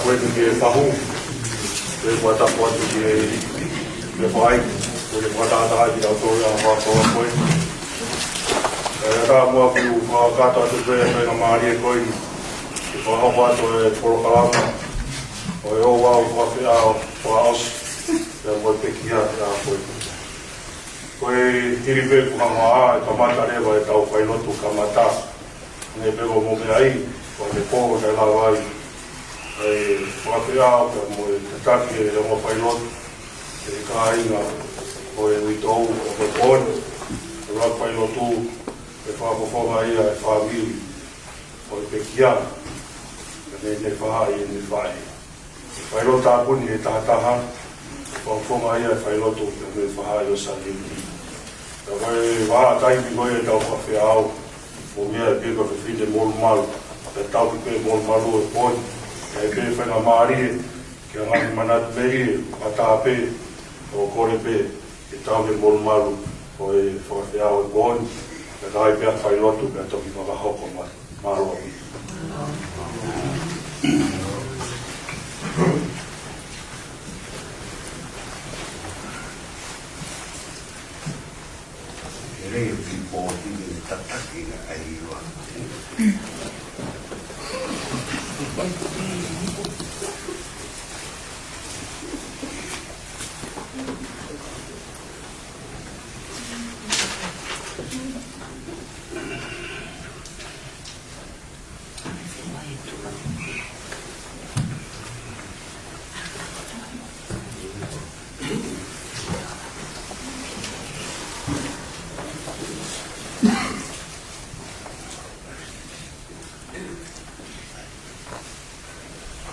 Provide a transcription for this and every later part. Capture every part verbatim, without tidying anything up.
Ko e fahu, ko e fakatapu atu ki he, ki he faʻahi, ko e fakatātā ki he tau tō ia fakakoloa ko e. Kae ʻatā muʻa ke u fakakakato atu pē e faingamālie ko eni, ke fakahoko atu e polokalama ʻo e ouau fakafeʻao fakaʻosi, pea mo e pekia ʻa ko e. Ko e hili pē kuo hanga ʻo kamata leva e tau failotu kamata. Naʻe pē ko e meʻa ai, ko e pō naʻe lava ai e fakafeʻao pea mo e tataki e ongo failotu, e kāinga ʻo e uitou ʻo e pō ni, e ʻuluaki failotu, e fakafofonga ia e fāmili ʻo e pekia, ka naʻe, naʻe faʻahi ʻene faʻē. Failotu tāpuni ʻe tahataha, fakafofonga ia e failotu pea mo e faʻahi ʻo Sālieni. Ka ko e vahaʻa taimi ko ē e tau fakafeʻao, ʻoku meʻa pē ko e fefine molumalu, pea tau ki pē molumalu e pō ni, ʻe pē faingamālie, ke ngaahi manatu melie, ʻatā pē, ʻo kole pē, ke tau ki he molumalu ʻo e fakafeʻao e pō ni, pea tau ʻai pē ʻa e failotu, pea toki fakahoko mai. Mālō. Lelei e pipō ki he tataki na ai ua.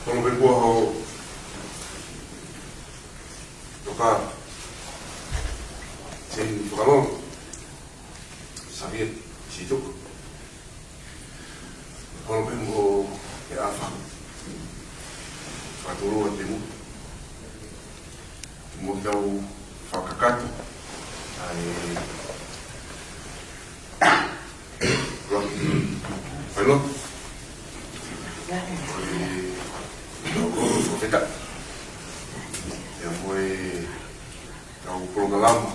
Kolope kuo hau toka Seini Fakalolo, Saviet Situka. Holo pē mo e ʻafa. Fakatulou atu mo. Mo tau fakakakato. ʻA e ʻuluaki failotu. Ko e tau lotu fakafetaʻi. Pea mo e tau polokalama.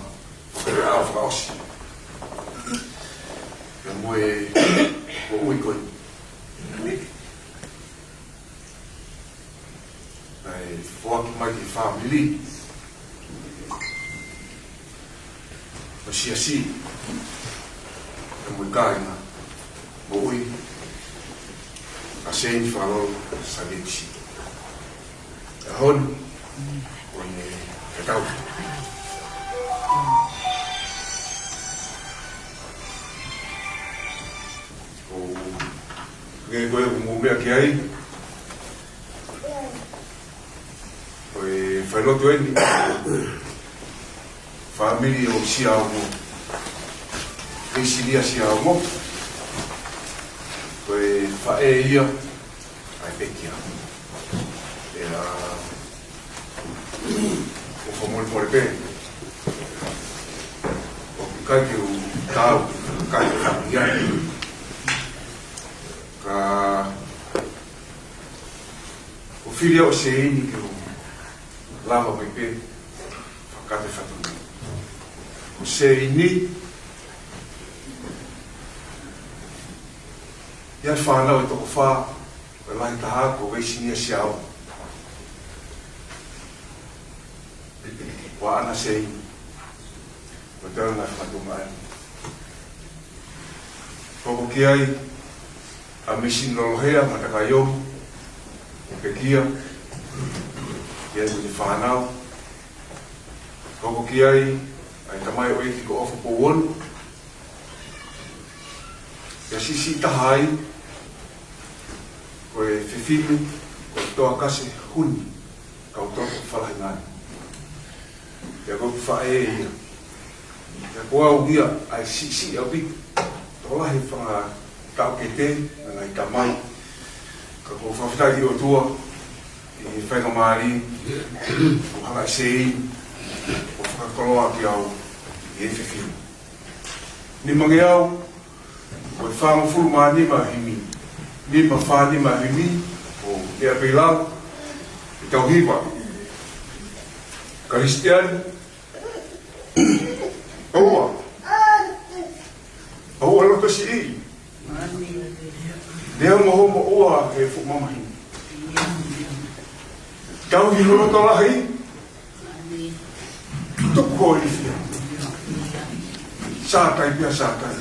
Ko e ʻaho fakaʻosi. Pea mo e moʻui ko eni. Naʻe foaki mai ki he fāmili ʻo e siasi. Pea mo e kāinga moʻui ʻa Seini Fakalolo Saviet Situka. ʻAho ni, ko e tatau. Ko e, ko e ʻoku mou meʻa ki ai. Ko e failotu eni. Fāmili ʻo Siaomo. Veisilia Siaomo. Ko e faʻē ia ʻa e pekia. ʻE, ʻa, ʻoku fakamolemole pē. ʻOku ʻikai ke u tau, ʻikai ke u tau ia. Ka, ʻoku fili ʻa Seini ke u lava mai pē, fakate fatuni. Ko Seini, ia fānau ʻe toko fā, ko e lahi taha ko Veisilia Siaomo. Ko ʻAna Seini. Ko e tau na fakatuma ai. Hoko ki ai ʻa Misini Lolohea Matakaiomi, pekia, ki ai mo e fānau. Hoko ki ai ʻa e tamaioʻeiki ko ʻOfa Pouonu. Pea siʻisiʻi taha ai, ko e fefine, ko Toakase Huni, Kautoto Falahingani. Pea ko e faʻē ia. Pea ko au ia, ʻa e siʻisiʻi ʻaupito. Tokolahi e fanga taʻokete, ngaahi tamai. Ka ʻoku ou fakafetaʻi ki he ʻOtua, ʻi he faingamālie, kuo hanga ʻe Seini, ʻo fakakoloa ki au, ʻi he fefine. Nimangeau, ko e fāngofulu mā nima himi, nima fā nima himi, ʻo e ʻapelila, Tau hiva. Kalisitiane. ʻOua. ʻOua loto siʻi. Lea mo hoʻo moʻua he fuʻu mamahi. Tauhi ho loto lahi. Tuku ho ilifia. Sātai pea sātai.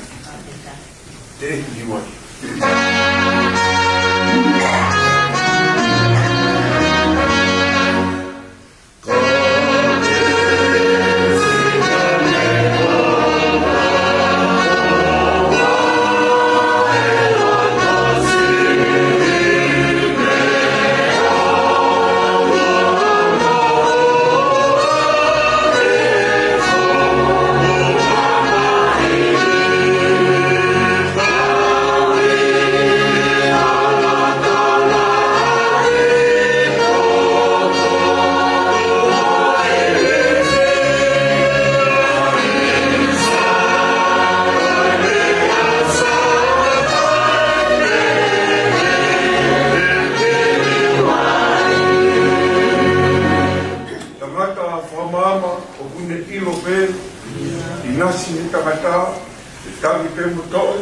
Te hiwai. Tangata fakamaama ʻoku ne ʻilo pē, ʻinasi he tangata, ʻe tangi pē mo toʻe,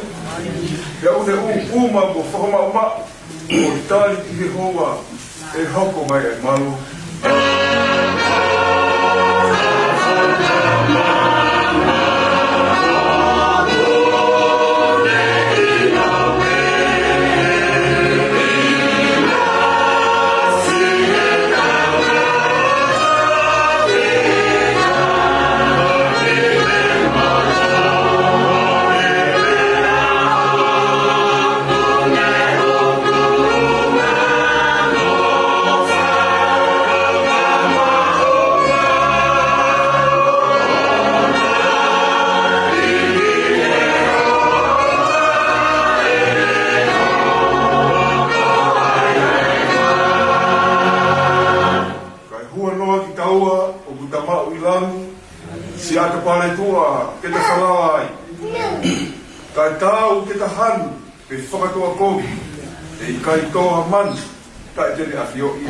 pea ʻoku ne ʻū puma mo fakamaʻumaʻu, ʻo tali ki he hoa, ʻe hoko mai ʻa e malo. Kae huanoa kitaua ʻoku ta maʻu ʻi langi, siʻa ta paletua ke ta falala ai. Kae taau ke ta hanu pe fakatoa kovi, ʻe ʻikai tō ha manu taʻe te ne ʻafioʻi.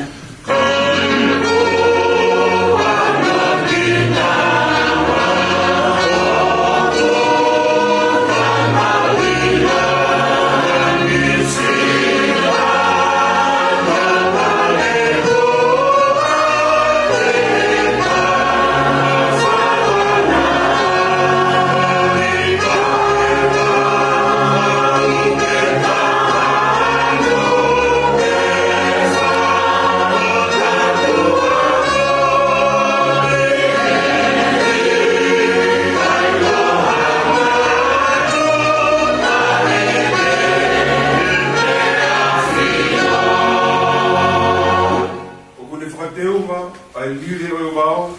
ʻOku ne fakateunga ʻa e lile ʻo e vao,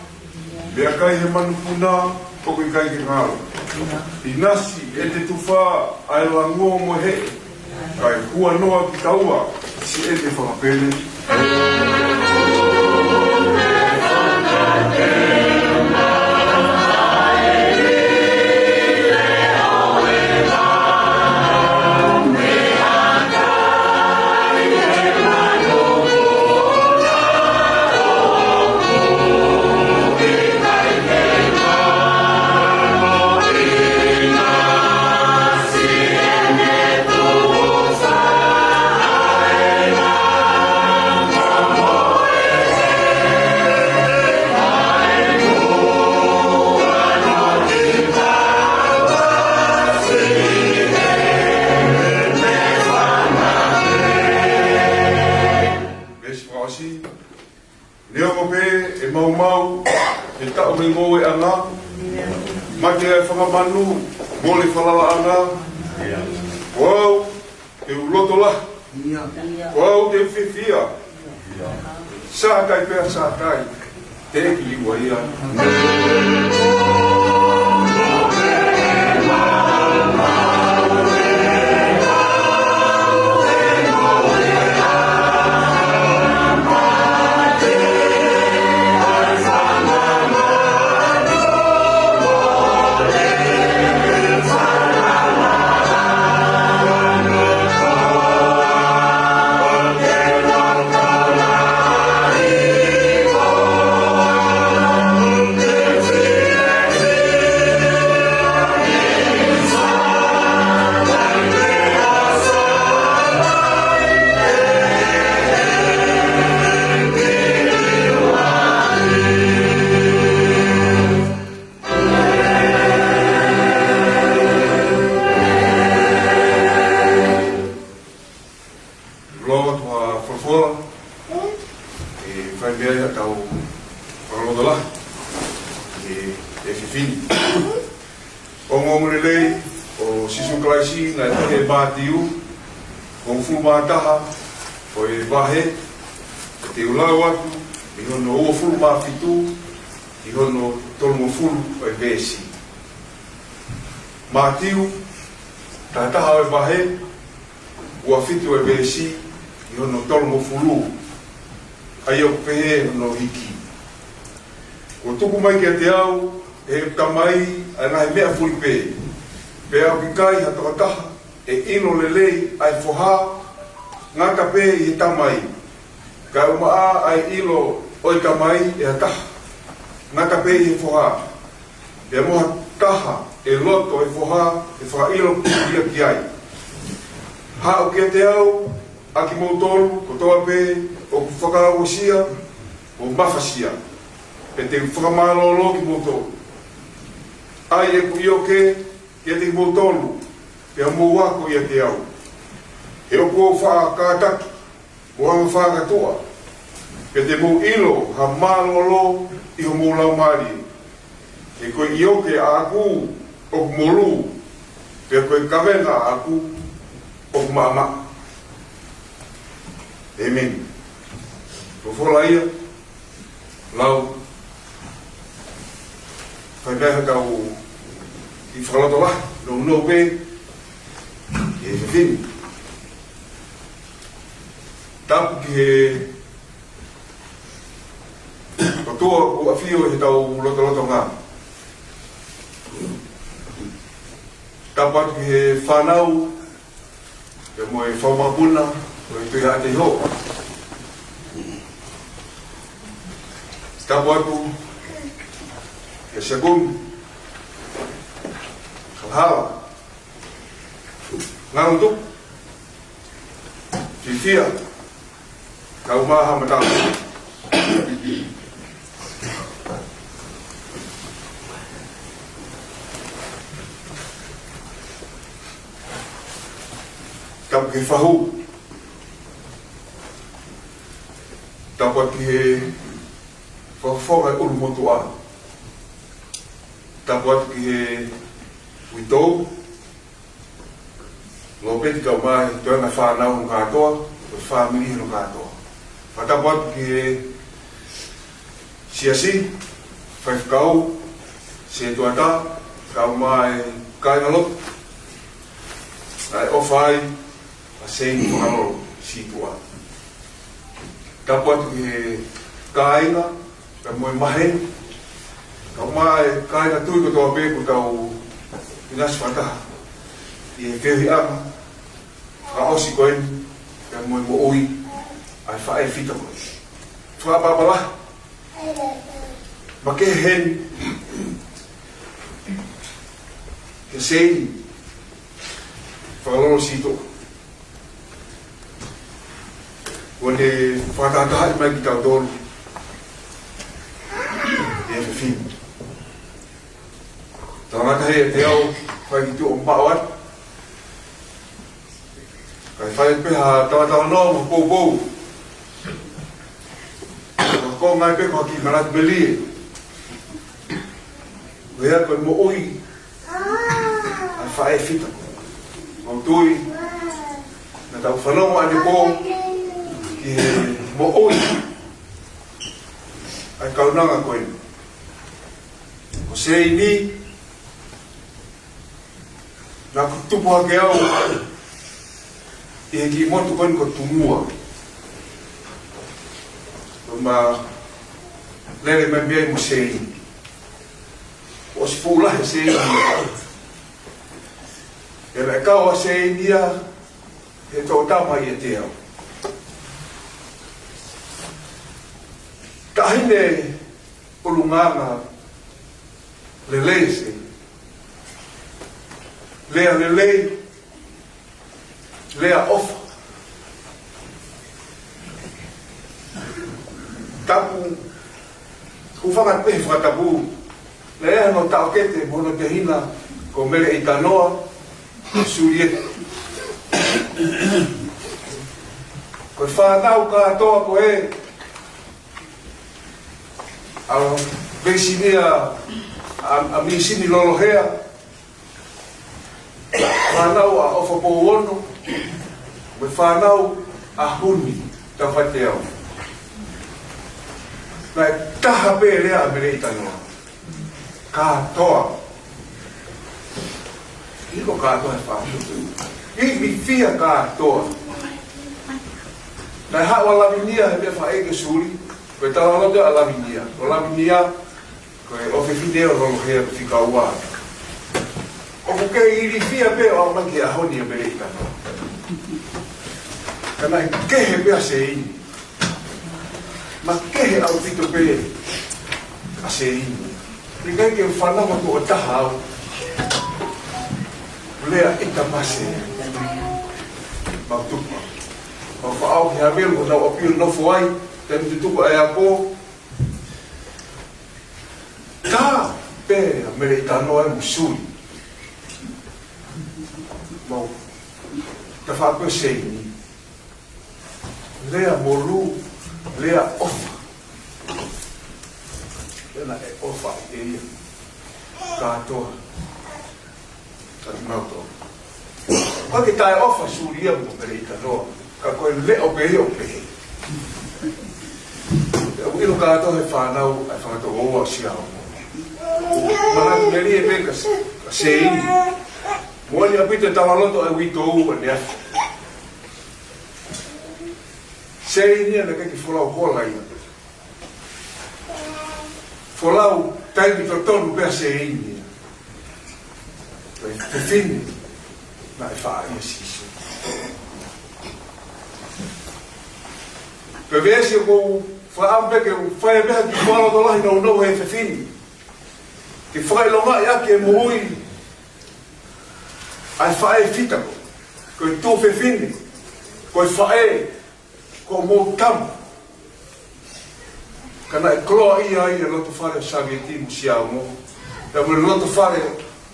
meʻakai he manupuna ʻoku ʻikai ke ngalo. ʻInasi ʻete tufa ʻa e lango mo e heʻe, kae huanoa kitaua siʻete fakapele. Veesi fakaʻosi. Neongo pē ʻe maumau ʻa e taʻu mei ngoueʻanga, mate ʻa e fanga manu, mole falalaʻanga, ko au te u loto lahi, ko au te u fiefia, sātai pea sātai, teʻeki liua ia. Fai mei ai haʻatau fakalotolahi he efiafi ni. Ongoongolelei ʻo Sīsū Kalaisi naʻe tohi ʻe Mātiu, hongofulu mā taha ʻo e vahe, te u lau atu ʻi hono uofulu mā fitu ki hono tolungofulu ʻo e veesi. Mātiu, taha taha ʻo e vahe, ua fitu ʻo e veesi ki hono tolungofulu. ʻA ia ʻoku pehē hono hiki: Kuo tuku mai kiate au ʻe heʻeku Tamai ʻa e ngaahi meʻa fulipē, pea ʻoku ʻikai ha tokotaha ʻe ʻilo lelei ʻa e foha, ngata pē ʻi he Tamai. Kae ʻumaʻā ʻa e ʻilo ʻo e Tamai ʻe ha taha, ngata pē ʻi he foha. Pea mo ha taha ʻe loto ʻe he foha ʻe fakaʻilo ia ki ai. Haʻu kiate au ʻa kimoutolu kotoa pē ʻoku fakauesia mo mafasia, pea te u fakamālōlō kimoutolu. ʻAi ʻeku ʻioke kiate kimoutolu, pea mou ako ʻiate au, he ʻoku ou faʻa kātaki mo anga fakatuʻa, pea te mou ʻilo ha mālōlō ʻi homou laumālie. He ko e ʻioke ʻaʻaku ʻoku molū, pea ko e kavenga ʻaʻaku ʻoku maʻamaʻa. ʻĒmeni. Ko e folofola ia, lau. Fai mei ai haʻatau kiʻi fakalotolahi nounou pē he efiafi ni. Tapu ki he ʻOtua ʻoku ʻafio ʻi heʻetau lotolotonga. Tapu atu ki he fānau, pea mo e fanga mokopuna ʻo e Tuʻi Haʻateiho. Tapu atu ki he sekumi, Kalahala, Ngalotuku, Fiefia, kae ʻumaʻā Haʻa Matāpule. Tapu ki he fahu. Tapu atu ki he fakafofonga ʻulumotuʻa. Tapu atu ki he uitou, Lopeti, kae ʻumaʻā e toenga fānau hono kātoa, ko e fāmili hono kātoa. Fakatapu atu ki he siasi, faifekau, setuata, kae ʻumaʻā e kāingalotu naʻe ʻofa ai ʻa Seini Fakalolo Sītuʻa. Tapu atu ki he kāinga, pea mo e maheni, kae ʻumaʻā e kāinga tui kotoa pē kuo tau ʻinasi fakataha ʻi he feohiʻanga fakaʻosi ko eni, pea mo e moʻui ʻa e faʻē fita ko eni. Fakaʻapaʻapa lahi makehe heni kia Seini Fakalolo Sītuʻa, kuo ne fakatahatahaʻi mai kitautolu he efiafi ni. Tau ngata he te au fai ki tuʻa maʻu atu, kae fai pē ha talatala noa mo poupou. Ka ko e ngaahi pē ko e kiʻi manatu melie. Ko ia ko e moʻui ʻa e faʻē fita. Mau tui naʻa tau fanongo ʻanepō ki he moʻui ʻa e kaunanga ko eni. Ko Seini, naʻa ku tupu hake au ʻi he kiʻi motu ko eni ko Tumua. Pea ma lele mai mei ai mo Seini. Kuo ʻosi fuʻu lahi ʻa Seini ia. Pea naʻe kau ʻa Seini ia he toʻo tama ʻiate au. Taʻahine ʻulungaanga lelei ʻa Seini. Lea lelei, lea ʻofa. Tapu, hūfanga pē he fakatapu, lea hono taʻokete mo hono tehina ko Mele ʻEitanoa, ko Sulieta. Ko e fānau kātoa ko ē ʻA e veisini ʻa, ʻa, ʻa Misini Lolohea, fānau ʻa ʻOfa Pouono, mo e fānau ʻa Huni Taufateau. Naʻe taha pē lea ʻa Meleitanoa. Kātoa. ʻIko kātoa he fānau. Ilifia kātoa. Naʻe haʻu ʻa Lavinia he meʻa faʻē ke suli. Ko e talaloto ʻa Lavinia. Ko Lavinia, ko e ʻofefine ʻo Lolohea ko e fika ua. ʻOku kei ilifia pē ʻo aʻu mai ki he ʻaho ni ʻa Meleitanoa. Ka naʻe kehe pē ʻa Seini. Makehe ʻaupito pē ʻa Seini. Naʻe ʻikai ke u fanongo tuʻo taha au. Lea ʻita pē ʻa Seini. Mau tupu. Mau faʻao ki Havelu, ko ʻenau ʻapi ʻo nofo ai, taimi tutuku ʻa e ako. Tā pē ʻa Meleitanoa ʻo suli. Mau tafa pē ʻa Seini. Lea molū, lea ʻofa. Pea naʻe ʻofa ʻe ia kātoa kiate kimautolu. ʻOku ʻikai ke taʻeʻofa suli ia mo Meleitanoa, ka ko e leʻo pē ia ʻo pehē. Pea u ʻilo kātoa he fānau ʻa e fanga tokoua ʻo Siaomo. Manatu melie pē ka, ka Seini. Moʻoni ʻaupito e talaloto ʻa e uitou ʻaneafi. Seini ia naʻe ʻikai ke folau hola ia. Folau taimi totonu pē ʻa Seini ia. Ko e fefine naʻe faʻa ʻia Sīsū. Ko e veesi ʻoku ou fakaʻamu pē ke u fai pē ha kiʻi fakalotolahi nounou he fefine. Ke fakaʻilongaʻi ʻaki e moʻui ʻa e faʻē fita ko, ko e tuofefine, ko e faʻē, ko hoʻomou tama. Ka naʻe koloaʻia ai e loto fale ʻo Savieti mo Siaomo, pea mo e loto fale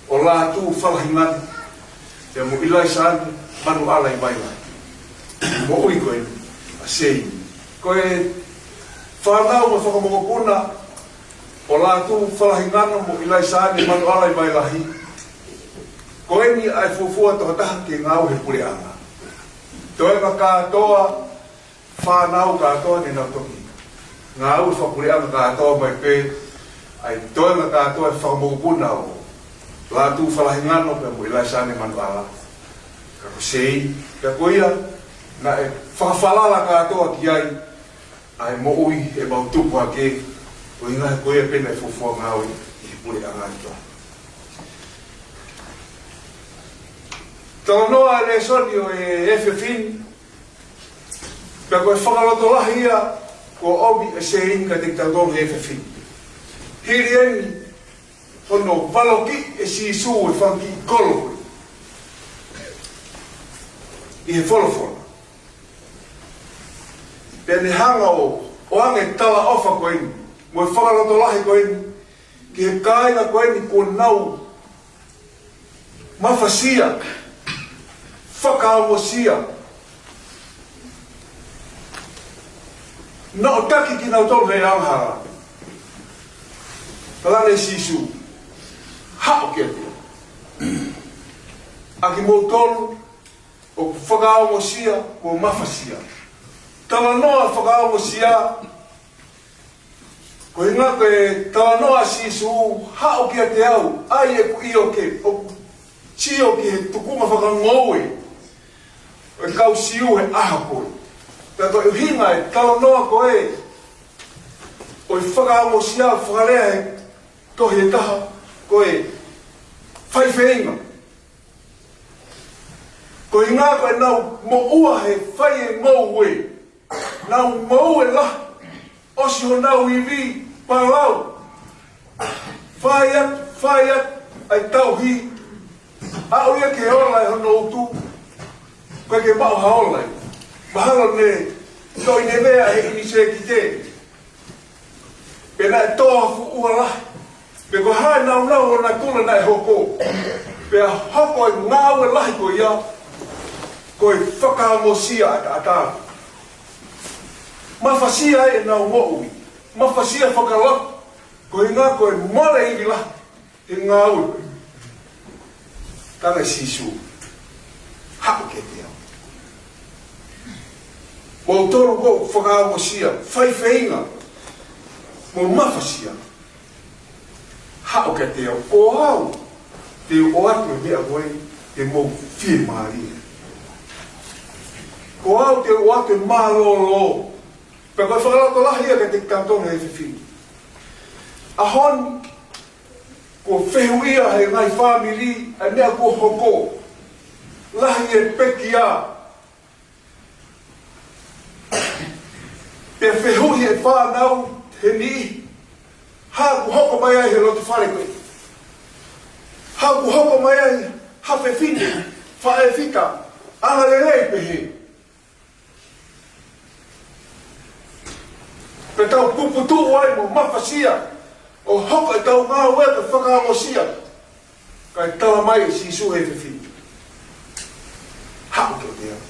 ʻo Lātū Falahingano, pea mo ʻIlaisaane Manuʻala ʻi Vailahi. Moʻui ko eni ʻa Seini. Ko e fānau mo e fanga mokopuna ʻo Lātū Falahingano mo ʻIlaisaane Manuʻala ʻi Vailahi. Ko eni ʻa e fuofua tokotaha ke ngāue he puleʻanga. Toenga kātoa, fānau kātoa ne nau toki ngāue fakapuleʻanga kātoa mai pē, ʻa e toenga kātoa e fanga mokopuna ʻo Lātū Falahingano pea mo ʻIlaisaane Manuʻala. Ka ko Seini, pea ko ia, naʻe fakafalala kātoa ki ai, ʻa e moʻui ʻemau tupu hake, ko e ʻuhinga he ko ia pē naʻe fuofua ngāue ʻi he puleʻanga ʻi Tonga. Talanoa e lēsoni ʻo e efiafi ni, pea ko e fakalotolahi ia kuo ʻomi ʻe Seini kiate kitautolu he efiafi ni. Hili eni hono valokiʻi ʻe Sīsū e fanga kiʻi kolo ʻi he folofola. Pea ne hanga ʻo, ʻo ʻoange e talaʻofa ko eni, mo e fakalotolahi ko eni, ki he kāinga ko eni kuo nau mafasia, fakaongosia, naʻo taki kinautolu he angahala. Talaange ʻe Sīsū, haʻu kiate au, ʻa kimoutolu ʻoku fakaongosia mo mafasia. Talanoa fakaongosia, ko e ʻuhinga ko e talanoa ʻa Sīsū, haʻu kiate au, ʻai ʻeku ʻioke, ʻoku sio ki he tuʻunga fakangoue ʻo e kau Siu he ʻaho ko ē. Pea ko e ʻuhinga e talanoa ko ē ʻo e fakaongosia, fakalea he tohi ʻe taha, ko e faifeinga. Ko e ʻuhinga ko ʻenau moʻua he fai e ngoue. Nau ngoue lahi, ʻosi honau ivi, palau. Fai atu, fai atu ʻa e tauhi, aʻu ia ki he ola ʻe hono utu, ʻikai ke maʻu ha ola ia. Mahalo ne toʻi nevea he ʻinisēkite. Pea naʻe tō ha fuʻu ua lahi. Pea ko e hā e nāunau ʻo natula naʻe hoko. Pea hoko e ngāue lahi ko ia, ko e fakaongosia ʻataʻatā. Mafasia ʻenau moʻui. Mafasia fakalaku. Ko e ʻuhinga ko e mole ivi lahi he ngāue. Tala ʻe Sīsū, haʻu kiate au. Mou tolu ʻoku fakaongosia, fai feinga, mo mafasia. Haʻu kiate au, ko au te u ʻoatu e meʻa ko ē ke mou fiemālie. Ko au te u ʻoatu e mālōlō. Pea ko e fakalotolahi ia kiate kitautolu he efiafi ni. ʻAho ni, kuo fehuʻia he ngaahi fāmili ʻa e meʻa kuo hoko. Lahi e pekia. Pea fehuʻi e fānau he niʻihi, hā kuo hoko mai ai he loto fale ko ē? Hā kuo hoko mai ai ha fefine, faʻē fita, anga lelei pehē? Pea tau puputuʻu ai mo mafasia ʻo hoko ʻetau ngāue ko e fakaongosia. Kae tala mai ʻe Sīsū he efiafi ni, haʻu kiate au.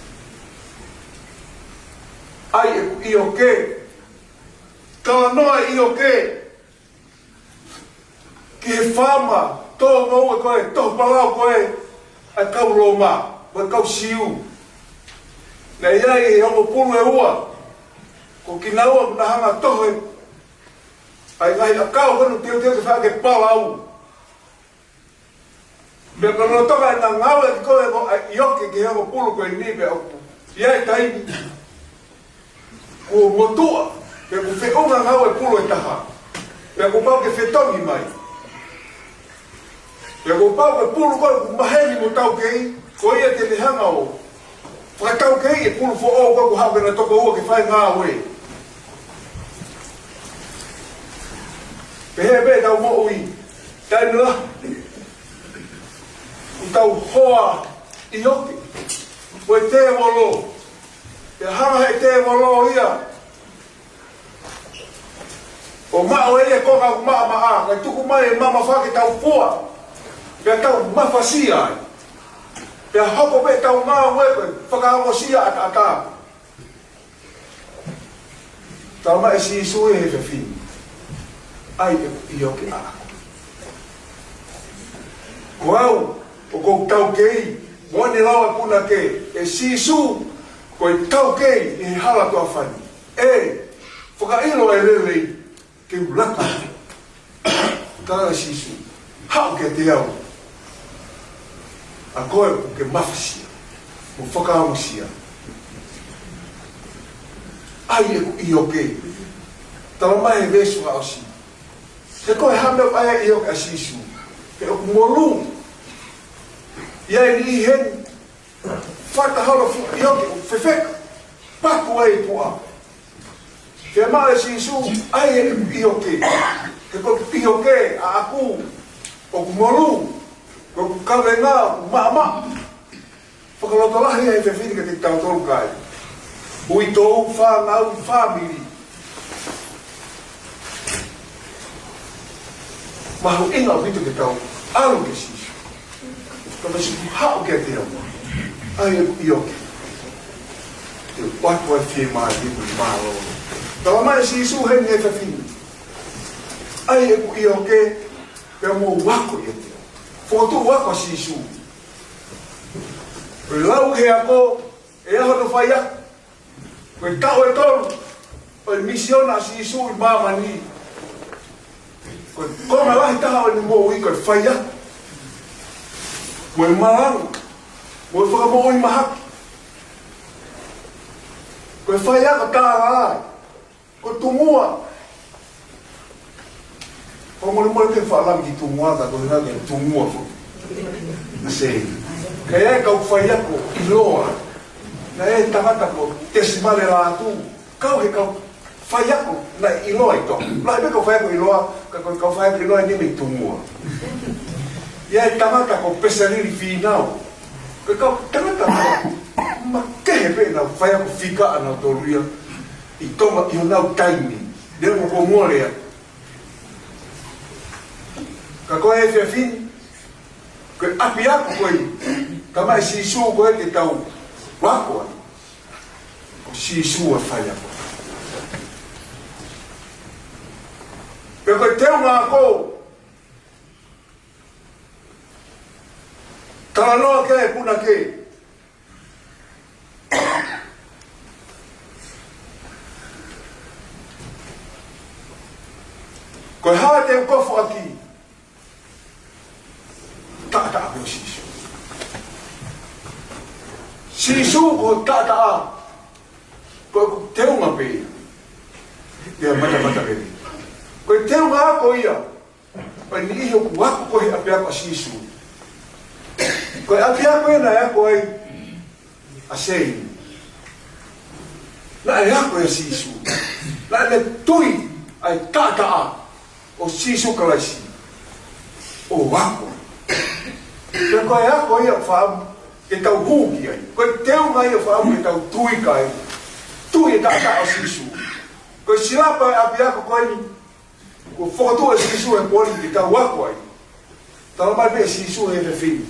ʻAi ʻeku ʻioke. Talanoa e ʻioke ki he faama tōnouʻa ko ē, tohu palau ko ē ʻa e kau Loma, mo e kau Siu. Naʻe ʻi ai e ongo pulu ʻe ua, ko kinaua naʻa nau hanga ʻo tohi ʻa e ngaahi ʻakau ko ē naʻe teuteu ke fai ke palau. Meʻa ko e lolotonga ʻenau ngāue ko ē ʻo e ʻioke ki he ongo pulu ko eni, pea ʻoku ʻi ai e taimi kuo motuʻa, pea kuo feʻunga ngāue e pulu ʻe taha, pea kuo pau ke fetongi mai. Pea kuo pau ke pulu ko ē kuo maheni mo taukei, ko ia te ne hanga ʻo fakataukei e pulu foʻou ko ē kuo haʻu ke na tokoua ke fai e ngāue. Pehē pē ʻetau moʻui, taimi lahi ʻoku tau hoa ʻioke mo e tēvolo. Pea hanga ʻe he tēvolo ia ʻo maʻu ʻe ia e konga ʻoku maʻamaʻa, kae tuku mai e mamafa ke tau fua, pea tau mafasia ai. Pea hoko pē ʻetau ngāue ko e fakaongosia ʻataʻatā. Tala mai ʻe Sīsū ia he efiafi ni, ʻai ʻeku ʻioke ʻaʻaku. Ko au ʻoku ou taukei, mo ʻene lau ʻa e punake, ʻe Sīsū, ko e taukei ʻi he hala ʻo e ʻaho ni. ʻE, fakaʻilo e lelei ke u laku. Tala ʻe Sīsū, haʻu kiate au, ʻa koe ʻoku ke mafasia mo fakaongosia. ʻAi ʻeku ʻioke. Tala mai he veesi fakaʻosi, he ko e hā e meʻa ʻoku ʻai ai e ʻioke ʻa Sīsū? He ʻoku molū. ʻI ai e niʻihi heni, fata holo fuʻu ʻioke ʻoku fefeka, paku ai e puʻa. Fiemaʻu ʻe Sīsū, ʻai ʻeku ʻioke. He ko ʻeku ʻioke ʻaʻaku ʻoku molū, ko ʻeku kavenga ʻoku maʻamaʻa. Fakalotolahi ia he efiafi ni kiate kitautolu, kae ui ʻetau fānau, fāmili. Mahuʻinga ʻaupito ke tau ʻalu kia Sīsū. Tala mai ʻe Sīsū, haʻu kiate au, ʻai ʻeku ʻioke, te u ʻoatu ai e fiemālie mo e mālōlō. Tala mai ʻe Sīsū heni he efiafi ni, ʻai ʻeku ʻioke, pea mou ako ʻiate au. Fokotuʻu ako ʻa Sīsū. Ko e lau he ako, ʻe ʻi ai hono faiako. Ko e taʻu ʻe tolu ʻo e misiona ʻa Sīsū ʻi māmani, ko e konga lahi taha ʻo ʻene moʻui ko e faiako, mo e malanga, mo e fakamoʻui mahaki. Ko e faiako tālā, ko e tungua. Ko e molemole pē faʻa lami ki tungua, ka ko e ngaahi tungua foki. Masei. Ka ʻi ai e kau faiako ʻiloa. Naʻe ʻi ai e tangata ko Tesimale Lātū. Kau he kau faiako naʻe ʻiloa ʻi Tonga. Lahi pē kau faiako ʻiloa, ka ko e kau faiako ʻiloa eni mei tungua. ʻI ai e tangata ko Pesalili Fīnau. Ko e kau tangata makehe pē ʻenau faiako fika ʻanautolu ia ʻi Tonga ʻi honau taimi. Neongo kuo mole ia. Ka ko e efiafi ni, ko e ʻapiako ko ē, tala mai ʻe Sīsū ko ē ke tau ako ai. Ko Sīsū ʻa e faiako. Pea Ko e teunga ako, talanoa ki ai e punake. Ko e hā te u kofu ʻaki? Taʻataʻa ko Sīsū. Sīsū ko e taʻataʻa. Ko e teunga pē ia. Ia matamata pē. Ko e teunga ako ia. Ko e niʻihi ʻoku ako ko ē he ʻapiako ʻa Sīsū. Ko e ʻapiako ia naʻe ako ai ʻa Seini. Naʻe ako ʻe Sīsū. Naʻa ne tui ʻa e taʻataʻa ʻo Sīsū Kalaisi ʻo ako. Pea ko e ako ia ʻoku fakaʻamu ke tau hū ki ai. Ko e teunga ia ʻoku fakaʻamu ke tau tui ki ai. Tui e taʻataʻa ʻo Sīsū. Ko e silapa e ʻapiako ko eni, kuo fokotuʻu ʻe Sīsū he pō ni ke tau ako ai. Talamai pē ʻe Sīsū he efiafi ni: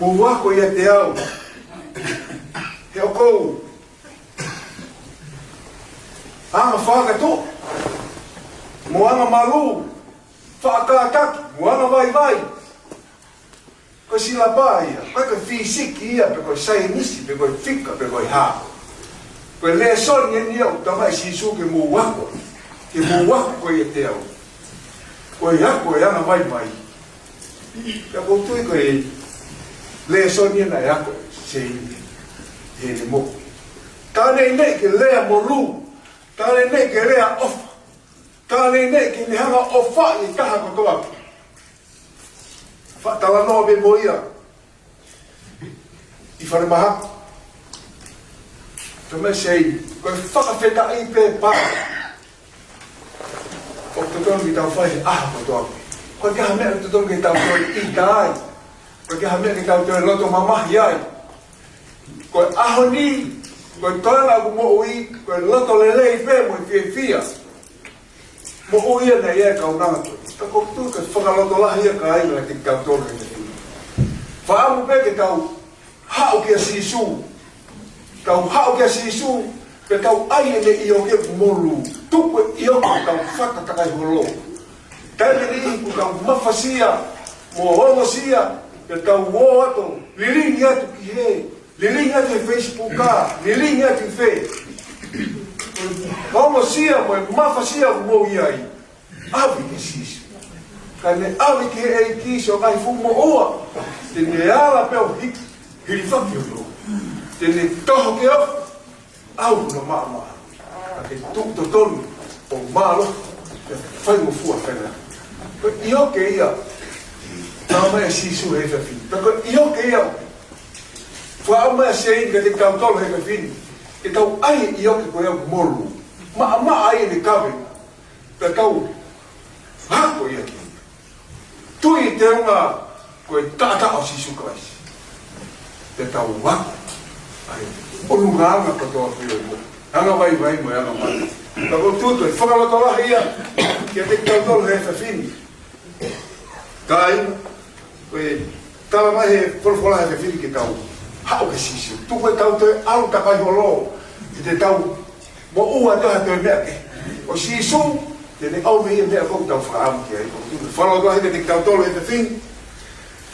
Mou ako ʻiate au, he ʻoku ou anga fakakātoa, mo anga malū, faʻa kātaki, mo anga vaivai. Ko e silapa ia, ʻikai ko e fīsiki ia, pe ko e saienisi, pe ko e fika, pe ko e hā. Ko e lēsoni eni ia ʻoku talamai ʻe Sīsū ke mou ako, ke mou ako ko ē ʻiate au. Ko e ako e anga vaivai. Pea ʻoku ou tui ko e lēsoni ia naʻe ako ʻe Seini heʻene moʻui. Tā neʻineʻi ke lea molū, tā neʻineʻi ke lea ʻofa, tā neʻineʻi ke ne hanga ʻo ʻofaʻi e taha kotoa pē. Faʻa talanoa pē mo ia ʻi falemahaki. Talamai ʻe Seini, ko e fakafetaʻi pē paʻanga ʻoku totonu ke tau fai he ʻaho kotoa pē. ʻOku ʻikai ha meʻa ʻoku totonu ke tau toe ʻita ai. ʻOku ʻikai ha meʻa ke tau toe loto mamahi ai. Ko e ʻaho ni, ko e toenga ʻoku moʻui, ko e loto lelei pē mo e fiefia. Moʻui ia naʻe ʻi ai e kaunanga ko ē. Ka ʻoku ou tui ko e fakalotolahi ia kāinga kiate kitautolu he efiafi ni. Fakaʻamu pē ke tau haʻu kia Sīsū. Tau haʻu kia Sīsū, pea tau ʻai ʻene ʻioke ʻoku molū. Tuku e ʻioke ʻo tau fata takai holo. Taimi ʻe niʻihi ʻoku tau mafasia mo ongosia, pea tau ō atu, lilingi atu ki hē, lilingi atu he Facebook, lilingi atu ki fē. Ongosia mo e mafasia ʻoku mou ʻi ai. ʻAve kia Sīsū. Ka ne ʻave ki he ʻEiki siʻo ngaahi fuʻu moʻua. Te ne ala pē ʻo hiki, hilifaki ʻo lō. Te ne toho ke ofo, ʻauha maʻamaʻa. Ka ke tuʻu totonu ʻo mālohi, pea faingofua fena. Ko e ʻioke ia, talamai ʻe Sīsū he efiafi ni. Pea ko e ʻioke ia, fakaʻamu ʻe Seini kiate kitautolu he efiafi ni. Ke tau ʻai e ʻioke ko ia ʻoku molū. Maʻamaʻa ai ʻene kaveinga. Pea tau ako ia ki ai. Tui teunga ko e taʻataʻa ʻo Sīsū Kalaisi. Pea tau ako ai ʻi he ʻulungaanga kotoa pē ʻo e moʻui. Anga vaivai mo e anga mali. Ka ʻoku ou tui ko e fakalotolahi ia kiate kitautolu he efiafi ni. Kāinga, ko e talamai he folofola he efiafi ni ke tau haʻu kia Sīsū. Tuku ʻetau toe ʻalu takai holo, ke te tau moʻua ʻi ha toe meʻa kehe. Ko Sīsū, te ne ʻomai e meʻa ʻoku tau fakaʻamu ki ai. Ko e fakalotolahi kiate kitautolu he efiafi ni.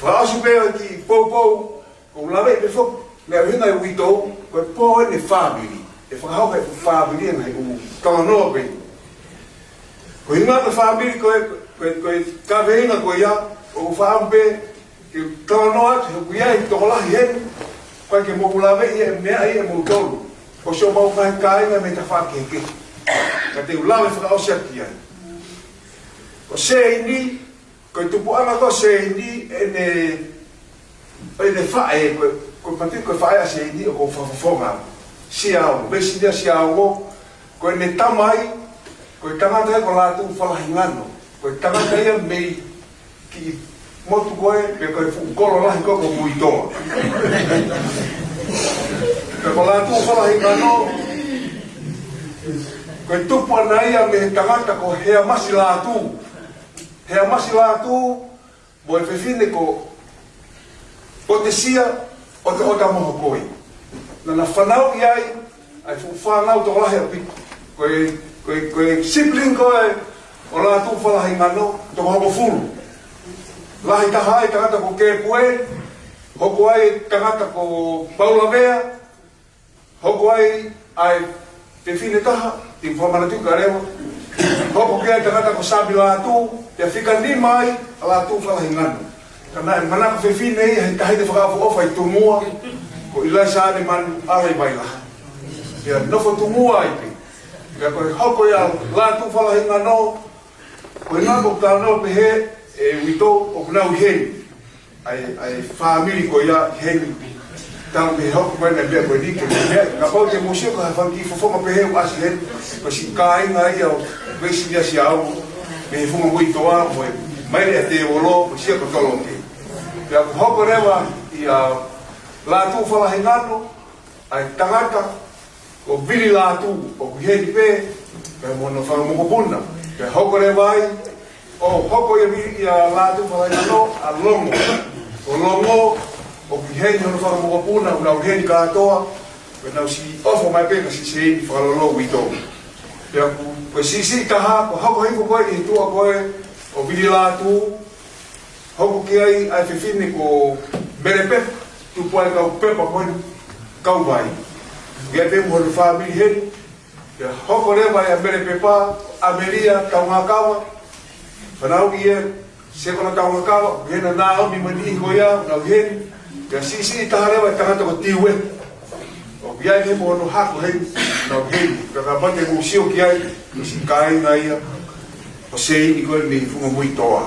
Fakaʻosi pē ʻa e kiʻi poupou, ʻoku ou lave pē foki, meʻa ʻuhinga e uitou, ko e pō eni e fāmili. ʻE fakahoko e fāmili ʻa e ngaahi ʻū talanoa pē. Ko e ʻuhinga ko e fāmili ko e, ko e, ko e kaveinga ko ia, ʻoku ou fakaʻamu pē ke talanoa atu, he ʻoku ʻi ai e tokolahi heni, ʻoku ʻikai ke mou laveʻi e meʻa ia ʻe moutolu. Ko siʻomou ngaahi kāinga mei tafaʻaki kehekehe. Ka te u lave fakaʻosi atu ki ai. Ko Seini, ko e tupuʻanga ko Seini, ʻene, ʻene faʻē, ko, ko e pati ko e faʻē ʻa Seini ʻoku ou fakafofonga. Siaongo, Uēsiliana Siaongo, ko ʻene tamai, ko e tangata ia ko Lātū Falahingano. Ko e tangata ia mei kiʻi motu ko ē, pe ko e fuʻu kolo lahi ko ē ko Muitoa. Pea ko Lātū Falahingano, ko e tupu ʻana ia mei he tangata ko Heamasi Lātū. Heamasi Lātū, mo e fefine ko Potesia ʻOtaʻota Mohokoi. Naʻa na fanauʻi ai ʻa e fuʻu fānau tokolahi ʻaupito. Ko e, ko e, ko e sibling ko ē ʻo Lātū Falahingano, toko hongofulu. Lahi taha ai tangata ko Kēpue, hoko ai tangata ko Paulavea, hoko ai ʻa e fefine taha, te u fakamanatu ka leva. Hoko ki ai tangata ko Sami Lātū, pea fika nima ai ʻa Lātū Falahingano. Ka naʻe manako fefine ia he taʻahine fakaʻofoʻofa ʻi Tumua, ko ʻIlaisaane Manu ʻAla ʻi Vailahi. Pea nofo Tumua ai pē. Pea ko e hoko ia ʻa Lātū Falahingano, ko e ngaahi ko tano pehē ʻe uitou ʻoku nau ʻi heni. ʻA e, ʻa e fāmili ko ia ʻi heni. Tau pehē hoko mai na pea ko e nike, pea kapau te mou sio ko ha fanga kiʻi fofonga pehē ʻoku ʻasi heni, ko e siʻi kāinga ia ʻo Uēsiliasi ʻAumo, mei he Funga Muitoa, mo e Maile ʻa Tēvolo, mo e Sia ko Toloke. Pea ʻoku hoko leva ia ʻa Lātū Falahingano, ʻa e tangata ko Vili Lātū, ʻoku ʻi heni pē, pea mo hono fanga mokopuna. Pea hoko leva ai, ʻo hoko ia Vili ia Lātū Falahingano, ʻa Longo. Ko Longo, ʻoku ʻi heni hono fanga mokopuna, ʻoku nau ʻi heni kātoa, pea nau siʻi ʻofa mai pē kia Seini Fakalolo uitou. Pea ko, ko e siʻisiʻi taha, ko e hoko hifo ko ē ʻi he tuʻa ko ē ʻo Vili Lātū, hoko ki ai ʻa e fefine ko Mele Pepa, tupu ai kau pepa ko eni, kau vai. Pea pehē mo hono fāmili heni, pea hoko leva ia Mele Pepa, ʻa Melia Taungakava, fanauʻi ʻe Sekona Taungakava, pea Naomi mo e niʻihi ko ia, nau ʻi heni, pea siʻisiʻi taha leva e tangata ko Tiue. ʻOku ʻi ai pē mo hono hako heni, nau ʻi heni, pea kapau te mou sio ki ai, ko e siʻi kāinga ia ʻo Seini ko eni mei Funga Muitoa.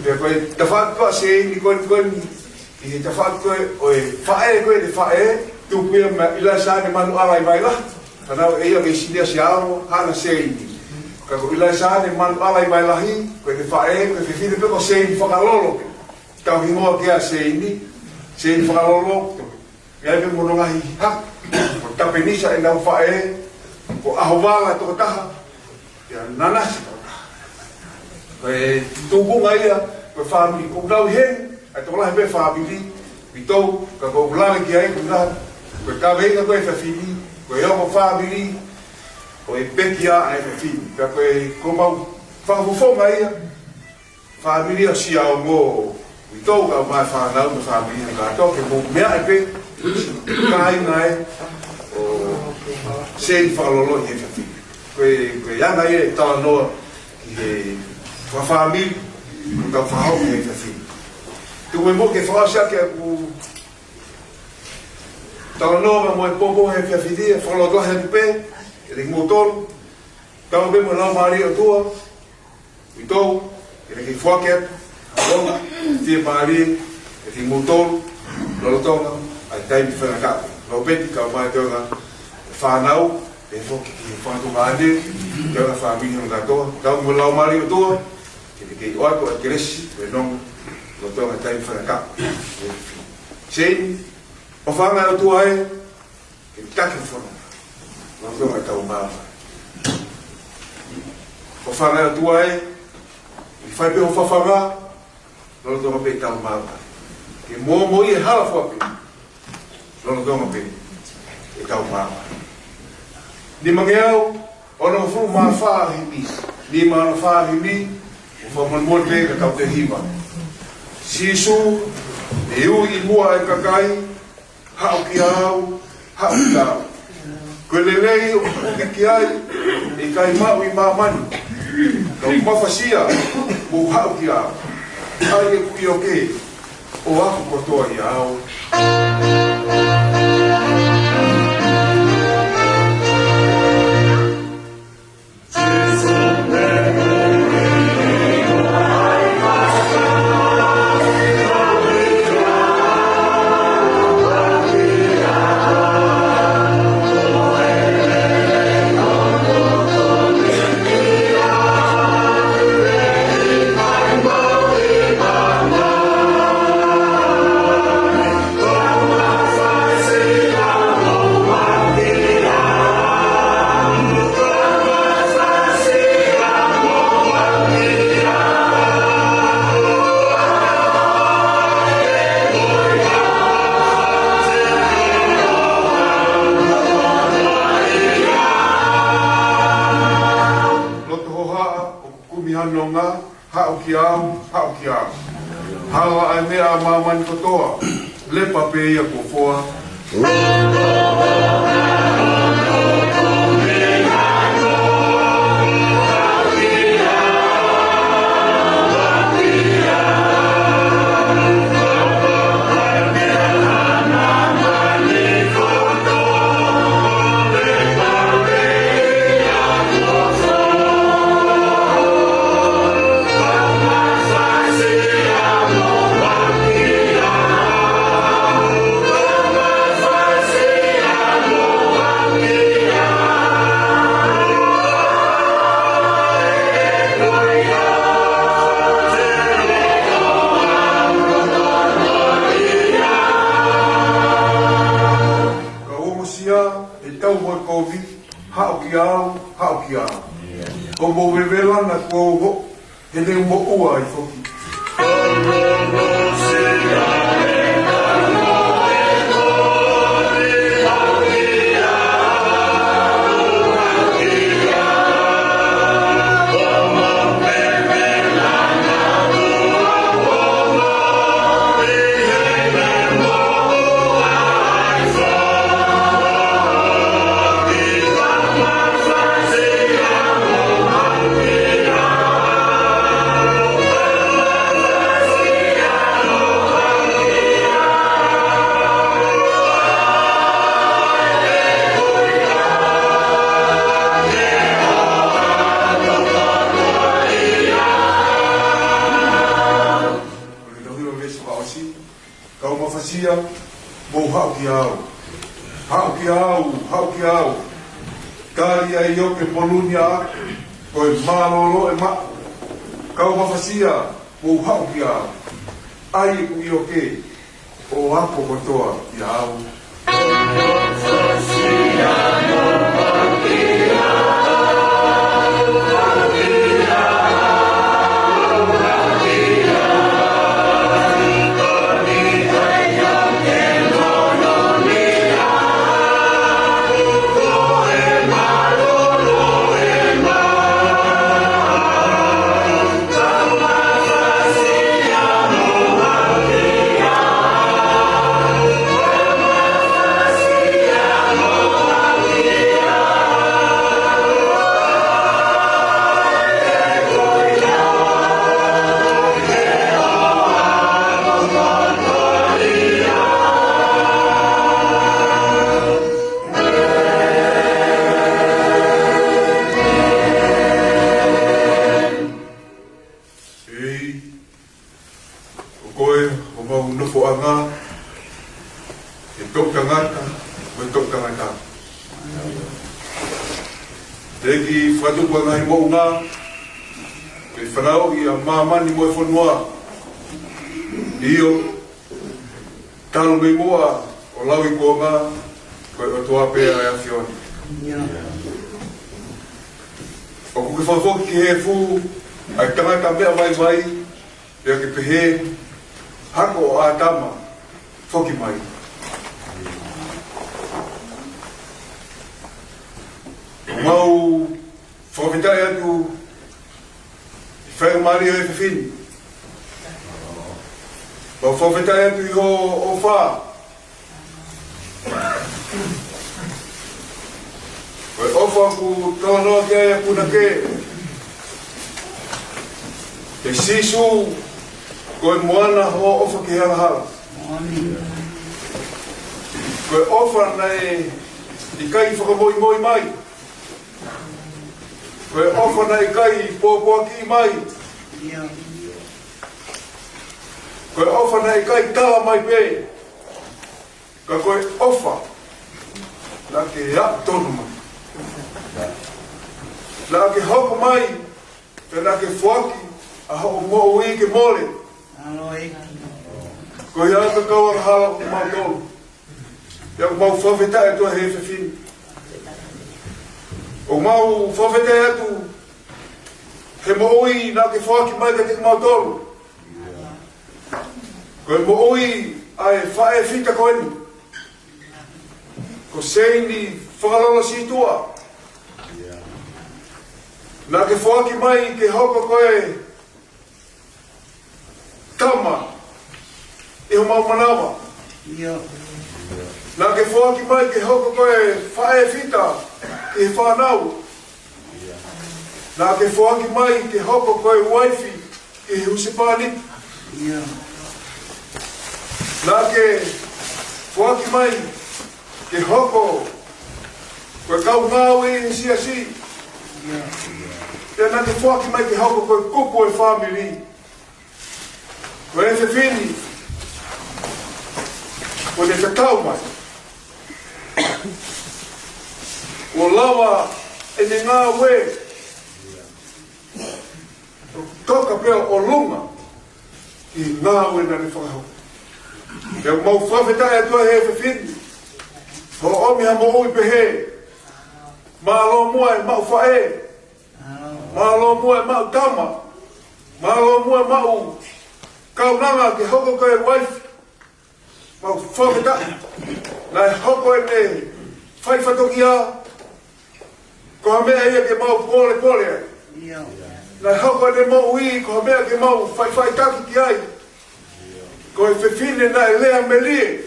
Pea ko e tafaʻaki ko ē ʻa Seini ko eni, ko eni, ʻi he tafaʻaki ko ē ʻo e faʻē ko ē, ʻene faʻē, tupu ia meia ʻIlaisaane Manu ʻAla ʻi Vailahi. Fanauʻi ʻe ia Uēsiliasi ʻAumo, haʻana Seini. Ka ko ʻIlaisaane Manu ʻAla ʻi Vailahi, ko ʻene faʻē, ko e fefine pē ko Seini Fakalolo. Tau hingoa ki ai ʻa Seini, Seini Fakalolo. ʻI ai pē mo hono ngaahi hako, ko Tapenisa ʻenau faʻē, ko ʻAhovala tokotaha, pea Nanasi tokotaha. Ko e tukunga ia, ko e fāmili, ʻoku nau ʻi heni, ʻa e tokolahi pē fāmili, uitou, ka ʻoku ou lave ki ai, ko e ngaahi, ko e kaveinga ko ē ʻa e fefine, ko e ongo fāmili, ʻo e pekia ʻa e fefine. Ka ko e, ko homau fakafofonga ia, fāmili ʻo Siaomo, uitou kae ʻumaʻā e fānau mo e fāmili ʻo e kātoa ke mou meaʻi pē, kāinga ē, ʻo Seini Fakalolo ʻi he fefine. Ko e, ko e anga ia e talanoa ki he fakafāmili, ʻoku tau fakahoko he fefine. Tuku muʻa ke fakaʻosi ʻaki ʻeku talanoa mo e poupou he fefine, ʻe fakalotolahi atu pē, ʻe kimoutolu, tau pē mo e Laumālie ʻo e ʻOtua, uitou, ke ne kei foaki atu ha ʻalonga fiemālie kiate kimoutolu, lolotonga ʻa e taimi faingataʻa. Lopeti kae ʻumaʻā e toenga e fānau, pehē foki ki he fanga tuongaʻane, toenga fāmili hono kātoa, tau mo e Laumālie ʻo e ʻOtua, ke ne kei ʻoatu ʻa e kelesi mo e nonga, lolotonga e taimi faingataʻa. Seini, ʻofa ange ʻOtua ē, ke taki fononga. Lolotonga ʻetau māmani. ʻOfa ange ʻOtua ē, ke fai pē ho fafanga, lolotonga pē ʻetau māmani. Ke mōmoʻi e hala fua pē, lolotonga pē ʻetau māmani. Nimangeau onongofulu mā fā himi, nima ono fā himi, ʻo fakamolemole pē ka tau toe hiva. Sīsū, ʻe ui ʻi muʻa e kakai, haʻu kiate au, haʻu kiate au. Ko e lelei ʻoku ke ui ki ai, ʻe ʻikai maʻu ʻi māmani. Ka ʻoku mafasia, mou haʻu kiate au. ʻAi ʻeku ʻioke, ʻo ako kotoa ʻia au. Nonga, haʻu kiate au, haʻu kiate au. Hala ʻa e meʻa ʻa māmani kotoa, lepa pē ia kuo foa. Ka ʻoku mou sia, ʻe tau mo e kovi, haʻu kiate au, haʻu kiate au. Ko hoʻomou vevela na kuo u hoʻo, he te u moʻua ai foki. Kau mafasia, mou haʻu kiate au. Haʻu kiate au, haʻu kiate au. Tali ʻa e ʻioke polūnia, ko e mālōlō ʻe maʻu. Kau mafasia, mou haʻu kiate au. ʻAi ʻeku ʻioke, ʻo ako kotoa kiate au. ʻEiki, ko koe homau nofoʻanga, ʻi he toʻutangata mo e toʻutangata. Teʻeki fakatupu ʻa e ngaahi moʻunga, ke fanauʻi ʻa māmani mo e fonua. ʻIo, talu mei muʻa ʻo lauikuonga, ko e ʻOtua pē ʻa e ʻAfiona. ʻOku ke fakafoki ki he efu ʻa e tangata meʻa vaivai, pea ke pehē, hako ʻo ʻĀtama, foki mai. Mau fakafetaʻi atu ʻi he faingamālie ʻo e efiafi ni. Mau fakafetaʻi atu ʻi hoʻo ʻofa. Ko e ʻofa ʻoku talanoa ki ai ʻa e punake. ʻE Sīsū, ko e moana hoʻo ʻofa ki he angahala. Ko e ʻofa naʻe ʻikai fakamoimoi mai. Ko e ʻofa naʻe ʻikai pōpoaki mai. Ko e ʻofa naʻe ʻikai tala mai pē. Ka ko e ʻofa naʻa ke aʻu tonu mai. Naʻa ke hoko mai, pea naʻa ke foaki ʻa hoʻo moʻui ke mole. Ko ia ka kau angahala ʻo mautolu. Pea ʻoku mau fakafetaʻi atu ʻi he efiafi ni. ʻOku mau fakafetaʻi atu he moʻui naʻa ke foaki mai kiate kimautolu. Ko e moʻui ʻa e faʻē fita ko eni. Ko Seini Fakalolo Sītuʻa. Naʻa ke foaki mai ke hoko ko e tama ʻi homau manava. ʻIo. Naʻa ke foaki mai ke hoko ko e faʻē fita ʻi he fānau. Naʻa ke foaki mai ke hoko ko e uaifi ʻi he husepāniti. ʻIo. Naʻa ke foaki mai ke hoko ko e kau ngāue ʻi he siasi. ʻIo. Pea naʻa ke foaki mai ke hoko ko e kupu ʻo e fāmili. Ko e fefine, ko ʻene tatau mai, kuo lava ʻene ngāue ʻo toka pē ʻo ʻolunga ki he ngāue naʻa ne fakahoko. Pea mau fakafetaʻi atu ai he fefine, hoʻo ʻomi ha moʻui pehē. Mālō muʻa e maʻu faʻē. Mālō muʻa e maʻu tama. Mālō muʻa e maʻu kaunanga ke hoko ko e uaifi. Mau fakafetaʻi. Naʻe hoko ʻene fai fatongia ko ha meʻa ia ke mau polepole ai. ʻIo. Naʻe hoko ʻene moʻui ko ha meʻa ke mau faʻifaʻitaki ki ai. Ko e fefine naʻe lea melie.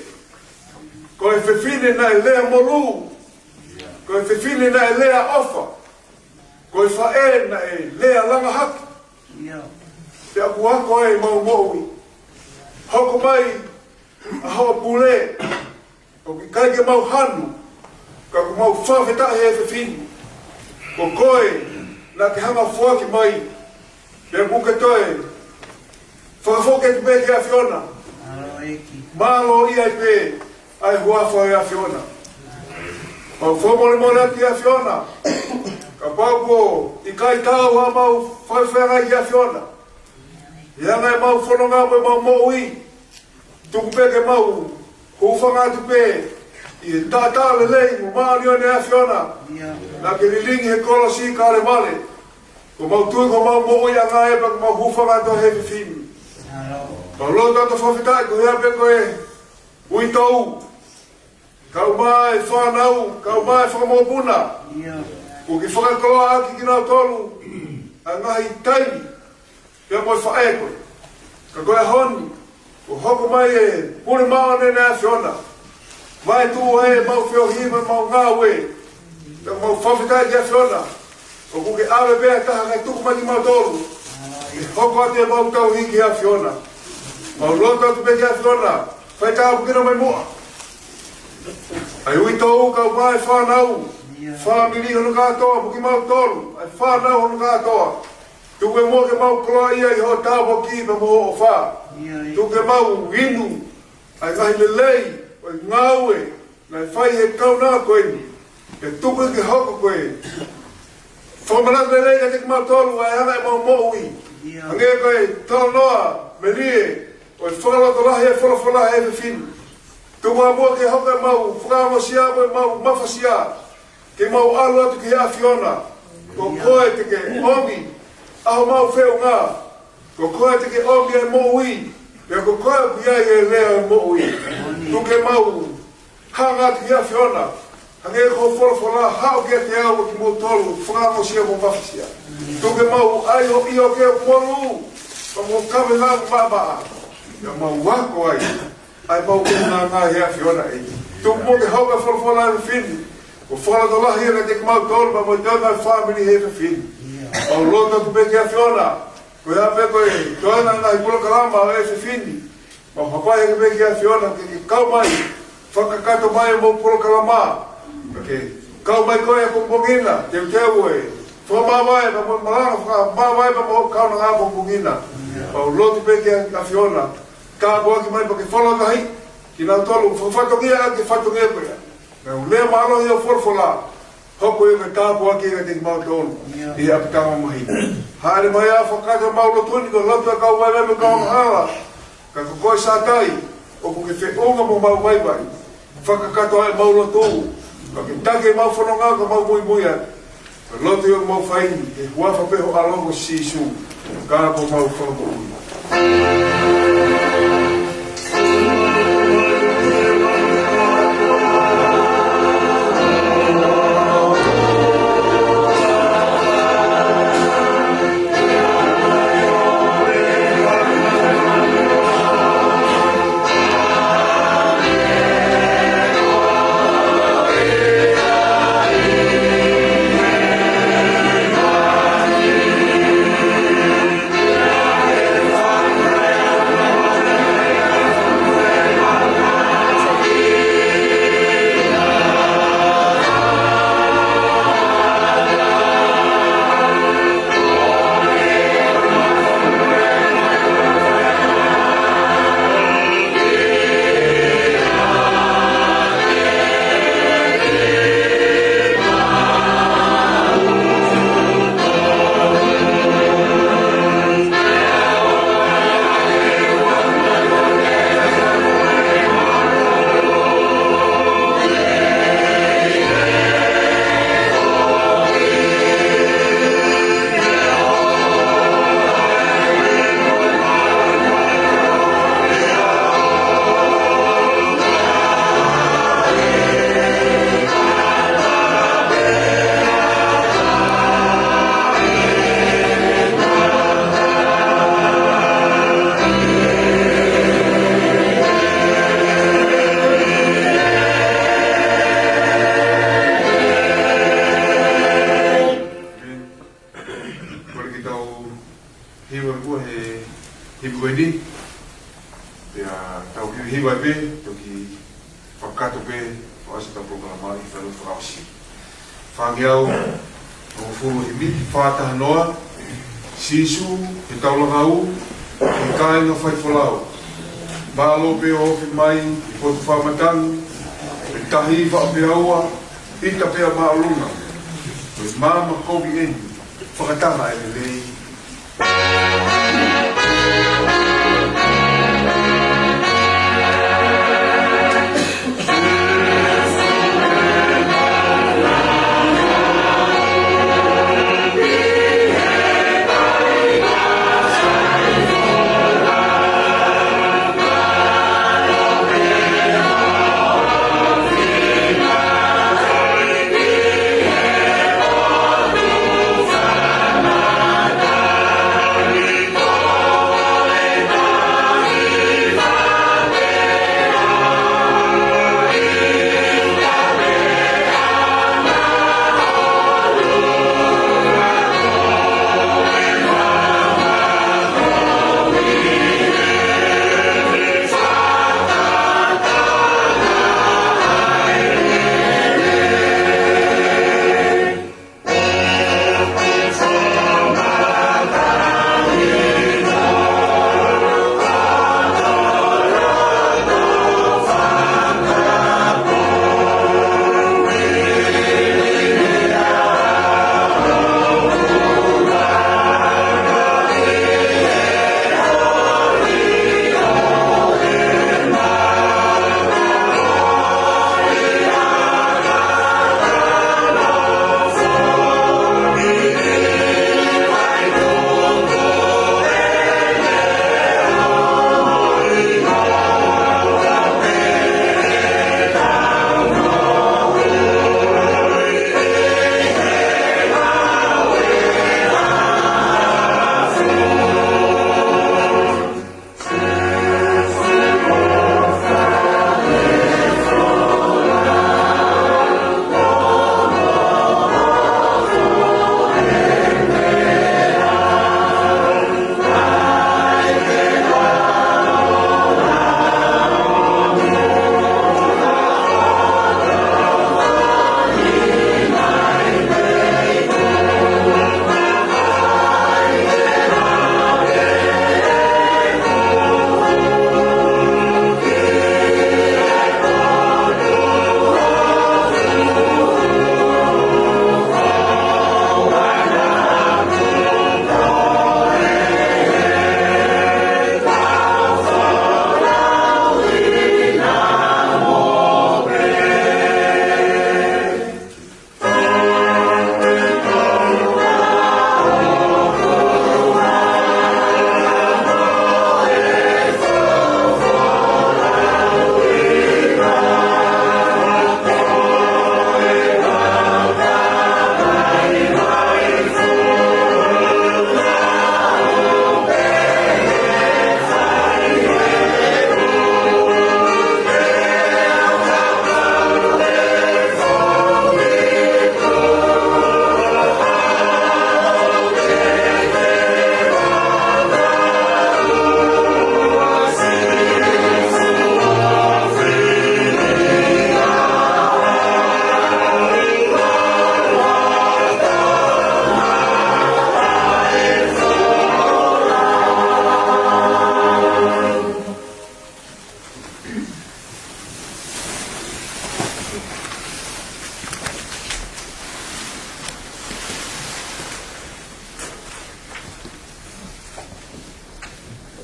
Ko e fefine naʻe lea molū. Ko e fefine naʻe lea ʻofa. Ko e faʻē naʻe lea langa hake. ʻIo. Pea kuo ako ai ʻemau moʻui. Hoko mai ʻa hoʻo pule, ʻoku ʻikai ke mau hanu, ka ʻoku mau fakafetaʻi he fefine. Ko koe naʻa ke hanga ʻo foaki mai, pea kuo ke toe fakafoki atu pē ki he ʻAfiona. Mālō ʻEiki. Mālō ia pē ʻa e huafa ʻo e ʻAfiona. Mau fakamolemole atu ki he ʻAfiona. Kapau kuo ʻikai taau haʻamau faifeangai ki he ʻAfiona ʻi he anga ʻemau fononga mo ʻemau moʻui, tuku pē ke mau hūfanga atu pē ʻi he taʻataʻa lelei mo māʻoniʻoni ʻa e ʻAfiona. ʻIo. Naʻa ke lilingi he kolosi ʻi Kalevale. Ko ʻemau tui ko ʻemau moʻuiʻanga ē pea ke mau hūfanga atu he fefine. Mau lotu atu fakafetaʻi koeʻuhi pē ko e uitou, kau mai e fānau, kau mai e fanga mokopuna. ʻIo. Kuo ke fakakoloa ʻaki kinautolu ʻa e ngaahi taimi pea mo e faʻē ko ē. Ka ko e ʻaho ni, kuo hoko mai e pule māʻoniʻoni ʻa e ʻAfiona. Vaetuʻu ai ʻemau feohi mo ʻemau ngāue. Pea mau fakafetaʻi ki he ʻAfiona. ʻOku ke ʻave pē ha taha kae tuku mai kimautolu ke hoko atu ʻemau tauhi ki he ʻAfiona. Mau lotu atu pē ki he ʻAfiona, fai tāpuekina mai muʻa ʻa e uitou, kau mai e fānau, fāmili hono kātoa, mo kimautolu ʻa e fānau hono kātoa. Tuku muʻa ke mau koloaʻia ʻi hoʻo tāpuaki pea mo hoʻo ʻofa. Tuku ke mau inu ʻa e ngaahi lelei ʻo e ngāue naʻe fai he kaunanga ko eni, pea tuku ke hoko ko e fakamanatu lelei kiate kimautolu ʻa e anga ʻemau moʻui. ʻIo. Hangē ko e talanoa melie ʻo e fakalotolahi ʻa e folofola he efiafi ni. Tuku muʻa ke hoko ʻemau fakaongosia mo ʻemau mafasia ke mau ʻalu atu ki he ʻAfiona. Ko koe te ke ʻomi ʻa homau feʻunga. Ko koe te ke ʻomi ʻa e moʻui. Pea ko koe ʻoku ʻi ai e lea ʻo e moʻui. Tuku ke mau hanga atu ki he ʻAfiona. Hangē ko hoʻo folofola, haʻu kiate au ʻa kimoutolu ʻoku fakaongosia mo mafasia. Tuku ke mau ʻai hoʻo ʻio ke ʻoku molu, pea mo kave ngāue maʻamaʻa. Pea mau ako ai ʻa ʻemau ʻulungaanga he ʻAfiona ē. Tuku muʻa ke hoko e folofola he efiafi ni ko e fakalotolahi ia kiate kimautolu pea mo e toenga e fāmili he efiafi ni. Mau lotu atu pē ki he ʻAfiona, koeʻuhi pē ko e toenga e ngaahi polokalama ʻo e efiafi ni. Mau hapai hake pē ki he ʻAfiona ke ke kau mai, fakakakato mai ʻemau polokalama. Ke kau mai koe he pongipongi ni, teuteu e fakamāvae pea mo e malanga fakamāvae pea mo e kaunanga he pongipongi ni. Mau lotu pē ki he ʻAfiona, tāpuaki mai pea ke fakalotolahi kinautolu ʻoku fakafatongia ʻaki e fatongia ko ia. Ngaahi lea mālohi ʻo e folofola, hoko ia ko e tāpuaki kiate kimautolu ʻi he ʻapitanga mamahi ni. Hāʻele mai ā, fakakakato ʻemau lotu ni, ko e lotu ʻa e kau vaivai mo e kau angahala. Ka ko koe Sātai, ʻoku ke feʻunga mo homau vaivai. Fakakakato ʻemau lotu, ka ke taki ʻemau fononga ka mau muimui atu. Ko e lotu ia ʻoku mau fai ni he huafa pē ho ʻAlo ko Sīsū, ka ko homau Fakamoʻui. Hiva pē, toki fakakakato pē, ʻo ʻasi ʻetau polokalama ʻi he fale fakaʻosi. Fāngeau, hongofulu himi, fā taha noa, Sīsū, he tau langa ū, he kāinga faifolau. Mālō pē ʻo ofi mai, ʻi potu fakamatala, he tahi faʻa pea ua, ʻita pea māʻolunga. Ko e maama kovi eni, fakatanga e lelei,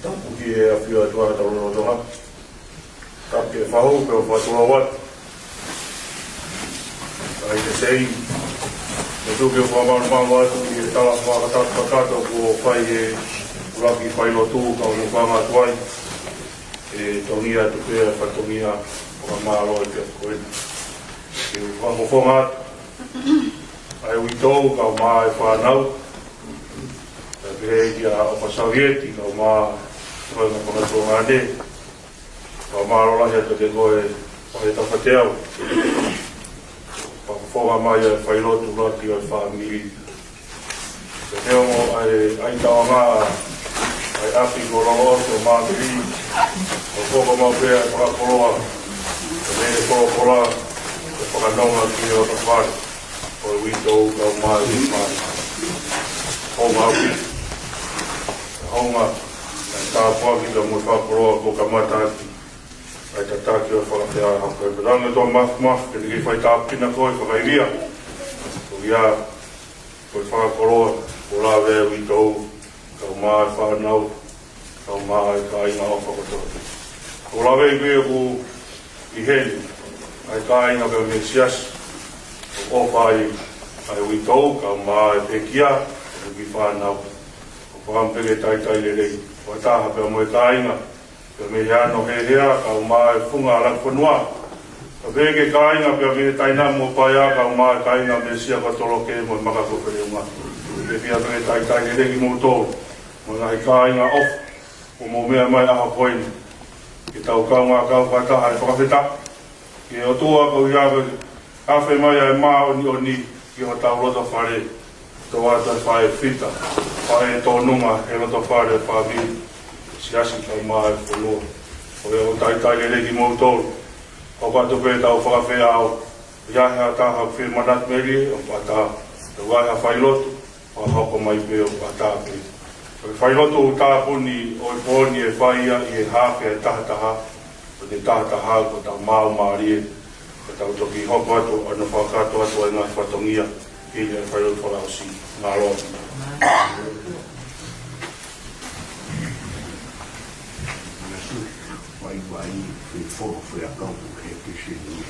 Tapu ki he ʻafio ʻa e ʻOtua ʻi hotau lotolotonga. Tapu ki he fahu pea ʻoku fakatulou atu. ʻAi ke sei. Mo tuku ke fakamalumalu atu ki he tala fakakakato kuo fai ʻe he ʻuluaki failotu kau hūfanga atu ai. ʻE tongi atu pē ʻa e fatongia fakamālō ʻi he efiafi ko eni. Ke u fakafofonga atu ʻa e uitou kae ʻumaʻā e fānau. Pea pehē kia ʻOfa Savieti kae ʻumaʻā e toenga fakatuongaʻane. Fakamālō lahi atu kiate koe, Faʻē Tafateau. Fakafofonga mai ʻa e failotu ʻuluaki ʻo e fāmili. Pea neongo ʻa e ʻaitauʻanga ʻa e ʻapi ko Loloʻoto Māmili, ʻOku hoko maʻu pē ʻa e fakakoloa, ʻa e meʻa ʻe folofola, ʻa e fakanonga ki he loto fale ʻo e uitou kae ʻumaʻā e fānau. Hounga ʻaupito. Hounga, ʻa e tāpuaki pea mo e fakakoloa kuo kamata ʻaki ʻa e tataki ʻo e fakafeʻao ko e pelanga to maf maf ke te kei fai tāpuekina koe fakaivia. Ko ia, ko e fakakoloa, kuo lave ʻa e uitou, kae ʻumaʻā e fānau, kae ʻumaʻā e kāinga ʻofa kotoa. Kuo lave ʻi he ʻoku ʻi heni, ʻa e kāinga pea mei he siasi, ʻoku ʻofa ai ʻa e uitou, kae ʻumaʻā e pekia, ʻa e kiʻi fānau. ʻOku ou fakaʻamu pē ke talitali lelei, fakataha pea mo e kāinga, pea mei he ano hehea, kae ʻumaʻā e funga ʻa Lakifonua. Pea pehē ki he kāinga pea mei he Taina mo Paea, kae ʻumaʻā e kāinga mei Siakotoloke mo e Maka ko Feleunga. Ke fia pē ke talitali lelei kimoutolu, mo e ngaahi kāinga ʻofa, ʻoku mou meʻa mai ʻaho ko eni. Ke tau kaungā kau fakataha he fakafetaʻi ki he ʻOtua, koeʻuhi ko e afe mai ʻa e māʻoniʻoni ki hotau loto fale, toʻo atu e faʻē fita, faʻē tōnunga he loto fale, fāmili, siasi kae ʻumaʻā e fonua. Ko ia ʻoku talitali lelei kimoutolu. Hoko atu pē ʻetau fakafeʻao, ʻi ai ha taha ʻoku fie manatu melie, ʻoku ʻatā, ʻi ai ha failotu, ʻo hoko mai pē ʻoku ʻatā pē. Ko e failotu ʻoku tāpuni ʻo e pō ni ʻe fai ia ʻi he haafe ʻa e taha taha, ko e taha taha ko hotau maau mālie, ka tau toki hoko atu ʻo fakakakato atu ʻa e ngaahi fatongia, ʻi he failotu fakaʻosi. Mālō. Vaivai, fefo, feakau, he kisi ni.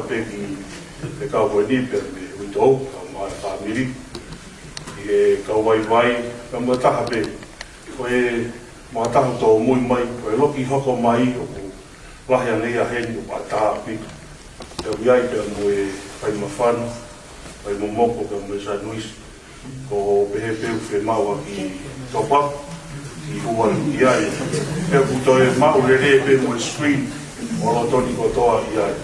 Pea ki he kau ko eni pea mei he uitou, kae ʻumaʻā e fāmili, ʻi he kau vaivai, kae ʻumaʻā taha pē, ko e maʻu taha tōmui mai, ko e loki hoko mai, ʻoku lahi ange ia heni ʻoku ʻatā ʻaupito. Pea ʻoku ʻi ai pea mo e fai mafana, fai momoko pea mo e sānuisi. Ko e pehē pē ʻoku fiemaʻu ʻa ki Topa, ki Hua ʻi ai. Pea ʻoku toe maʻu lelei pē mo e screen, ʻo lotoni kotoa ʻi ai.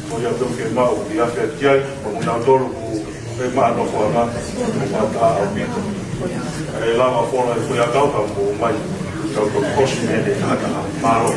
Ko ia pē ʻoku fiemaʻu ʻi afe atu ki ai, mo kinautolu ʻoku fiemaʻu nofoʻanga, ʻoku ʻatā ʻaupito. ʻE lava fola e foʻi ʻakau ka mou ō mai, tau tau kosi mei he taha taha. Mālō.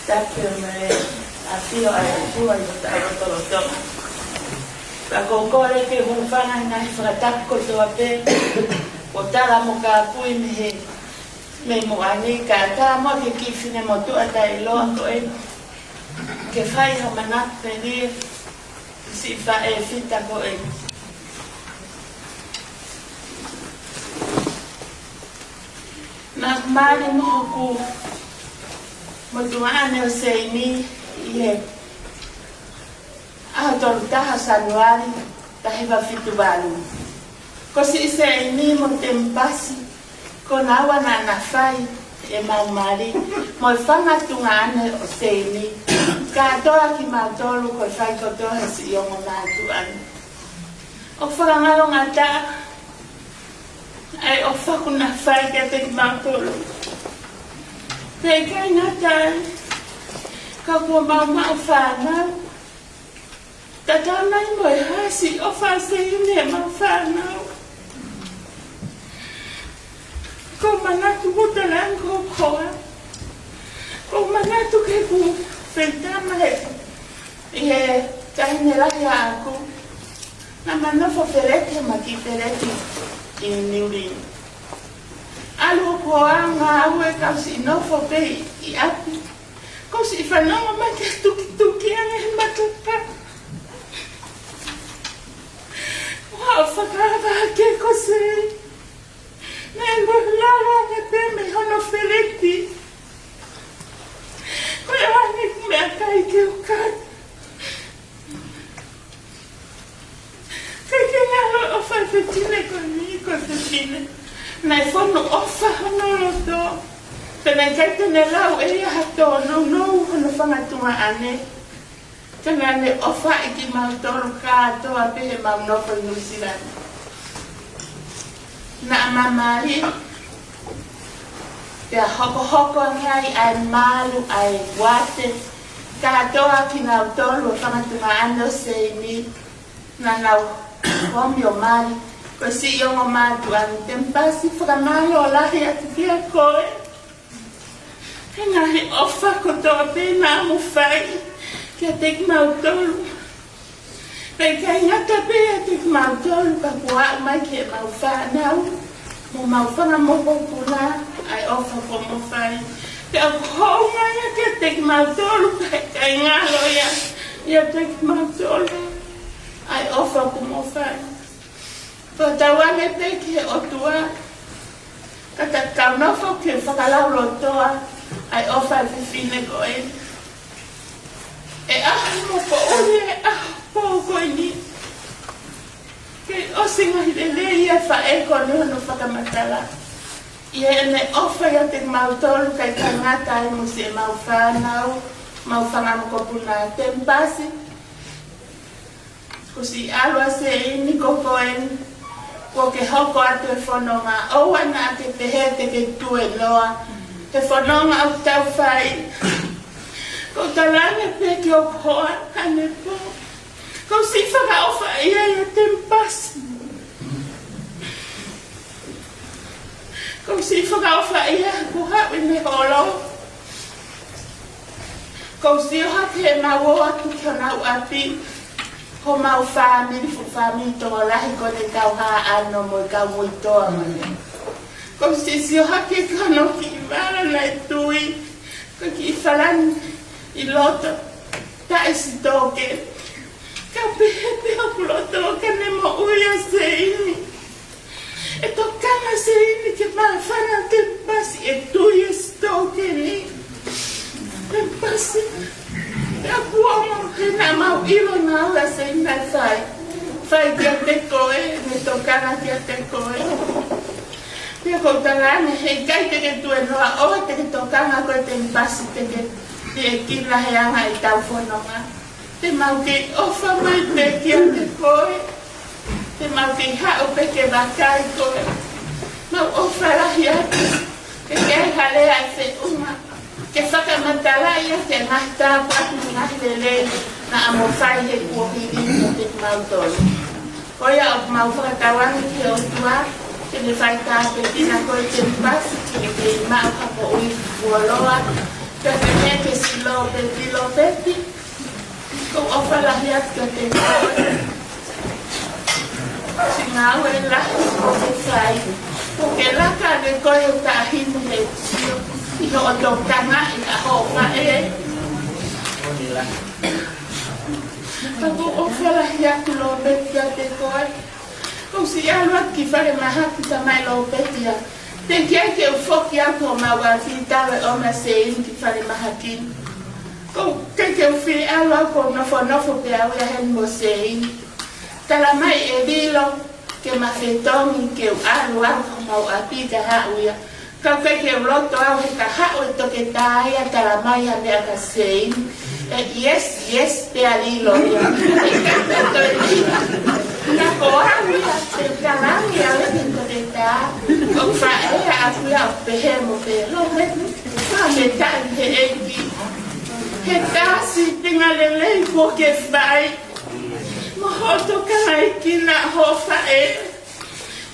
Tapu mo e ʻafio ʻa e ʻOtua ʻi hotau lotolotonga. Pea ʻoku ou kole ke u hūfanga he ngaahi fakatapu kotoa pē kuo tala mo kāpui mei he, mei muʻa ni, kae ʻatā mo e kiʻi finemotuʻa taʻeʻiloa ko ē, ke fai ha manatu pē ni, siʻi faʻē fita ko ē. Mali mo hoku motuʻa ʻa ʻAne ʻo Seini ʻi he ʻaho tolu taha Sānuali, taha hiva fitu valu. Ko siʻi Seini mo Temipasi, ko naua naʻa na fai ʻemau mali mo e fanga tuongaʻane ʻo Seini, kātoa kimautolu ko e fai kotoa he siʻi ongo mātuʻa ni. ʻOku fakangalongataʻa ʻa e ʻofa kuo na fai kiate kimautolu. Pea ʻikai ngata ai, ka kuo mau maʻu fānau. Tatau ai mo e hā siʻi ʻofa ʻa Seini heʻemau fānau. Ko u manatu ʻoku ou tala ange ko e hoa. Ko u manatu ki heʻeku feitama he, ʻi he taʻahine lahi ʻaʻaku. Naʻá ma nofo feleti, ma kiʻi feleti ʻi Niu Lini. ʻAlu hoku hoa ʻo ngāue, ka u siʻi nofo pē ʻi ʻapi. Ko u siʻi fanongo mai ki he tukituki ange he matapā. Ko haʻo fakaava hake ko Seini. Naʻe mo lalo ange pē mei hono feleti. Ko e ʻoange ʻeku meʻakai ke u kai. ʻIkai ke ngalo e ʻofa ʻa e fefine ko eni, ko e fefine naʻe fonu ʻofa hono loto. Pea naʻe ʻikai te ne lau ʻe ia ha tōnounou hono fanga tuongaʻane. Ka naʻá ne ʻofaʻi kimautolu kātoa pē heʻemau nofo ʻi Nuʻu Sila ni. Naʻá ma mali, pea hokohoko ange ai ʻa e malu, ʻa e uate, kātoa kinautolu ʻa e fanga tuongaʻane ʻo Seini, naʻa nau omi ʻo mali. Ko e siʻi ongo mātuʻa ni, Temipasi, fakamālō lahi atu kiate koe he ngaahi ʻofa kotoa pē naʻa mo fai kiate kimautolu. Pea ʻikai ngata pē ʻiate kimautolu, ka kuo aʻu mai ki heʻemau fānau mo ʻemau fanga mokopuna ʻa e ʻofa kuo mo fai. Pea ʻoku hounga ia kiate kimautolu, ka ʻikai ngalo ia ʻiate kimautolu ʻa e ʻofa kuo mo fai. Pea tauange pē ki he ʻOtua, ka ta kau nofo ke fakalaulōtoa ʻa e ʻofa ʻa e fefine ko eni. ʻE ʻaho mo poʻuli e ʻaho pō ko eni, kei ʻosi ngaahi lelei ʻa e faʻē ko eni hono fakamatala ʻi heʻene ʻofa ʻiate kimautolu, ʻikai ke ngata ai mo siʻemau fānau, mau fanga mokopuna. Temipasi, kuo ʻosi ʻalu ʻa Seini, ko koe eni kuo ke hoko atu e fononga, ʻoua naʻa ke pehē te ke tuēnoa he fononga ʻoku tau fai. Ko u talaange pē ki hoku hoa ʻanepō, ko u siʻi fakaʻofaʻia ʻia Temipasi. Ko u siʻi fakaʻofaʻia kuo haʻu ʻene holo. Ko u sio hake heʻemau ō atu ki honau ʻapi, homau fāmili, fuʻu fāmili tokolahi ko eni, kau Haʻano mo e kau Muitoa mo eni. Ko u siʻi sio hake ki hono kiʻi vala naʻe tui, ko e kiʻi falani ʻi loto, taʻe sitoke. Ka u pehē pē hoku loto ka ne moʻui ʻa Seini, ʻe tokanga ʻa Seini ke māfana Temipasi ʻe tui e sitoke ni. Temipasi, pea kuo mau, he naʻa mau ʻilo naʻa ʻoku ʻa Seini naʻe fai, fai kiate koe, ne tokanga kiate koe. Pea ko u talaange, heʻikai te ke tuēnoa, ʻoua te ke tokanga koe Temipasi, te ke liʻekina he anga ʻetau fononga. Te mau kei ʻofa mai pē kiate koe. Te mau kei haʻu pē ke vakai koe. Mau ʻofa lahi atu ke ke ʻai ha lea ʻi he feʻunga ke fakamatalaʻi ʻa e ngaahi tāpuaki mo e ngaahi lelei naʻa mo fai he kuohili ni kiate kimautolu. Ko ia ʻoku mau fakatauange ki he ʻOtua ke ne faitāpuekina koe Temipasi, ke ke kei maʻu ha moʻui fuoloa, pea ke ne ke siʻi lōpeti, lōpeti. Ko u ʻofa lahi atu kiate koe. Siʻi ngāue lahi kuo ke fai. Kuo ke laka ange koe he taʻahine he sio ʻi hoʻo tokangaʻi ʻa hoʻo faʻē. Ka ko u ʻofa lahi atu lōpeti kiate koe. Ko u siʻi ʻalu atu ki falemahaki, tamai lōpeti ʻa Teʻeki ai ke u foki au ki homau ʻapi talu e ʻomi ʻa Seini ki falemahaki ni. Ko e teʻeki ke u fie ʻalu au, ko e nofonofo pē au ia heni mo Seini. Talamai ʻe Lilo ke ma fetongi ke u ʻalu au ki homau ʻapi ka haʻu ia. Ka ʻoku ʻikai ke u loto au he ka haʻu e toketā ia talamai ha meʻa kia Seini, ʻe ʻiesi ʻiesi pē ʻa Lilo ia. Naʻa ko au ia, te u talange au ia ki he toketā. ʻOku faʻē ʻaʻaku ia ʻo pehē mo pehē, Lopeti, fakafetaʻi he ʻEiki he tā sīpinga lelei kuo ke fai mo hoʻo tokanga ki hoʻo faʻē.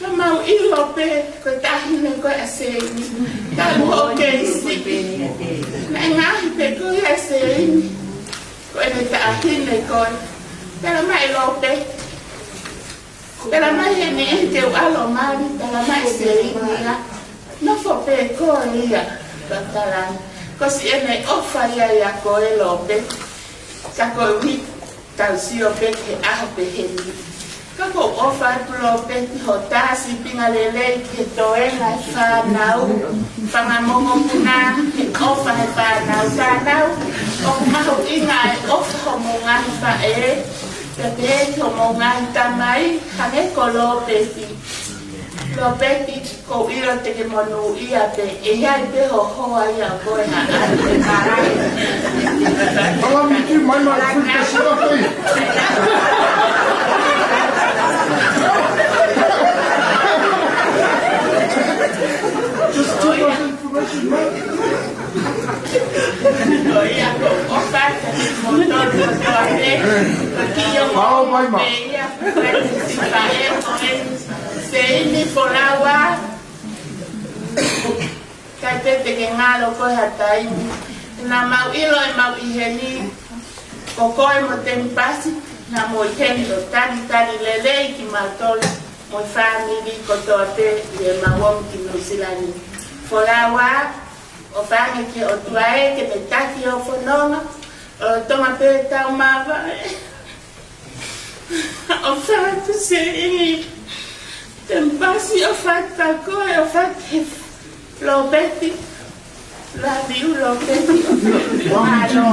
Naʻa mau ʻilo pē ko e taʻahine koe ʻa Seini talu hoʻo kei siʻi. Naʻe ngaohi pē koe ʻe Seini ko ʻene taʻahine koe. Talamai ʻe Lopeti, talamai ʻe he niʻihi te u ʻalu ʻo mali, talamai ʻe Seini ia, nofo pē koe ia, pea talange. Ko siʻene ʻofa ia ʻia koe Lopeti. Ka koeʻuhi tau sio pē ki he ʻaho pehē ni. Ka ʻoku ou ʻofa atu Lopeti hoʻo tā sīpinga lelei ki he toenga e fānau, fanga mokopuna, he ʻofa he fānau, fānau. ʻOku mahuʻinga e ʻofa homou ngaahi faʻē, pea pehē ki homou ngaahi tamai, hangē ko Lopeti. Lopeti, ʻoku ou ʻilo te ke monūʻia pē, ʻe ʻi ai pē ho hoa ʻia koe ha ʻalu ke mali. Allow me to give my, my full perspective. Just too much information, man. Ko ia ko ʻofa atu mo tonu kotoa pē. Ko ki o mo Pao mai ma. Pē ia, ko e si faʻē ko e Seini Folaua. Kae pē te ke ngalo koe ha taimi. Naʻa mau ʻilo ʻemau ʻi heni, ko koe mo Temipasi, naʻa mou ʻi heni ʻo talitali lelei kimautolu mo e fāmili kotoa pē ʻi heʻemau ō mai ki Nuʻusila ni. Folaua, ʻofa ange ki he ʻOtua ē ke ne taki hoʻo fononga, ʻo Tonga pē tau mavae. ʻOfa atu Seini, Temipasi, ʻofa atu kia koe, ʻofa atu ki Lopeti. Love you, Lopeti. Mālō.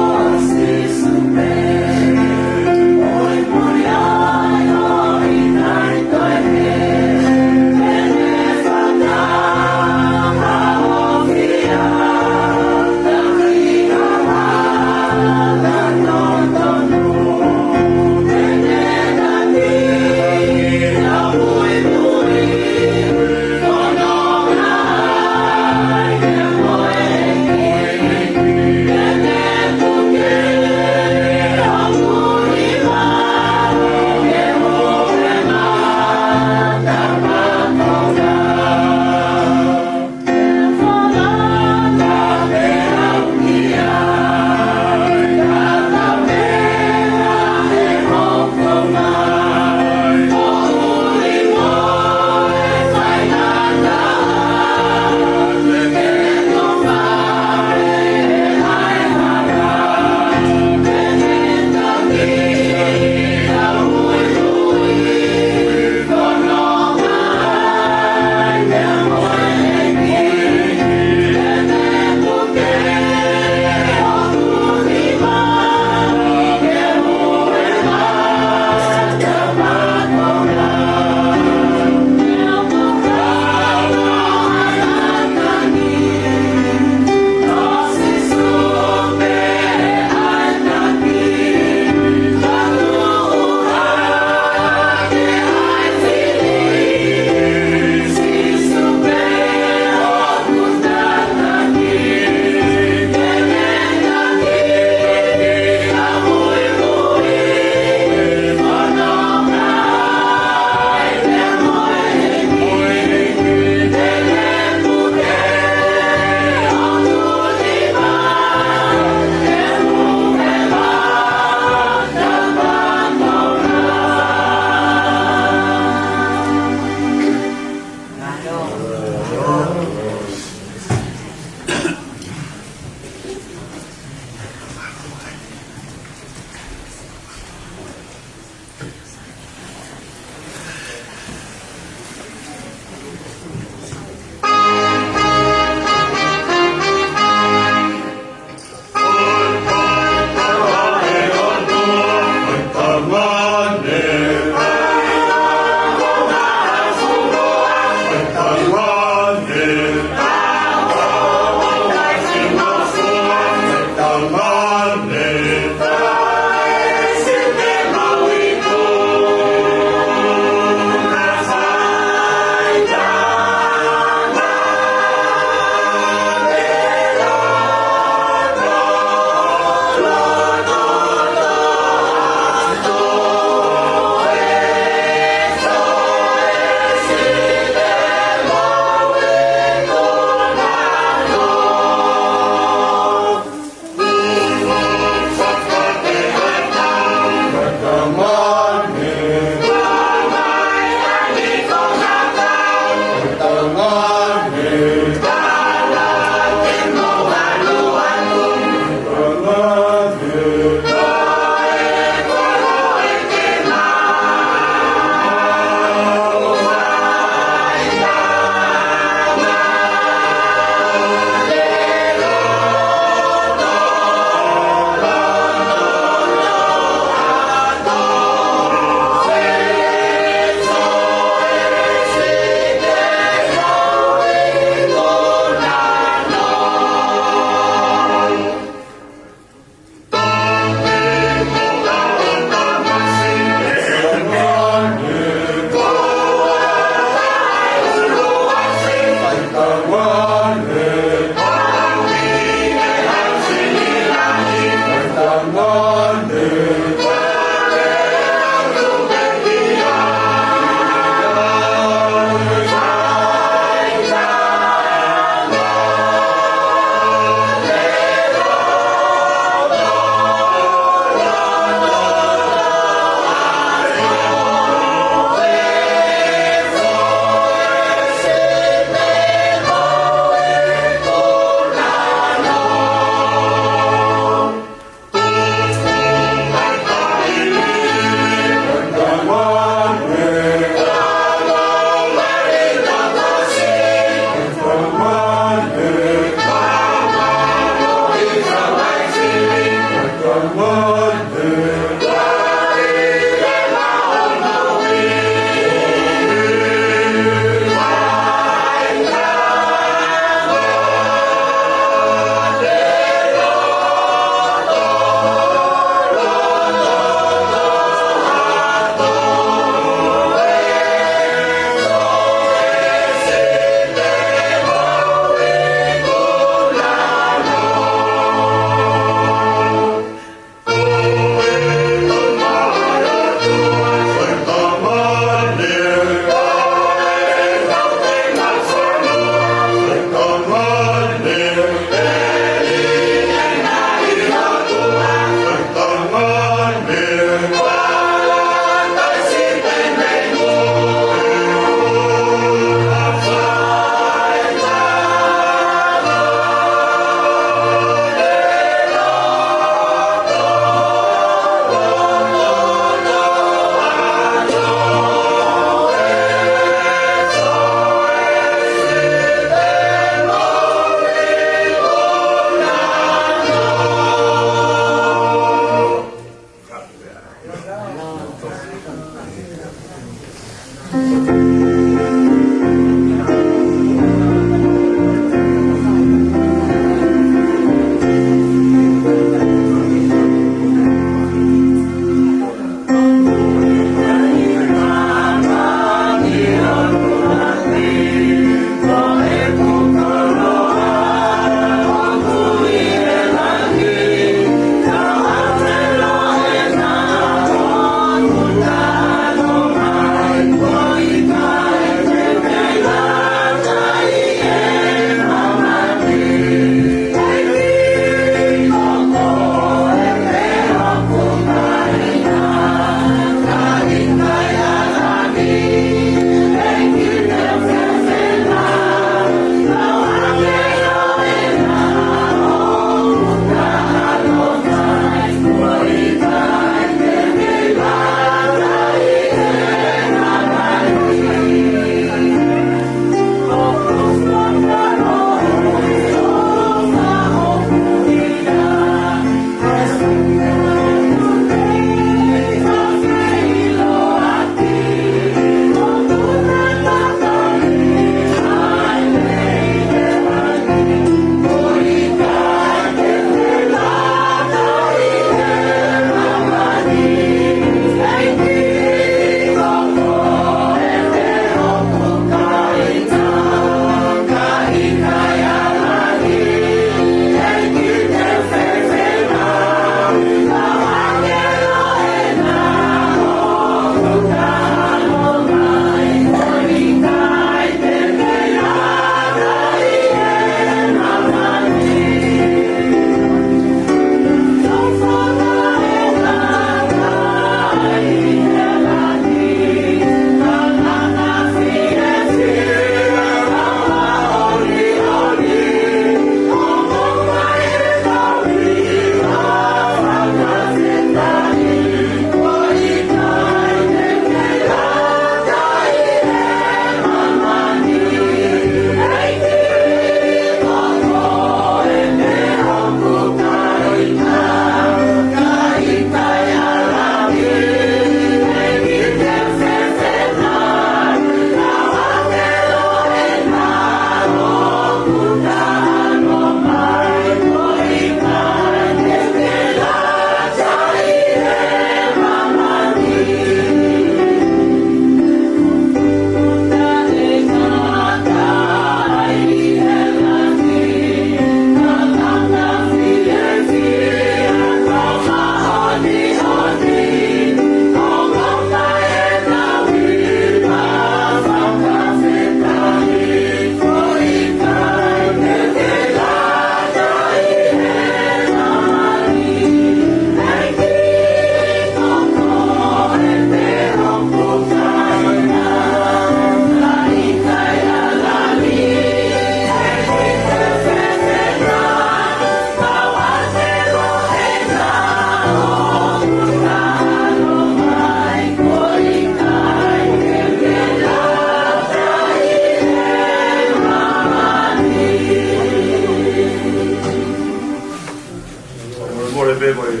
Mole pē ko e, ʻi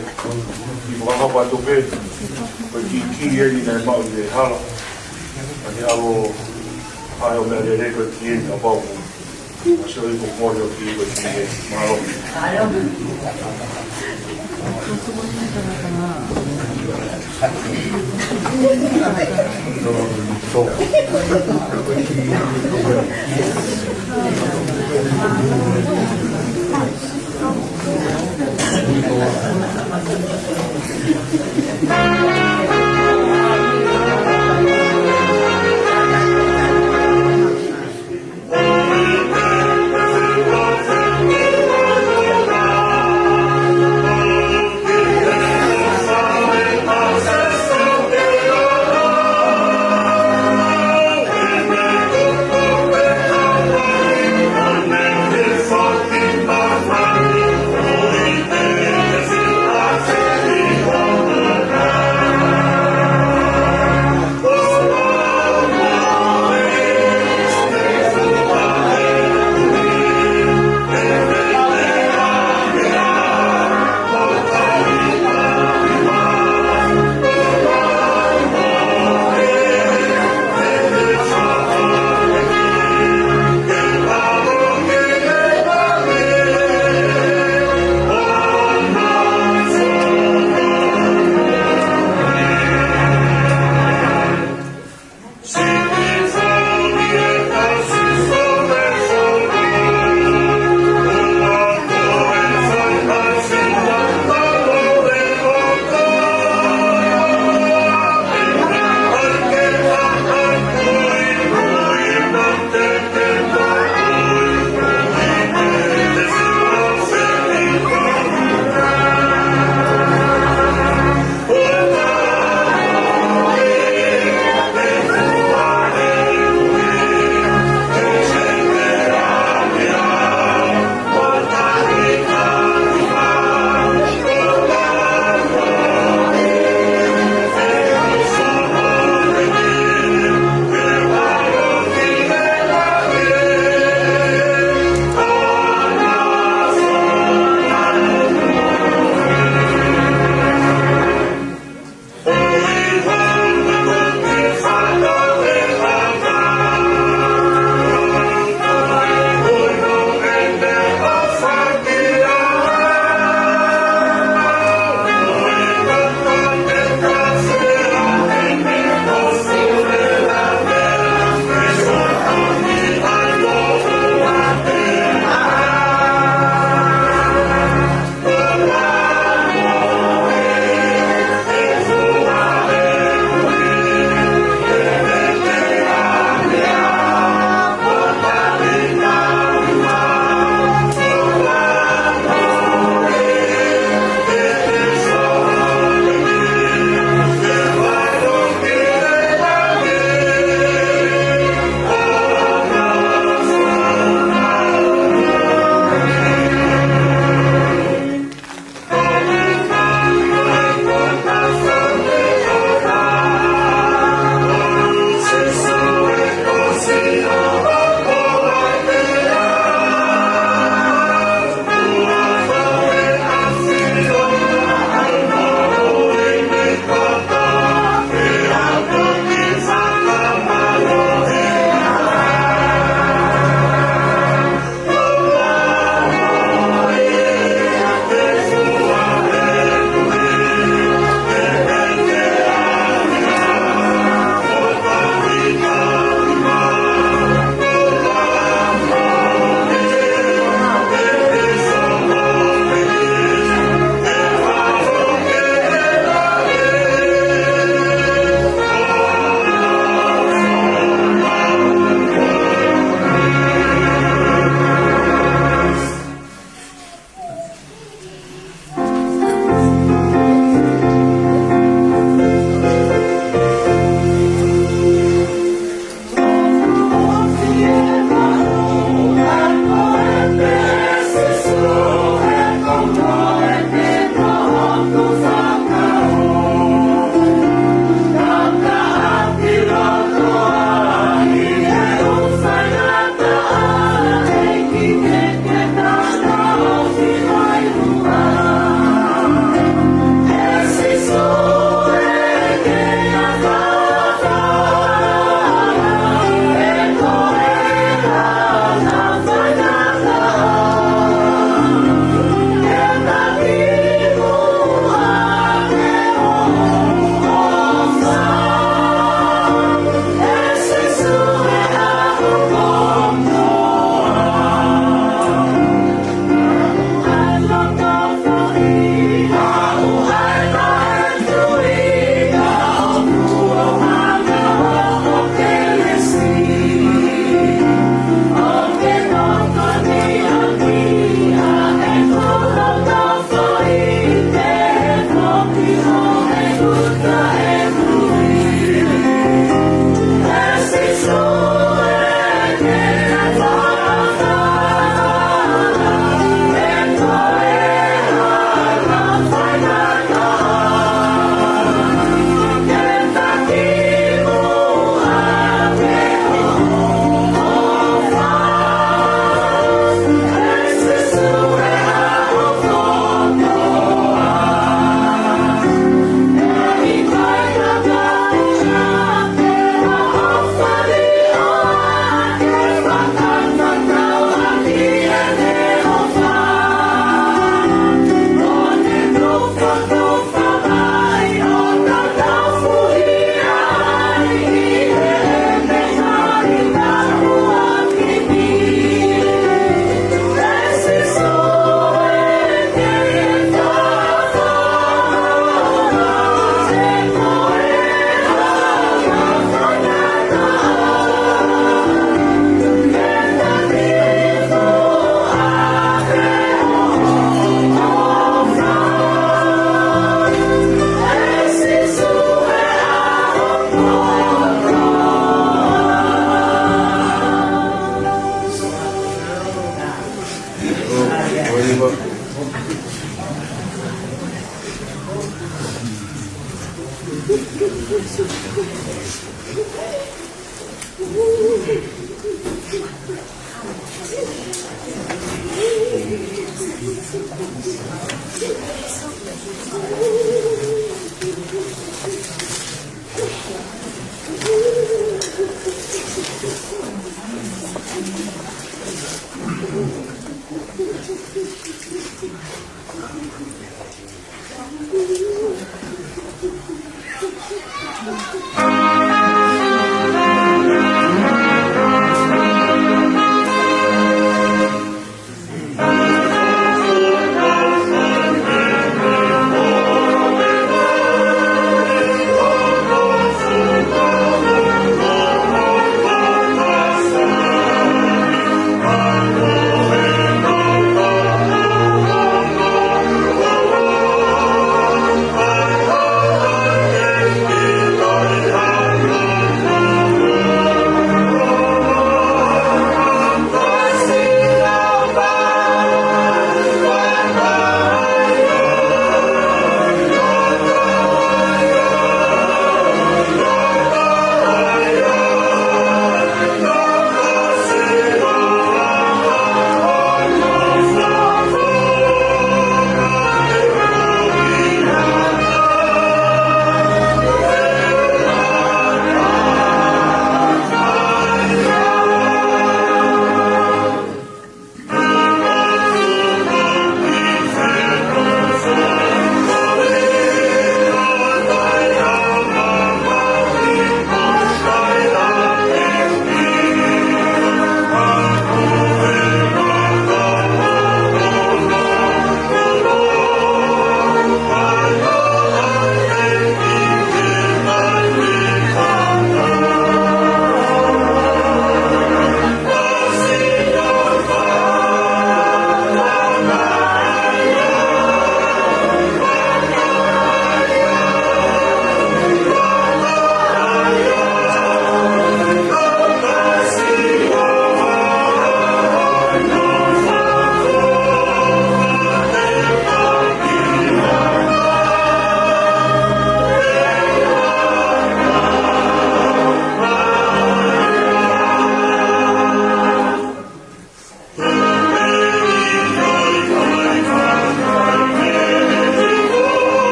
he fakahā atu pē, ko e kiʻi kī eni naʻe maʻu ʻi he hala. Ka ne ʻalu ʻo ʻai ʻo meʻa lelei ko e kī eni kapau ko. Ka sio ʻi ko mole ʻo kī ko e kī eni. Mālō.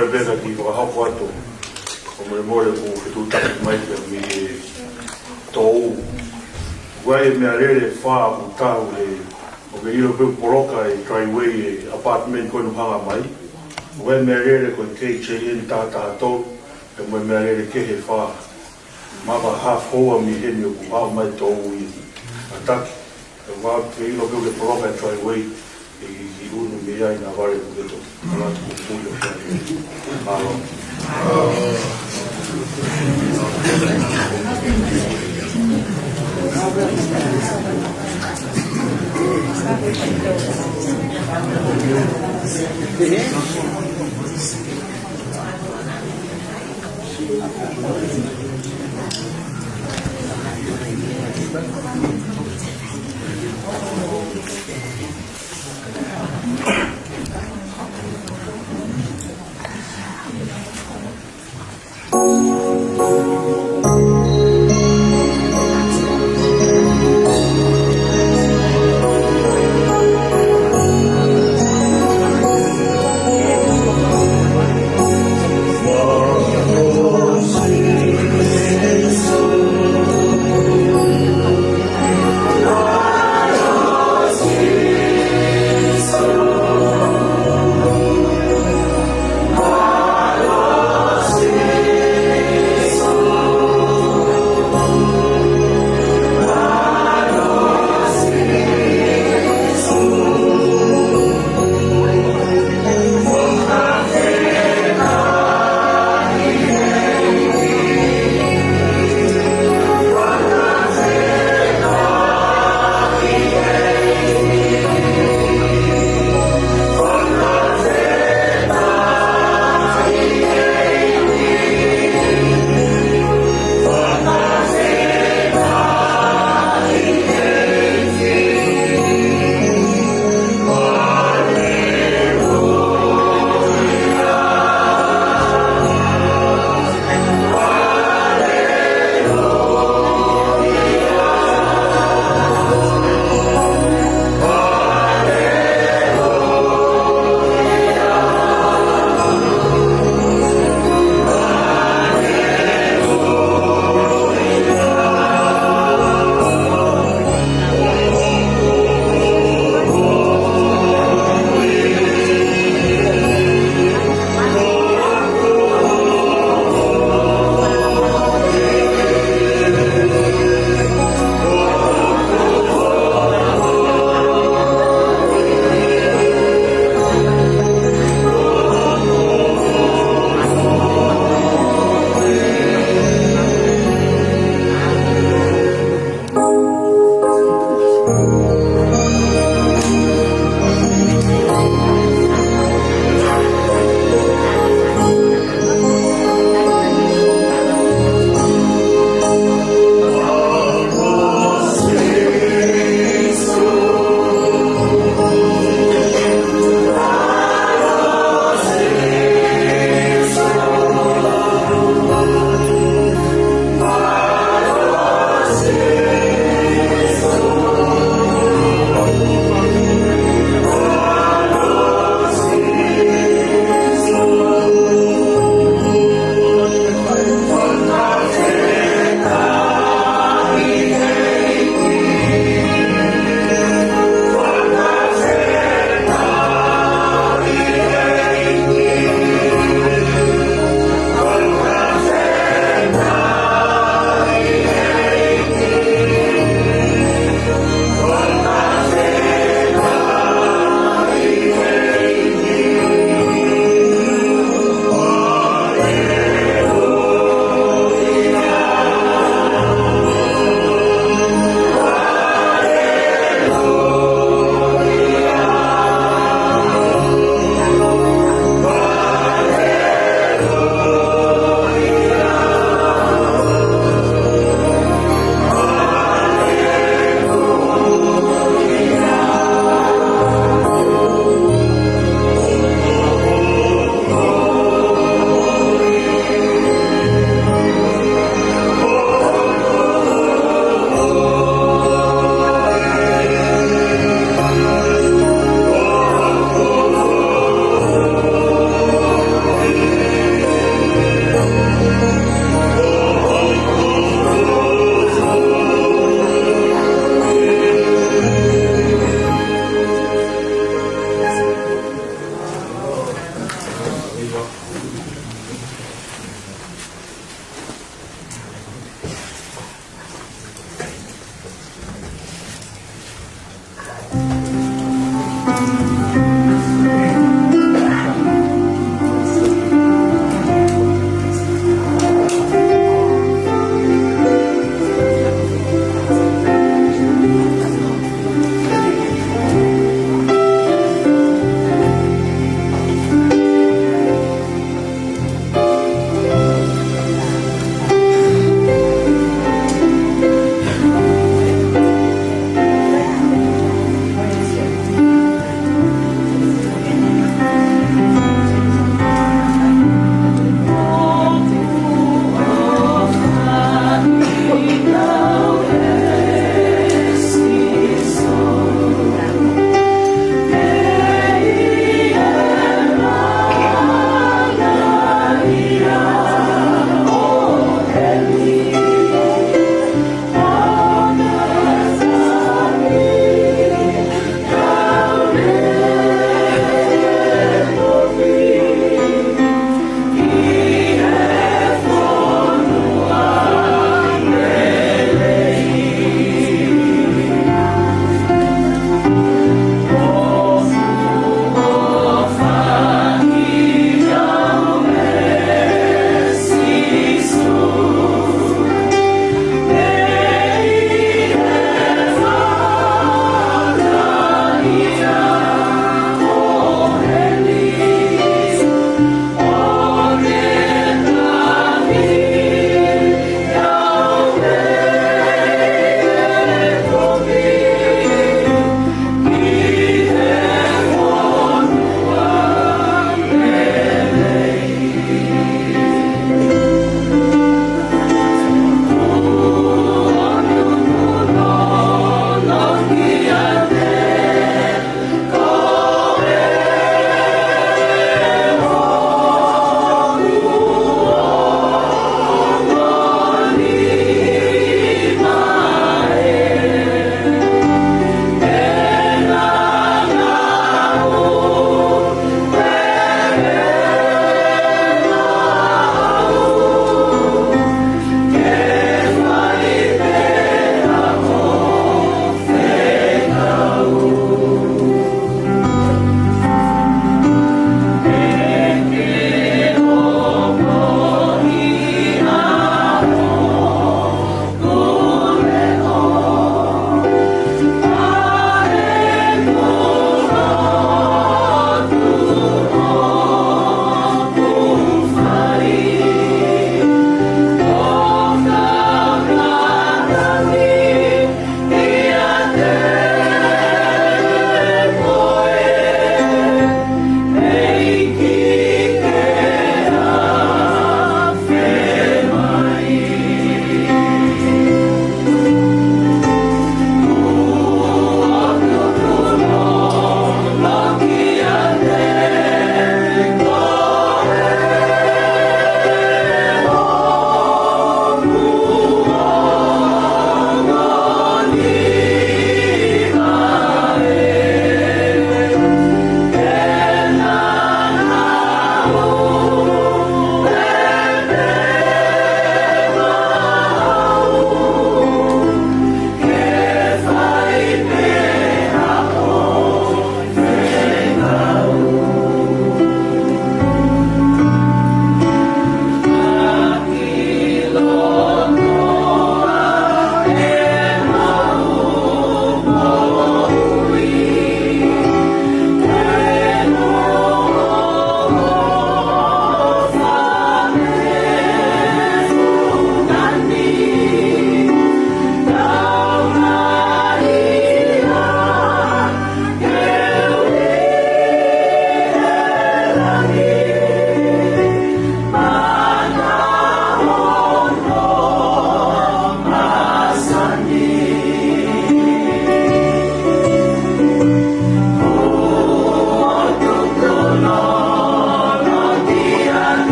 Pea ka kiʻi fakahoko atu, ʻo molemole ʻoku fetuʻutaki mai kia Mike Tou. ʻOku ʻi ai e meʻalele ʻe fā ʻoku tau he, ʻoku ke ʻilo pē ʻoku poloka e driveway e apartment ko eni ʻoku hanga mai. ʻOku ʻi ai e meʻalele ko e K J N taha taha tolu, pea mo e meʻalele kehe ʻe fā. Mava half hour mei heni ʻoku haʻu mai Tou ʻi he ʻataki. ʻE ʻoua te ke ʻilo pē ʻoku ke poloka e driveway, ʻe ke kiʻi ʻunu mei ai naʻa vale ʻoku ke tō. Ala tu kuku ʻi o fai. Mālō.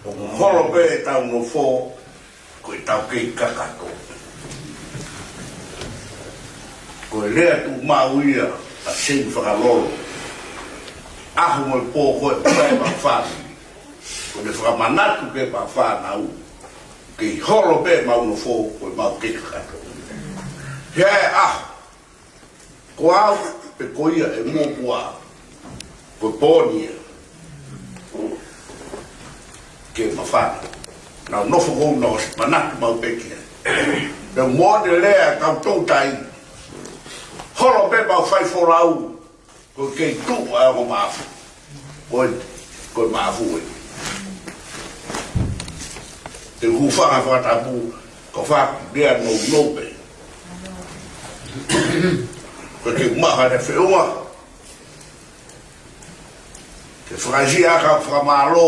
ʻOku holo pē ʻetau nofo, ko ʻetau kei kakato. Ko e lea tuʻumaʻu ia ʻa Seini Fakalolo. ʻAho mo e pō ko ē ʻoku ʻi ai ʻema fāmili. Ko ʻene fakamanatu ki heʻema fānau. Kei holo pē ʻemau nofo, ko ʻemau kei kakato. He ʻaho, ko au pē ko ia ʻe muʻomuʻa, ko e pōni ia ke mafana. Naʻa nau nofo ko ena ʻo ʻosi manatu maʻu pē ki ai. Pea mo e lea ʻa e kau toutai, holo pē ʻemau faifolau, ko e kei tuʻu ʻa e ongo Maʻafu. Ko e, ko e Maʻafu ē. Te u hūfanga he fakatapu, ko e faʻa lea nounou pē. Ko e kei maha e feʻunga ke fakaʻasi ʻa e kau fakamālō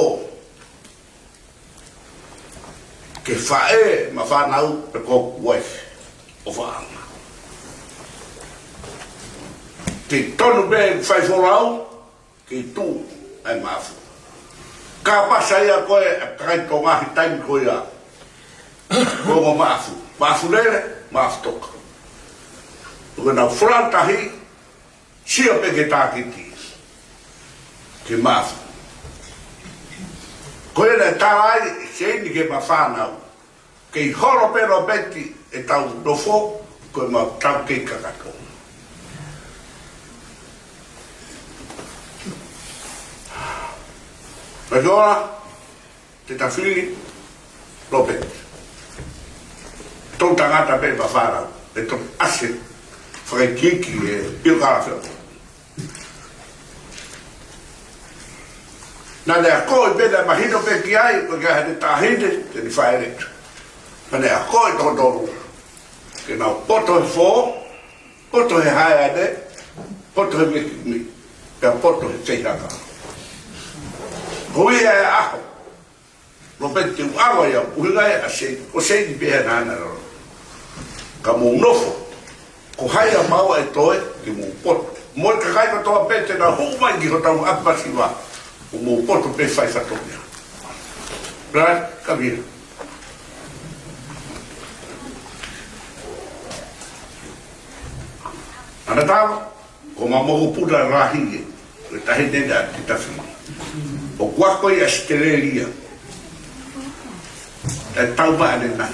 ki he faʻē mo e fānau pea ko hoku uaifi ʻofaʻanga. Te u tonu pē ʻeku faifolau ke tuʻu ʻa e Maʻafu. Ka pasa ia ko e ʻa e kakai Tonga he taimi ko ia, ko e ongo Maʻafu, Maʻafu lele, Maʻafu toka. Ko ʻenau folau tahi, sio pē ki he tākiti ki he Maʻafu. Ko ia naʻe tala ai ʻe Seini ki heʻema fānau, kei holo pē Lopeti ʻetau nofo, ko ʻemau tau kei kakato. Pea ko ia, te ta fili Lopeti. Tau tangata pē ʻema fānau, ʻe tau ʻasi fakaikiiki ʻe Pio Kalafeo. Naʻa ne akoʻi pē, naʻe mahino pē ki ai, ko e kei haʻane taʻahine, te ne fāʻeleʻi. Naʻa ne akoʻi toko tolu ke nau poto he fō, poto he haeane, poto he vekumi, pea poto he feihaka. Ko ia e ʻaho, Lopeti, te u ʻalu ai au, ʻuhinga ia ʻa Seini, ko Seini pē ʻa e nana ro. Ka mou nofo, ko hai ʻa maua ʻe toe ke mou poto. Mo e kakai kotoa pē te nau hū mai ki hotau ʻapi masiva, ʻo mou poto pē fai fatongia. Right? Ka via. Ana tava, ko ʻema mokopuna lahi ē, ko e taʻahine ʻa Titafi. ʻOku ako ʻi ʻAositelēlia. ʻE tau maʻa ne nai.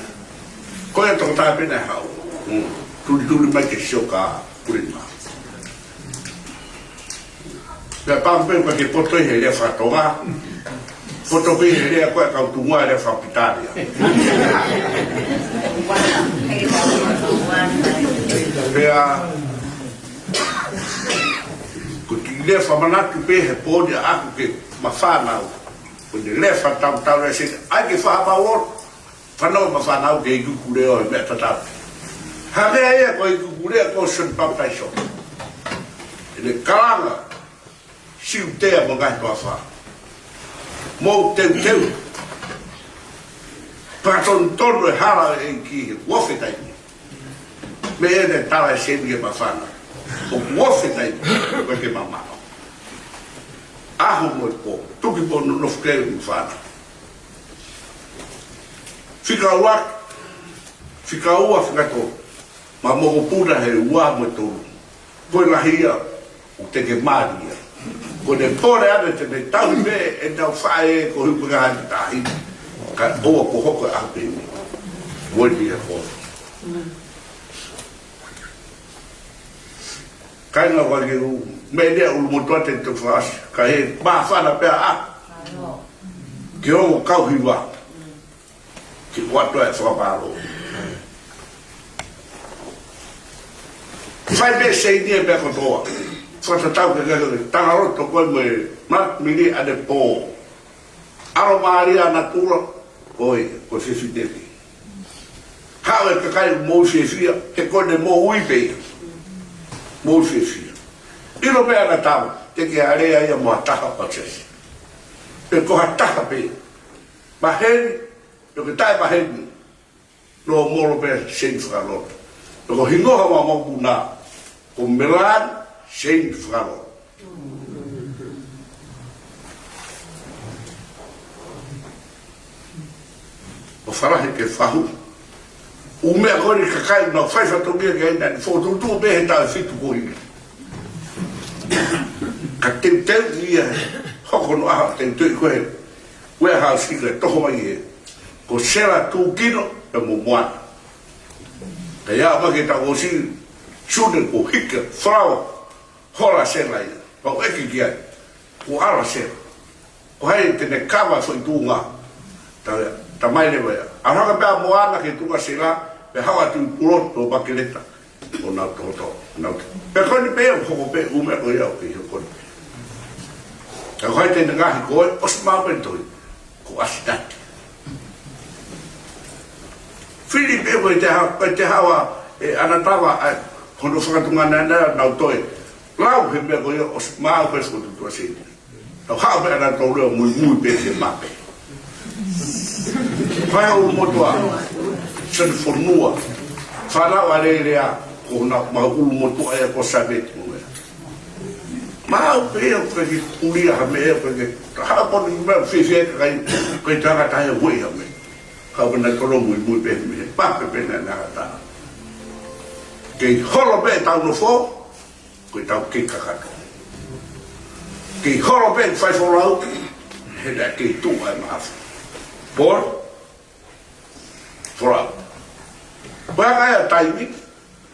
Ko e tokotaha pē naʻe haʻu. Mm. Tulituli mai ke sio ka puli mā. Pea pau pē ko e ke poto he lea faka-Tonga. Poto pē he lea ko e kau Tonga lea faka-Pilitānia. Pea ko e kiʻi lea fakamanatu pē he pō ni ʻaʻaku ki heʻema fānau. Ko e lea fakatautau lea Seini, ʻai ke fakamālō. Fanongo ʻema fānau ki he ikuku leʻo he meʻa tatau. Hangē ia ko e ikuku leʻo ko Sione Papitaiso. ʻEne kalanga, Siutea mo e ngaahi toafa. Mou teuteu. Fakatonutonu e hala ʻo e ʻEiki he ʻoku ofi e taimi. Meʻa ʻeni naʻe tala ʻe Seini ki heʻema fānau. ʻOku ofi e taimi, ʻoku ʻikai ke mamaʻo. ʻAho mo e pō, tuki pō nonofo ki ai ʻema fānau. Fika ua, fika ua, fika tolu. ʻEma mokopuna he ua mo e tolu. Ko e lahi ia, ʻoku te ke mali ia. Ko ʻene pole ʻana te ne tauhi pē ʻenau faʻē ko e hui ko e ngaahi tahi. Ka ʻoua kuo hoko ʻa pē ni. Mo e tia ko. Kāinga, ʻoku ʻikai ke u meʻa ʻulumotuʻa te u fasi. Ka he māfana pē ʻa ke ongo kau hiva ke ʻoatu e fakamālō. Fai pē Seini e meʻa kotoa. Fakatatau ki he ngaahi tangaloto ko ē mo e Mark Mili ʻanepō. ʻAlomālie ʻa natula, ko e, ko e fefine pē. Haʻu e kakai ʻoku moʻui fiefia, he ko ʻene moʻui pē ia. Moʻui fiefia. ʻIlo pē ʻa e tama, te ke alea ia mo ha taha ʻo e siasi. Pe ko ha taha pē. Maheni, pe ko e taʻemaheni. Lōmolo pē Seini Fakalolo. Pea ko e hingoa ʻema mokopuna, ko Melani Seini Fakalolo. ʻO falahi ke fahu. ʻUmeʻa ko eni kakai naʻa nau fai fatongia ki ai naʻa ne fokotuʻutuʻu pē he taʻu ʻe fitu ko eni. Ka teuteu ia, hoko hono ʻaho teuteu ko e warehouse ki he toho mai ē. Ko Sela Tūkino ē mo Moana. Ka ia ma ke ta ko si sune ko hika falawa hola Sela ia. Pau ʻeke ki ai. Ko ala Sela. Ko hai te ne kava foʻi tuʻunga. Ta, ta mai leva ia. ʻAlu hake pē ʻa Moana ki he tuʻunga Sela, pea haʻu atu ʻi Pulotu ʻo Makeleta. ʻO nau toto, nau toto. Pea ko eni pē ʻoku hoko pē ʻū meʻa ko ia ʻoku kei hoko ni. Ka ko hai te ne ngaohi koe, ʻosi maʻu pē tohi. Ko ʻAsitaki. Fili pē ko e te ha-, ko e te hawa e anatava, ʻa hono fakatuʻunga naʻa nau toe lau he meʻa ko ia ʻosi maʻu pē fokotuʻutuʻu ʻa Sini. Tau haʻu pē ʻanautolu ʻo muimui pē ki he mape. Fai ʻa ʻUlumotuʻa, Sanifonua, fānau ʻa Lelea, ko honau maʻu ʻUlumotuʻa ia ko Saveti mo ia. Maʻu pē ia ʻoku ke kulia ha meʻa, ʻoku ke haʻu ko ni meʻa fiefia e kakai, ko e tangata he ueʻi ha meʻa. Haʻu pē ʻanautolu ʻo muimui pē mei he mape pē naʻa nau ʻatā. Kei holo pē ʻetau nofo, ko ʻetau kei kakato. Kei holo pē fai folau, he naʻe kei tuʻu ai mahafu. Paul, folau. Pea ka ia taimi,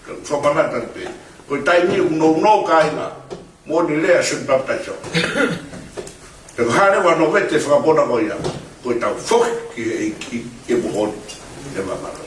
ka fakamanatu pē. Ko e taimi ʻoku nounou kāinga, mo ni lea se papitaiso. Te ko hale wa no vete fakapona ko ia. Ko ʻetau foki ki he ʻEiki ʻi he moʻoni. ʻE mamalo.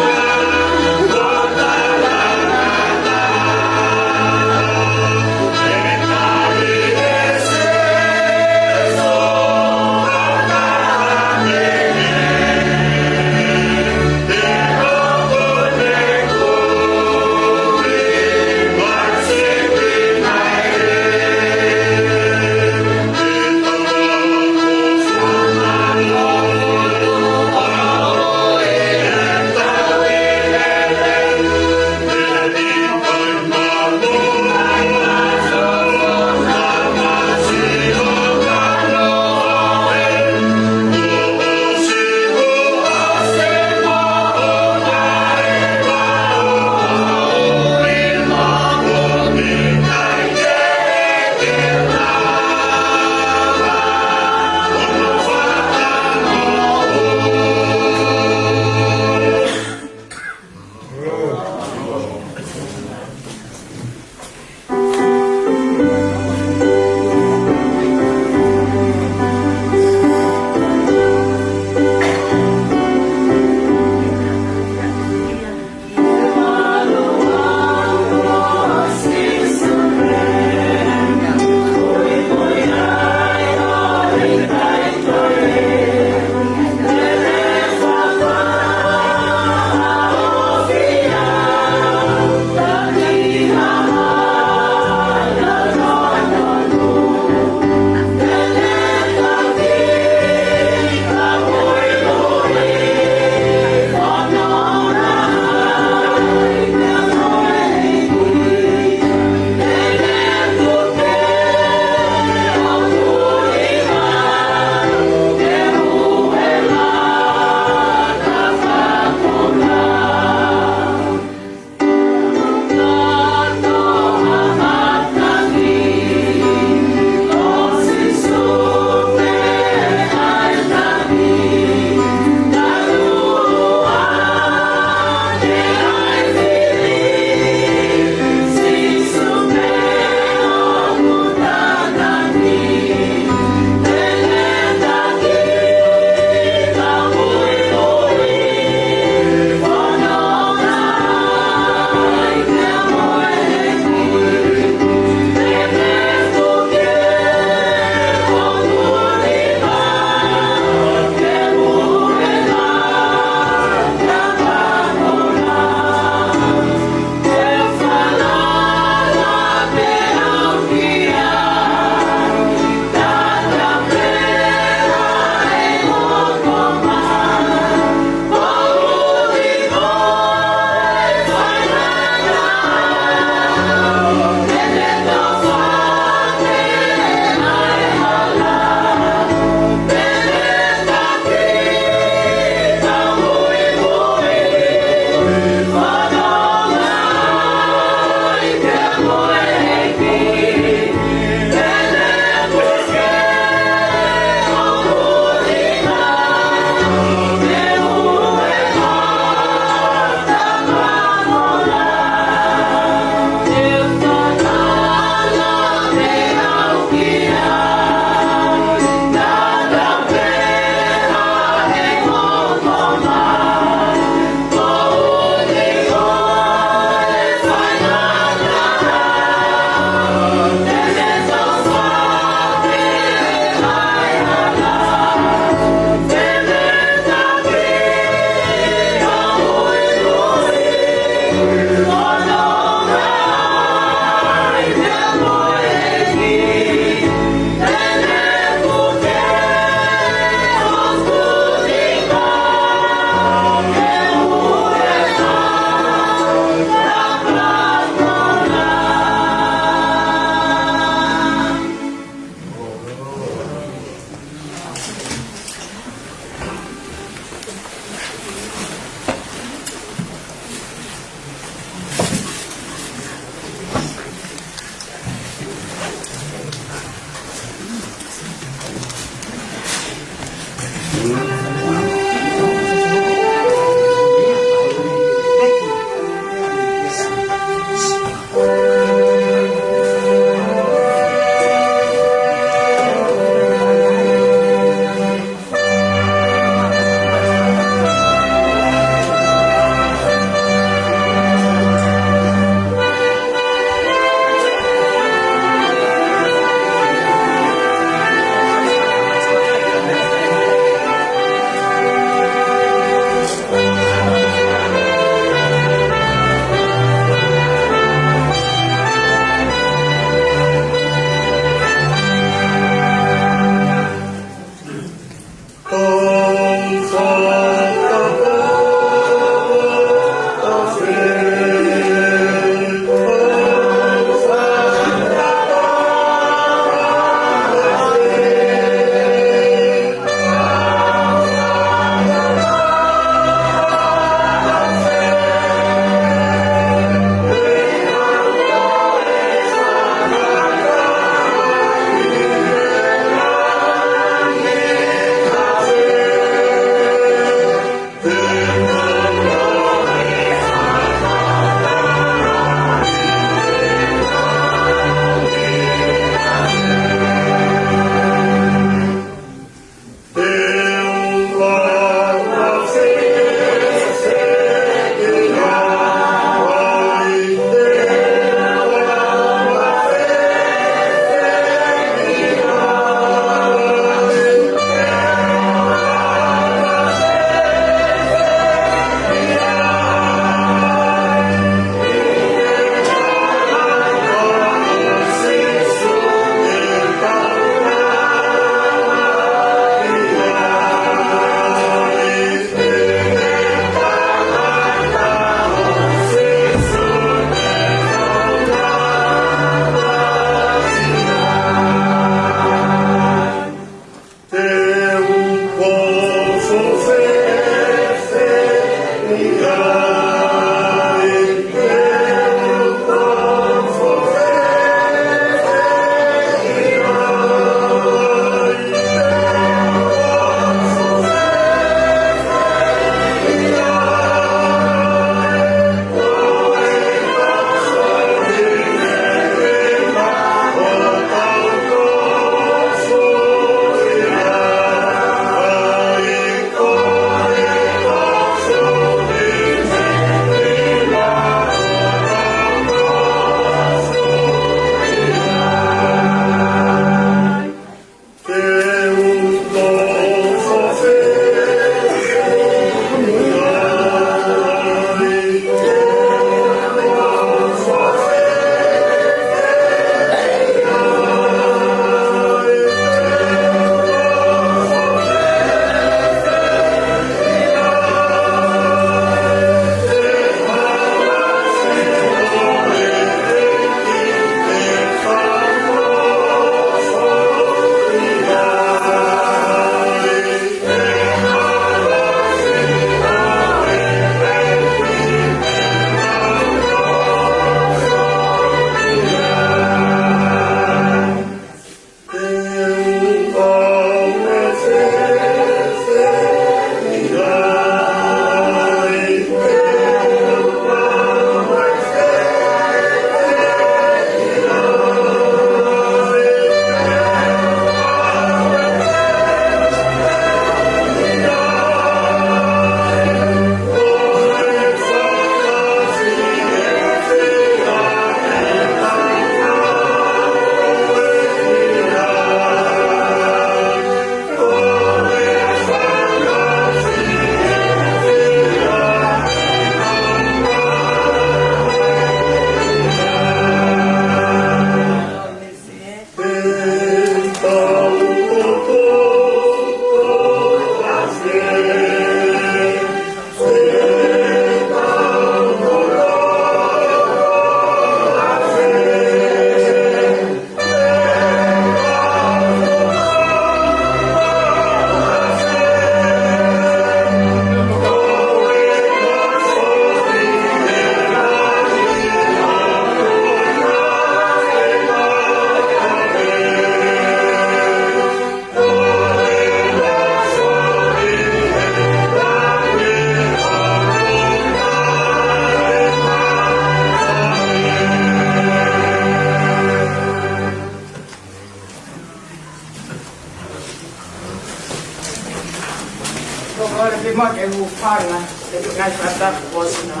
Ora ke mo ke hūfanga, te ke ngai fata ko sina.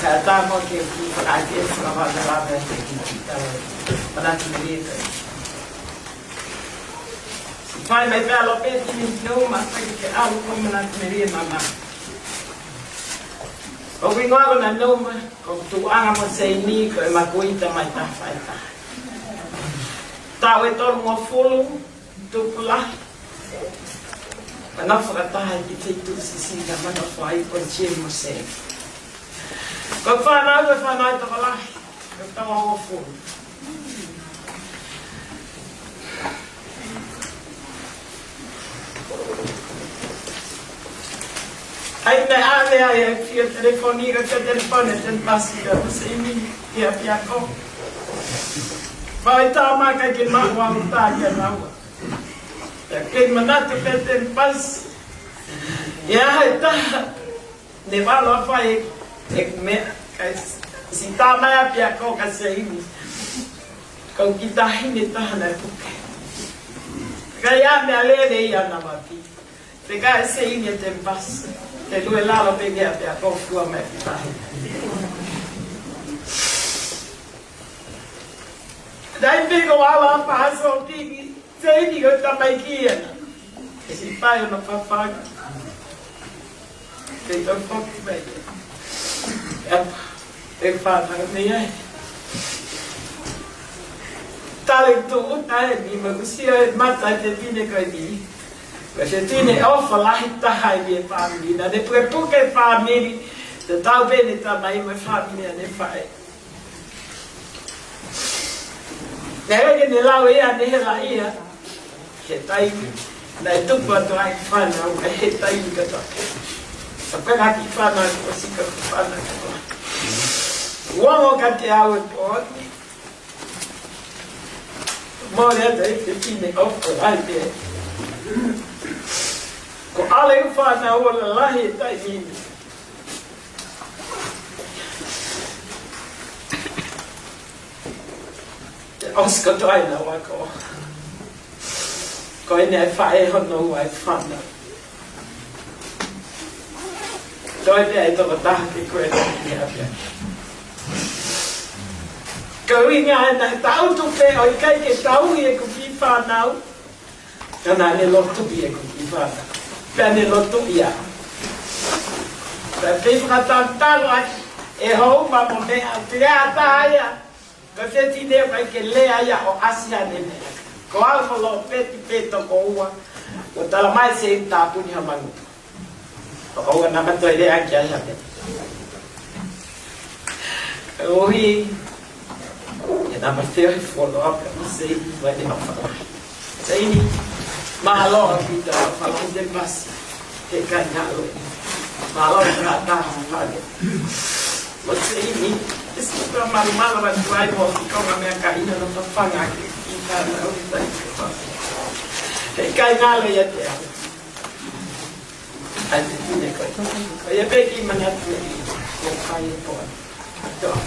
Ka ta mo ke hūfanga ke fanga vana lava ke ki kita. Mana ki ni ka. Fai mai pea lo pe ti ni no ma fai ke alu ko mana ki ni mama. ʻOku ʻi ngoa ko na no ma, ko tu anga mo Seini ko e makuita mai ta fai ta. Tau e tolu mo fulu, Tupula. Mana fakataha ki te tu sisi na mana fai ko Jim mo se. Ko fana ko fana to la. Ko tau o fu. Ai me ave ai e fio telefoni, ko fio telefoni, ten pasi ka mo Seini, ia pia ko. Vai ta ma ka ke ma wa ta ke na wa. Ia ke manatu pe ten pasi. Ia hai ta. Ne valo a fai e, e me, ka si ta ma ia pia ko ka Seini. Ka u kita hine ta na puke. Ka ia me alele ia na mapi. Te ka Seini e ten pasi. Te lue lalo pe ke a pia ko fua me kita hine. Dai pe ko ala pa so tiki. Seini ko tamaiki ia. Ke si pai ona fafanga. Ke to foki mai. Ia, e fana me ia. Tale tu uta e ni ma kusia e mata te tine ko ni. Ko se tine o falahi taha i e famili. Na ne puke puke famili. Te tau pene tamai mo e famili a ne fai. Naʻe ʻikai ke ne lau ia, ne hela ia. He taimi, naʻe tupu atu ai fānau, he taimi katoa. Sa pena ki fānau, ko sika ko fānau katoa. Uongo ka te au e pō. Mole atu e te tine o ko ai te. Ko ale fānau o la lahi e taimi. Te ʻosi kotoa ʻena wako. Ko ʻene ʻai faʻē hono ua e fana. Toe pea ʻe toko taha ke koe na ki hea pea. Ko e ʻuhinga ʻena he taʻutu pē ʻo ʻikai ke tauhi ʻeku kiʻi fānau. Ka naʻa ne lotu ia ko ki fana. Pea ne lotu ia. Pea pei fakatatalo ai, ʻe hou ma mo meʻa, pea ta ia. Ka te tine kai ke lea ia ʻo ʻasi ane meʻa. Ko au mo lo peti pe toko ua. ʻO tala mai se tāpuni ha mangu. ʻO ua na ma toe lea ki ai ha meʻa. Ui. ʻE na ma feo he follow up mo Seini, vai te ma fala. Seini, mālō ʻaupito hoʻo fala he te pasi. He kai ngalo. Mālō ka ta fale. Mo Seini, ʻe si ka malu malu ma tuai mo ki konga meʻa ka ina na fafanga ke ki ka na o tai. He kai ngalo ia te au. ʻAi te tine ko. Ko ia pē ki manatu e. Ko kai e poa. Toa.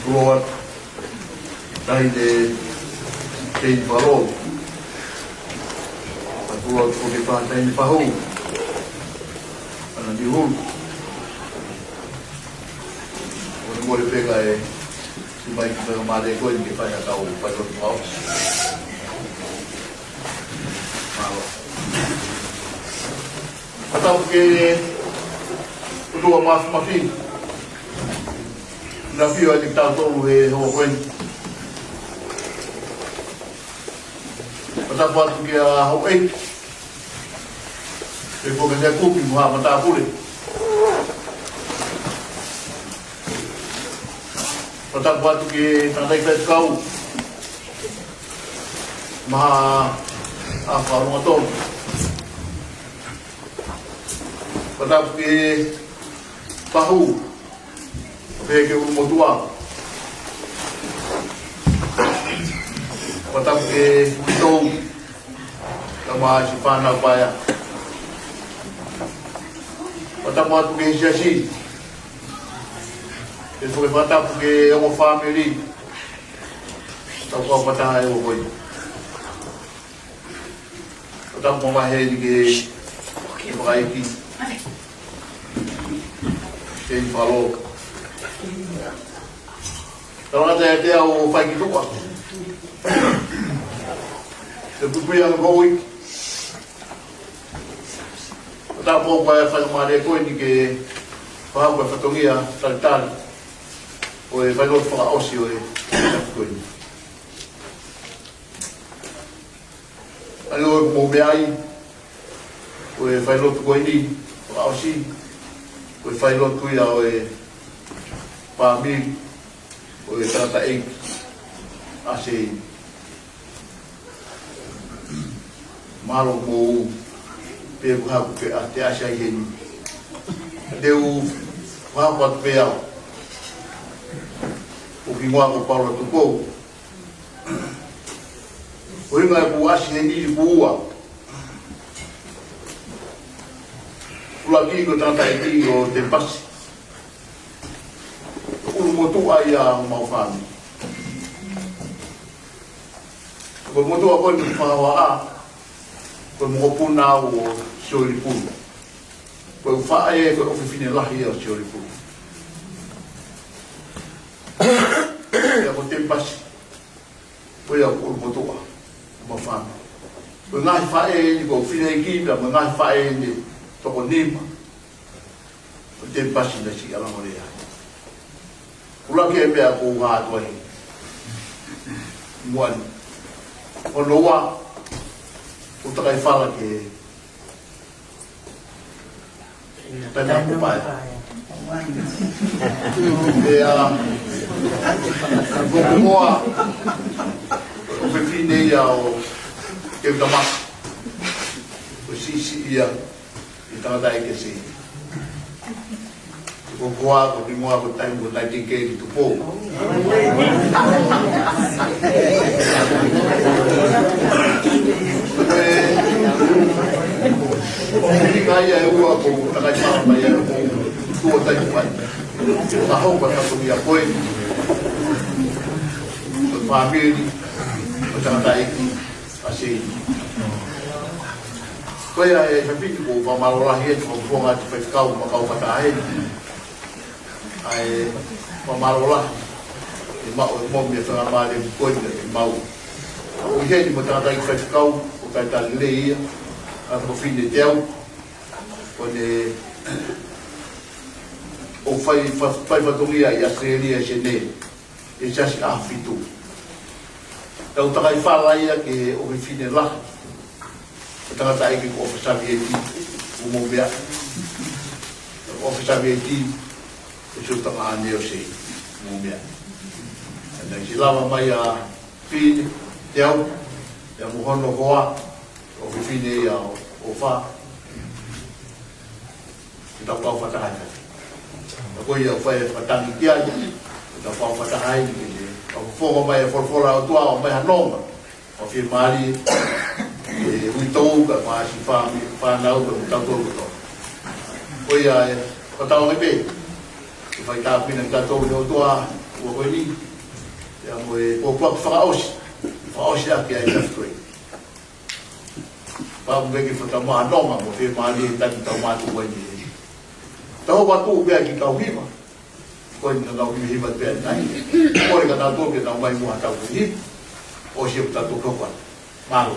Loa, taʻahine Teini Falo. Ka tuʻu atu ko e taʻahine Pahu. Ana ni hulu. Ko e mole pē kae ʻomai ki he faingamālie ko eni ke fai haʻatau failotu fakaʻosi. Mālō. Fakatapu ki he ʻOtua Māfimafi. Naʻe ʻafio ʻiate kitautolu he houa ko eni. Fakatapu atu kia Houʻeiki, pea mo e kau kupu mo e matāpule. Fakatapu atu ki he tangataʻeiki faifekau, mo e ʻapi fakalongoaʻanga. Fakatapu ki he Pahu, pea ki he ʻulumotuʻa. Fakatapu ki he uitou, kae ʻumaʻā siʻi fānau paea. Fakatapu atu ki he siasi. Pea foki fakatapu ki he ongo fāmili. Tau kau fakataha he houa ko eni. Fakatapu mamahi heni ki he, ki he fakaʻeiki, Teini Falo. Talangata ʻiate au ʻo fai ki tuʻa. Te pupuia mo ui. Fakatapu ko e faingamālie ko eni ke fakahoko e fatongia talitali ʻo e failotu fakaʻosi ʻo e taʻu ko eni. ʻA ia ʻoku mou meaʻi, ko e failotu ko eni fakaʻosi, ko e failotu ia ʻo e fāmili ʻo e tangataʻeiki ʻa Seini. Mālō mou pē ko haku ke ʻa te ʻasi ai heni. Te u fakahoko atu pē au. Ko hoku hingoa ko Paula Tupou. Ko e ʻuhinga ʻeku ʻasi heni ʻoku ua. ʻUluaki ko e tangataʻeiki ʻo Temipasi. Ko e ʻulumotuʻa ia ʻo homau fāmili. Ko e motuʻa ko eni ʻoku ou fakahoa, ko e mokopuna au ʻo Sioli Pulu. Ko e faʻē, ko e ʻofefine lahi ia ʻo Sioli Pulu. Pea ko Temipasi, ko ia ʻoku ʻulumotuʻa ʻo homau fāmili. Ko e ngaahi faʻē eni, ko e fineʻeiki pea mo e ngaahi faʻē eni ʻe toko nima. Ko Temipasi naʻe siʻi ʻalangaʻi ai. ʻUluaki e meʻa ʻoku ou hā atu ai. Muani. Hono ua, ʻoku ou takai fala ki he Tainamā Paea. Pea, ko e moa, ʻofefine ia ʻo Keutamaka. Ko e siʻisiʻi ia ʻi he tangataʻeiki ʻa Seini. Ko e ua, ko e hingoa ko Tainamā, ko Tainamā Tupou. Ko e, ko e ʻuhinga ia ʻe ua ʻoku ou takai fala mai ai, ʻoku ou tuʻu ʻo taimi mai. Ka hoko atu ia ko e, ko e fāmili, ko e tangataʻeiki ʻa Seini. Ko ia e fafini ʻoku ou fakamālō lahi atu, ʻoku ou fonga atu faifekau mo e kau fakataha heni. ʻA e fakamālō lahi ʻe maʻu ʻe momi e fakamālō ko ia ʻe maʻu. ʻOku ʻi heni mo e tangataʻeiki faifekau, ʻoku talitali lelei ia, ʻa e fafine Teau, ko ʻene ʻoku fai, fa-, fai fatongia ʻi ʻAositelēlia ʻi Senē. ʻI he siasi ʻAhofitu. Tau takai fala ia ki he ʻofefine lahi. Ko e tangataʻeiki ko ʻOfa Savieti, ʻoku mou meaʻi. ʻOfa Savieti, ko e siʻotaka ʻaneafi ʻo Seini, ʻoku mou meaʻi. Naʻe siʻi lava mai ʻa Fine, Teau, pea mo hono hoa, ʻofefine ia ʻo ʻOfa. Ke tau kau fakataha ai. Ka ko ia ʻoku fai e fakatangi ki ai. Ke tau kau fakataha ai ke ne kau fonga mai e folofola ʻa e ʻOtua ʻo ʻomai ha nonga ʻo fiemālie ki he uitou kae ʻumaʻā siʻi fāmi-, fānau pea mo kitautolu kotoa. Ko ia e fakatauange pē ke fai tāpuekina kitautolu ʻe he ʻOtua, ʻo Ko eni, ia mo e pōpoaki fakaʻosi, fakaʻosi ʻaki ʻa e tafaʻaki ko eni. Pea ʻoku ʻikai ke fakamanonga mo fiemālie ʻetau mātuʻa ko eni. Tau ō atu pē ki he kau hiva. Ko eni ka kau hiva hiva pē ʻanenai. Ko e ka tau toki nau mai mo ha tau hiva. ʻOsi ʻetau tau kau atu. Mālō.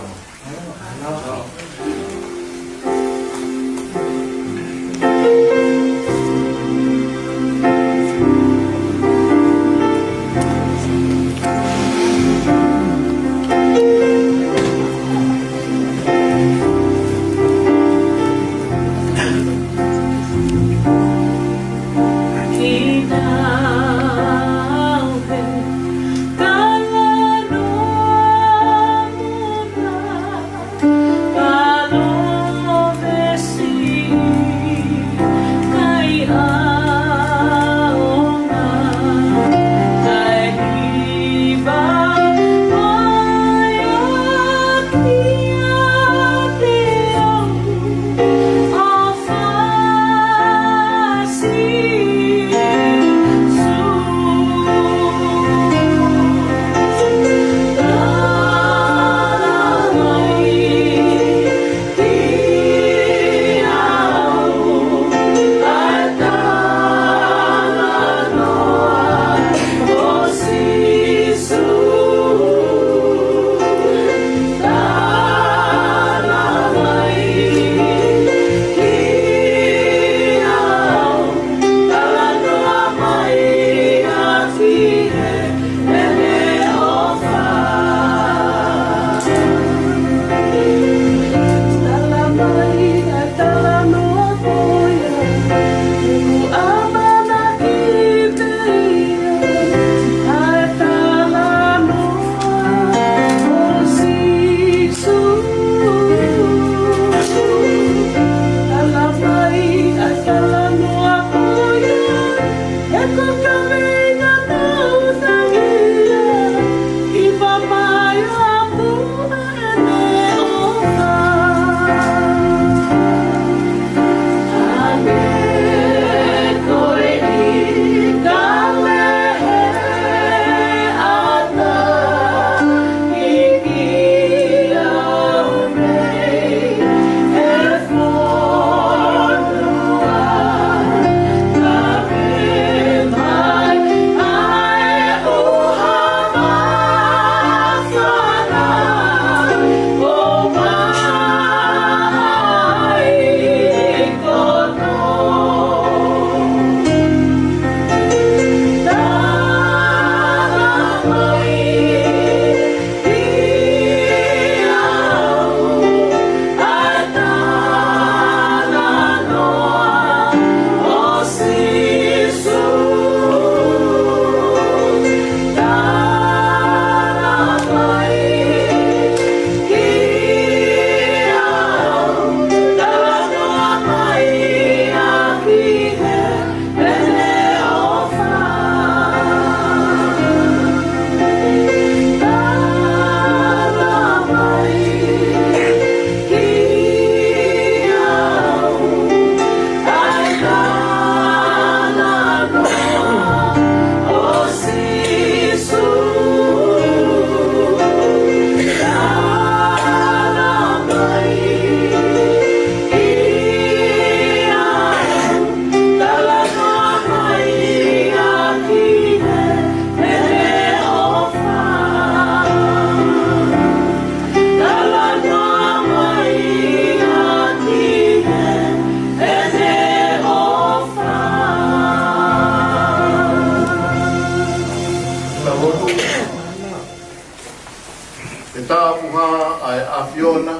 Ke tāpuhā ʻa e ʻAfiona,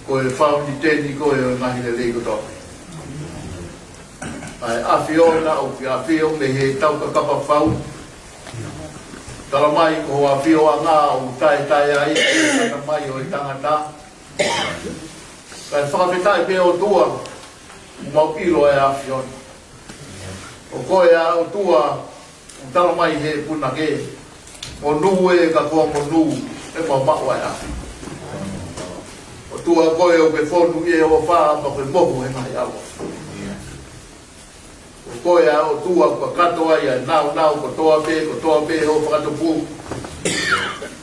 ko e Fāmili Teni ko e ngaahi lelei kotoa. ʻA e ʻAfiona ʻoku ke ʻafio mei he taukakapa fau. Tala mai ko hoʻo ʻafioʻanga ʻoku taʻetaʻeʻaonga ʻi he kata mai ʻo e tangata. Kae fakafetaʻi pē ʻOtua, ʻoku mau ʻilo ʻa e ʻAfiona. ʻO ko e ʻa ʻOtua, ʻoku tala mai he punake, monū ē ka ko e monū, ʻe mamaʻo ʻa e ʻAfiona. ʻOtua ko e ʻoku ke fonu ʻi he ʻofa, pea ko e mohu he ngaahi ʻaho. ʻOku Ko e ʻOtua kuo kakato ai ʻa e nāunau kotoa pē, kotoa pē hoʻo fakatupu.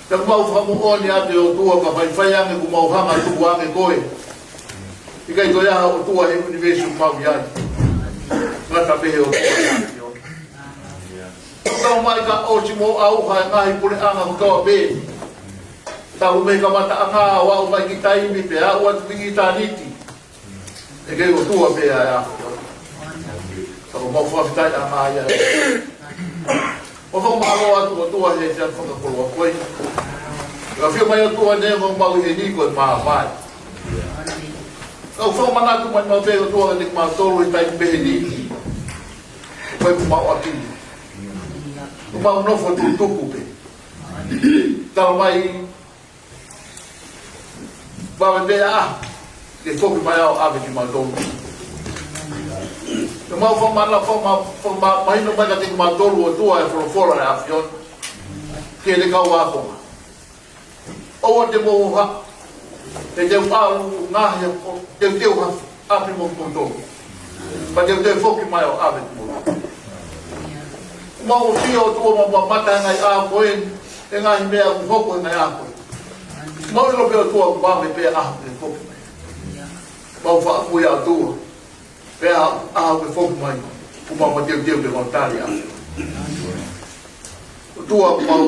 Pea ʻoku mau fakamoʻoni atu ʻe ʻOtua, ka faifai ange kuo mau hanga ʻo tuku ange koe. ʻIkai toe ʻi ai ha ʻOtua he ʻunivēsi ʻoku mau ʻi ai. Ngata pē he ʻOtua. Tau mai ka ʻosi mo ʻauha e ngaahi puleʻanga kotoa pē. Talu mei he kamataʻanga ʻo aʻu mai ki taimi pea aʻu atu ki ʻitāniti. ʻE kei ʻOtua pē ʻa e ʻAfiona. Ka ʻoku mau fakafetaʻi ʻa e ngaahi ʻa e. ʻOku mau fakamālō atu ʻOtua he efiafi fakakoloa ko eni. Ka ʻafio mai ʻOtua neongo ʻemau ʻi heni ko e māvae. Ka ʻoku fakamanatu mai maʻu pē ʻOtua kiate kimautolu he taimi pehē ni. Ko e ʻoku mau ʻaki. ʻOku mau nofo tutuku pē. Tala mai, vave pē ʻa ke foki mai ʻo ʻave kimautolu. Ke mau fakamālō, fakama-, fakamahino mai kiate kimautolu ʻOtua e folofola ʻa e ʻAfiona. Ke ne kau ākonga. ʻOua te mou ha, te te ʻalu ngaahi ʻo, te te ha, ʻapi mo kimoutolu. Pea te te foki mai ʻo ʻave kimoutolu. Mau ʻafio ʻOtua mau mamata he ngaahi ʻaho ko eni, he ngaahi meʻa ʻoku hoko he ngaahi ʻaho ko eni. Mau ʻilo pē ʻOtua ʻoku ʻave pē ʻaho ke foki mai. Mau faʻa kui ʻa ʻOtua. Pea ʻaho ke foki mai, ʻoku mau mateuteu pē mau tali ʻa. ʻOtua ʻoku mau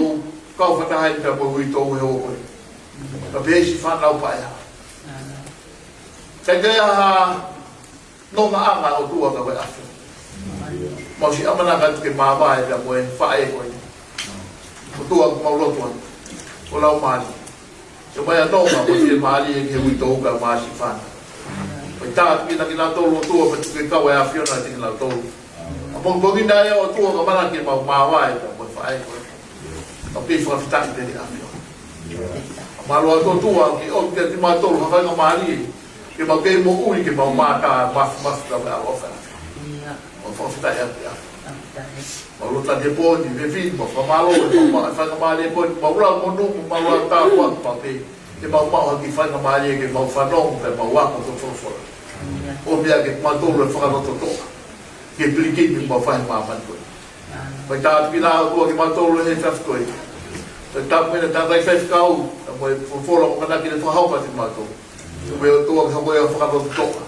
kau fakataha ai pea mo e uitou he ʻaho ko eni. Ka pehē siʻi fānau paea. Sai te ha nongaʻanga ʻOtua ka ko e ʻAfiona. Mau siʻi ʻamanaki atu ke māvae pea mo e faʻē ko eni. ʻOtua ʻoku mau lotu atu. Ko lau mali. Ke mai ʻa nonga mo e fiemālie ki he uitou pea mo siʻi fānau. Ko e tāpuekina kinautolu ʻOtua pea tuku ke kau e ʻAfiona kiate kinautolu. ʻA pongipongi ni ʻa e ʻOtua ka mana ke mau māvae pea mo e faʻē ko eni. Ka pehē fakafetaʻi pē ki he ʻAfiona. Mālō atu ʻOtua ke ʻomi kiate kimautolu ha faingamālie. Ke mau kei moʻui, ke mau mātā, mafimafi ka mo e ʻaloʻofa. Mau fakafetaʻi atu ʻa. Mau lotu atu he pō ni, Vevin, mau fakamālō, mau ma-, faingamālie pō ni, mau lau monū, mau lau tāpuaki, mau pē. Ke mau maʻu ha kiʻi faingamālie, ke mau fanongo, ke mau ako, ke folofola. ʻOmi ʻa kimautolu e fakalototoʻa. Ke pilikimi mo fai māmani ko ē. Fai tāpuekina ʻOtua kimautolu he efiafi ko ē. Fai tāpuekina tātai fai fekau, ka mo e folofola ʻoku ʻamanaki ke fakahoko kiate kimautolu. Tuku ʻe ʻOtua ke hoko ia fakalototoʻa.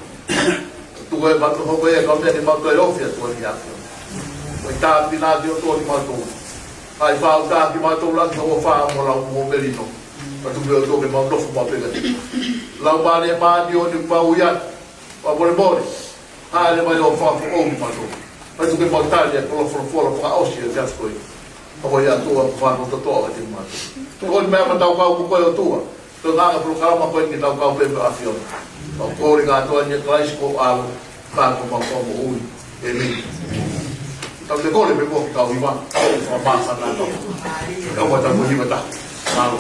Tuku ʻe ʻOtua ke hoko ia ka meʻa ke mau toe ofi atu ʻi he ʻAfiona. Fai tāpuekina ʻOtua kimautolu. Fai fāuta kimautolu ʻaki ʻo fā mo lau mo melino. Ka tuku ʻe ʻOtua ke mau nofo maʻu pē kiate. Laumālie Māʻoniʻoni ʻoku mau ʻi ai. Pea molemole. Hāʻele mai ʻo fakafoʻou kimautolu. Pea tuku ke mau tali ʻa e folofola fakaʻosi ʻo e efiafi ko ē. Ka ko ia ʻOtua ʻoku fakalototoʻa kiate kimautolu. Tuku ʻeni meʻa maʻatautolu mo koe ʻOtua. Ko e ngaahi polokalama ko eni ke tau kau pē mo e ʻAfiona. Mau kole kātoa ʻia Kalaisi ko ho ʻAlo. Ka ko homau Fakamoʻui. ʻĒmeni. Tau toe kole pē mo kau hiva. Tau fakamāfana tau. Kau ʻatā mo hiva ta. Mālō.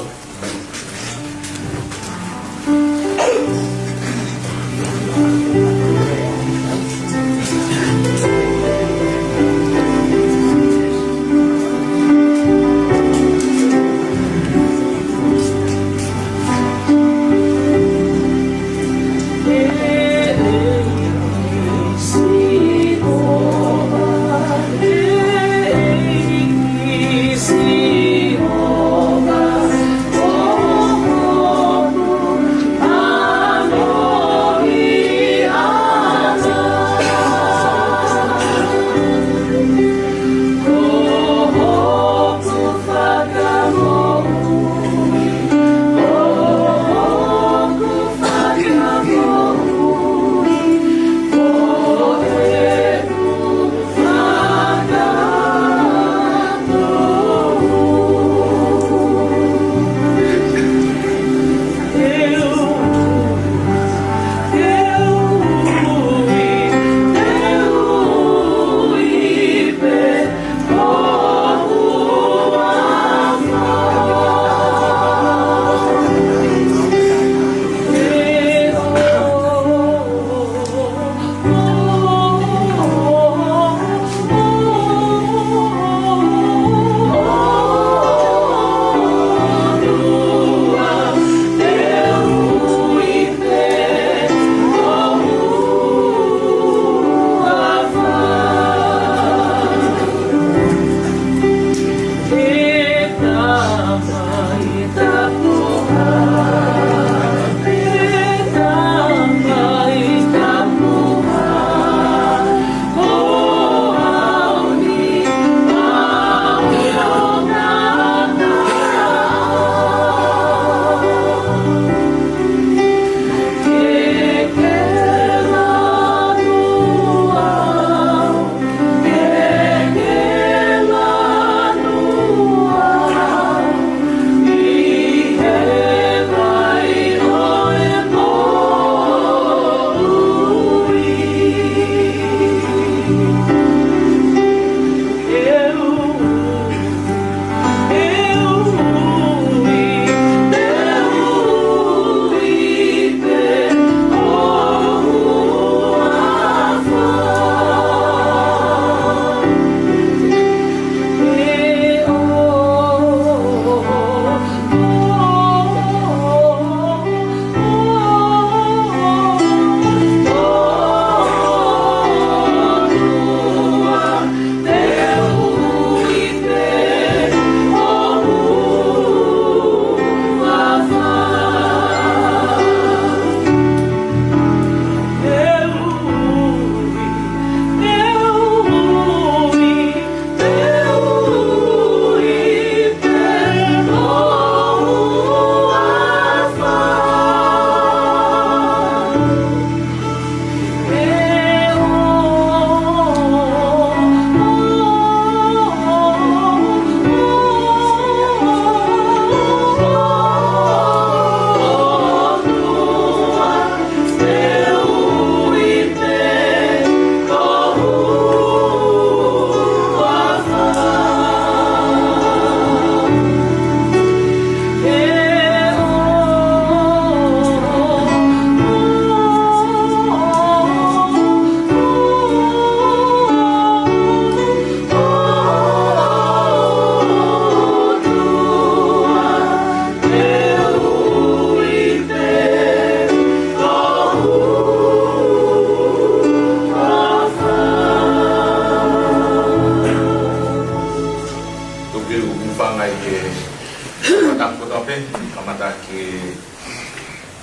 Pea kamata ke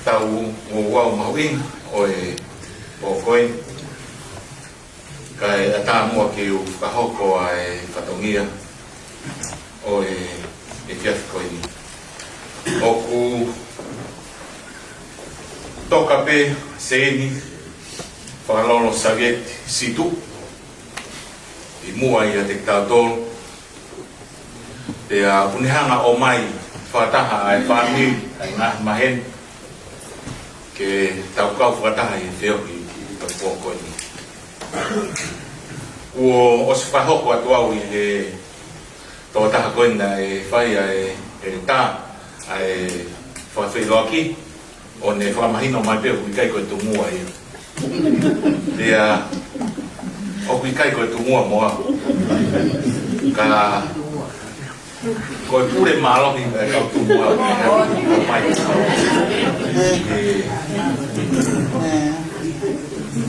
tau ʻoatu mahuʻinga ʻo e pō ko eni. Kae ʻatā muʻa ke u fakahoko ʻa e fatongia ʻo e efiafi ko eni. ʻOku toka pē Seini Fakalolo Savieti Situʻa ʻi muʻa ʻiate kitautolu. Pea ʻoku ne hanga ʻo ʻomai fakataha ʻa e fāmili, ʻa e ngaahi maheni, ke tau kau fakataha ʻi he feohi ʻi he pō ko eni. Kuo ʻosi fakahoko atu au ʻi he tokotaha ko eni naʻe fai ʻa e, ʻa e tā, ʻa e fakafeʻiloaki, ʻo ne fakamahino mai pē ʻoku ʻikai ko e Tumuʻa ia. Pea ʻoku ʻikai ko e Tumuʻa mo au. Ka ko e pule mālohi ʻa e kau Tumuʻa ʻoku ne hanga ʻo ʻomai ʻa e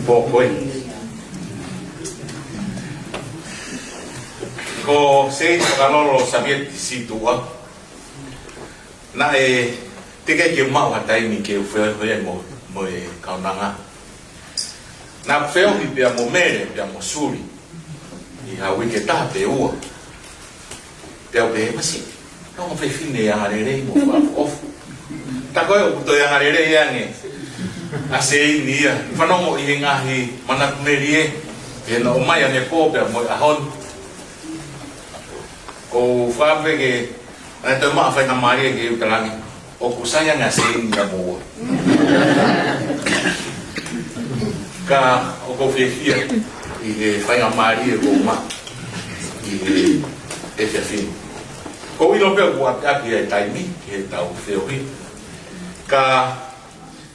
pō ko eni. Ko Seini Fakalolo Savieti Situʻa, naʻe teʻeki ke maʻu ha taimi ke u feohi mo, mo e kaunanga. Naʻa ku feohi pea mo Mele, pea mo Suli, ʻi ha uike ʻe taha pe ua. Pea u pehē, masiʻi, ʻa e ongo fefine ʻoku angalelei mo fakaʻofoʻofa. Tā ko ē ʻoku toe angalelei ange ʻa Seini ia. Fanongo ʻi he ngaahi manatu melie, ʻi heʻene ʻomai ʻanepō pea mo e ʻaho ni. Ko u fakaʻamu pē ke, ʻa e toe maʻu faingamālie ke u talaange, ʻoku sai ange ʻa Seini ia mo au. Ka ʻoku ou fiefia ʻi he faingamālie kuo u maʻu ʻi he efiafi ni. Ko u ʻilo pē ʻoku ʻapiʻapi ʻa e taimi ke tau feohi. Ka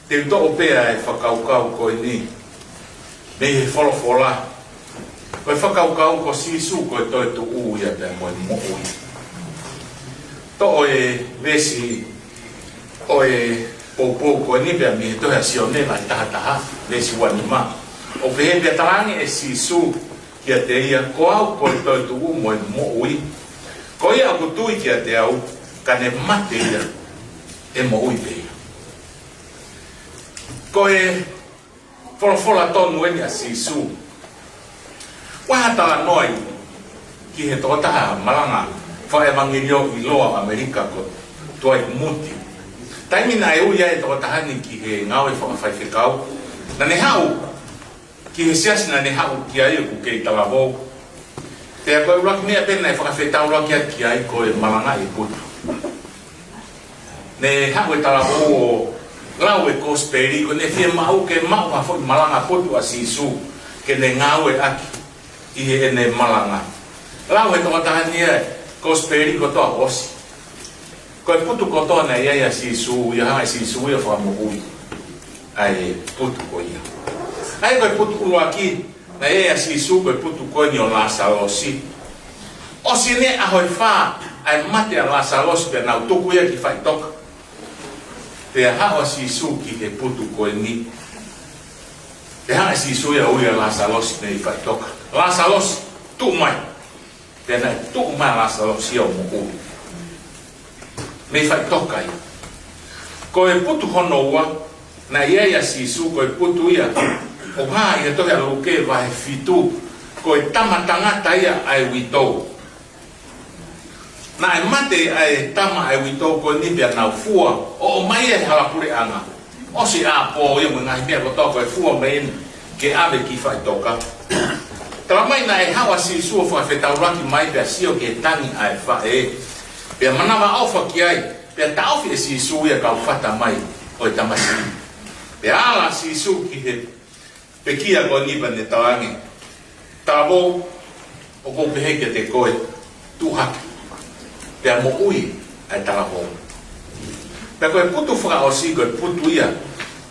te u toʻo pē ʻa e fakakaukau ko eni mei he folofola. Ko e fakakaukau ko Sīsū ko e toetuʻu ia pea mo e moʻui. Toʻo e veesi ʻo e poupou ko eni pea mei he tohi ʻa Sione vahe taha taha, veesi ua nima. ʻOku pehē, pea talaange ʻe Sīsū kiate ia, ko au ko e toetuʻu mo e moʻui. Ko ia ʻoku tui kiate au, ka ne mate ia, ʻe moʻui pē ia. Ko e folofola tonu eni ʻa Sīsū. Ua ha talanoa ki he tokotaha malanga fakaʻevangeliō ʻiloa ʻAmelika ko Dwight Moody. Taimi naʻe ui ai e tokotaha ni ki he ngāue fakafaifekau, naʻa ne haʻu ki he siasi naʻa ne haʻu ki ai ʻoku kei talavou. Pea ko e ʻuluaki meʻa pē naʻe fakafetaulaki atu ki ai ko e malangaʻi e putu. Ne haʻu e talavou ʻo lau e kosipeli, ko ʻene fiemaʻu ke maʻu ha foʻi malanga putu ʻa Sīsū ke ne ngāueʻaki ʻi heʻene malanga. Lau ʻe he tokotaha ni e kosipeli kotoa ʻosi. Ko e putu kotoa naʻe ʻi ai ʻa Sīsū, ʻi ai ʻa Sīsū ia ʻo fakamoʻui ʻa e putu ko ia. ʻA ia ko e putu ʻuluaki naʻe ʻi ai ʻa Sīsū ko e putu ko eni ʻo Lāsalosi. ʻOsi ʻene ʻaho ʻe fā ʻa e mate ʻa Lāsalosi pea nau tuku ia ki faʻitoka. Pea haʻu ʻa Sīsū ki he putu ko eni. Pea hanga ʻe Sīsū ia ʻo ui ʻa Lāsalosi mei faʻitoka. Lāsalosi, tuʻu mai. Pea naʻe tuʻu mai ʻa Lāsalosi ia ʻo moʻui mei faʻitoka ia. Ko e putu hono ua naʻe ʻi ai ʻa Sīsū, ko e putu ia ʻoku hā ʻi he tohi ʻa Luke vahe fitu, ko e tama tangata ia ʻa e uitou. Naʻe mate ʻa e tama ʻa e uitou ko eni pea nau fua ʻo ʻomai ia he hala puleʻanga. ʻOsi ʻapō ia mo e ngaahi meʻa kotoa, ko e fua mei heni ke ʻave ki faʻitoka. Talamai naʻe haʻu ʻa Sīsū ʻo fakafetaulaki mai pea sio ki he tangi ʻa e faʻē. Pea manavaʻofa ki ai, pea taʻofi ʻe Sīsū ia kae fata mai ʻo e tamasiʻi. Pea ala ʻa Sīsū ki he pekia ko eni pea ne talaange, talavou, ʻoku ou pehē kiate koe, tuʻu hake. Pea moʻui ʻa e talavou. Pea ko e putu fakaʻosi ko e putu ia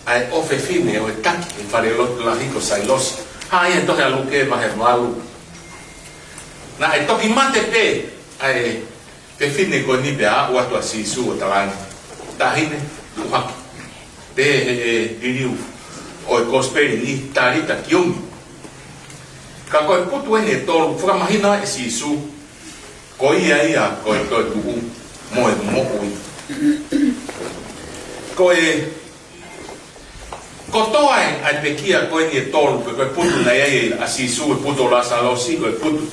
ʻa e ʻofefine ʻo e taki ʻi he fale lotu lahi ko Sailosi. Hā ia he tohi ʻa Luke vahe valu. Naʻe toki mate pē ʻa e fefine ko eni pea aʻu atu ʻa Sīsū ʻo talaange, taʻahine, tuʻu hake. Pehē ʻe he liliu ʻo e kosipeli ni, Talita kumi. Ka ko e putu eni ʻe tolu, fakamahino ʻe Sīsū, ko ia ia ko e toetuʻu mo e moʻui. Ko e kotoa ʻa e pekia ko eni ʻe tolu, ko e, ko e putu naʻe ʻi ai ʻa Sīsū, e putu ʻo Lāsalosi, ko e putu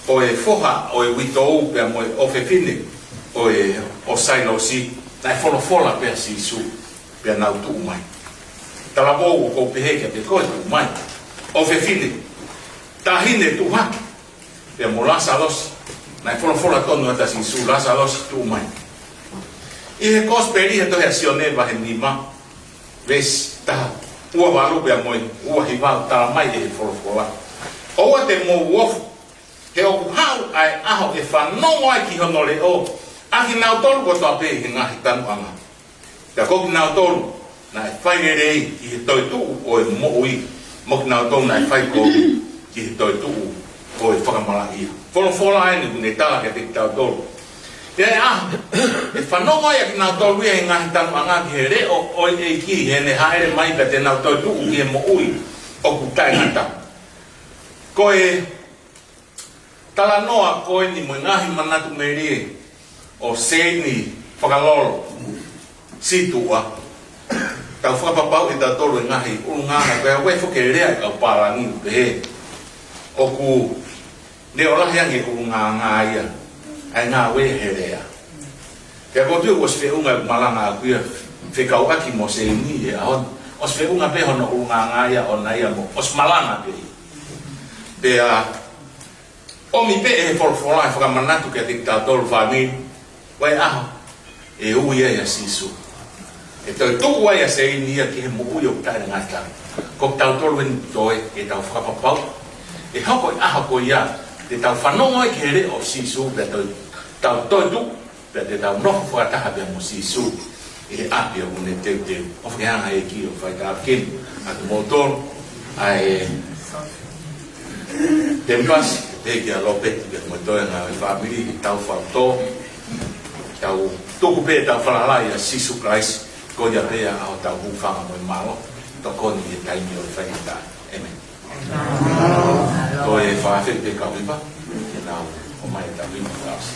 ʻo e foha ʻo e uitou pea mo e ʻofefine ʻo e, ʻo Sailosi, naʻe folofola pē ʻa Sīsū, pea nau tuʻu mai. Talavou, ʻoku ou pehē kiate koe, tuʻu mai. ʻOfefine, taʻahine, tuʻu hake. Pea mo Lāsalosi, naʻe folofola tonu atu ʻa Sīsū, Lāsalosi, tuʻu mai. ʻI he Kosipeli he tohi ʻa Sione vahe nima, veesi taha ua valu pea mo e ua hiva, ʻoku tala mai ʻe he folofola: ʻOua te mou ofo, he ʻoku haʻu ʻa e ʻaho ʻe fanongo ai ki hono leʻo ʻa kinautolu kotoa pē ʻi he ngaahi tanuʻanga. Pea ko kinautolu naʻe fai lelei ki he toetuʻu ʻo e moʻui, mo kinautolu naʻe fai kovi ki he toetuʻu ʻo e fakamalaʻia. Folofola eni ʻoku ne tala kiate kitautolu. Pea ʻe ʻaho ʻe fanongo ai ʻa kinautolu ia ʻi he ngaahi tanuʻanga ki he leʻo ʻo e ʻEiki, heʻene hāʻele mai pea te nau toetuʻu ki he moʻui ʻoku taʻengata. Ko e talanoa ko eni mo e ngaahi manatu melie ʻo Seini Fakalolo Sītuʻa, tau fakapapauʻi ʻe tautolu e ngaahi ʻulungaanga, pea ʻoku ʻi ai foki e lea ʻa e kau pālangi ʻoku pehē ʻoku leʻo lahi ange ʻulungaanga ia, ʻa e ngāue he lea. Pea ʻoku ou tui ʻoku ʻosi feʻunga e malanga ʻaʻaku ia fekauʻaki mo Seini he ʻaho ni. ʻOsi feʻunga pē hono ʻulungaanga ia ʻoʻona ia mo, ʻosi malanga pē. Pea ʻomi pē ʻe he folofola e fakamanatu kiate kitautolu fāmili, ʻa e ʻaho ʻe ui ai ʻa Sīsū, ʻe toetuʻu ai ʻa Seini ia ki he moʻui ʻoku taʻengata. Ko kitautolu eni toe ke tau fakapapau ʻe hoko e ʻaho ko ia te tau fanongo ai ki he leʻo ʻo Sīsū, pea toe, tau toetuʻu, pea te tau nofo fakataha pea mo Sīsū ʻi he ʻapi ʻoku ne teuteu. ʻOfa ke hanga ʻe he ʻEiki ʻo faitāpuekina ʻa kimoutolu, ʻa e temipasi, pehē kia Lopeti pea mo e toenga ʻo e fāmili, ʻi heʻetau fau tō, tau tuku pē ʻetau falala ʻia Sīsū Kalaisi, ko ia pē ʻa hotau hūfanga mo e mālohi, tokoni he taimi ʻo e faingataʻa. ʻĒmeni. Ko e fakaafeʻi pē kau hiva ke nau ō mai ʻetau hiva fakaʻosi.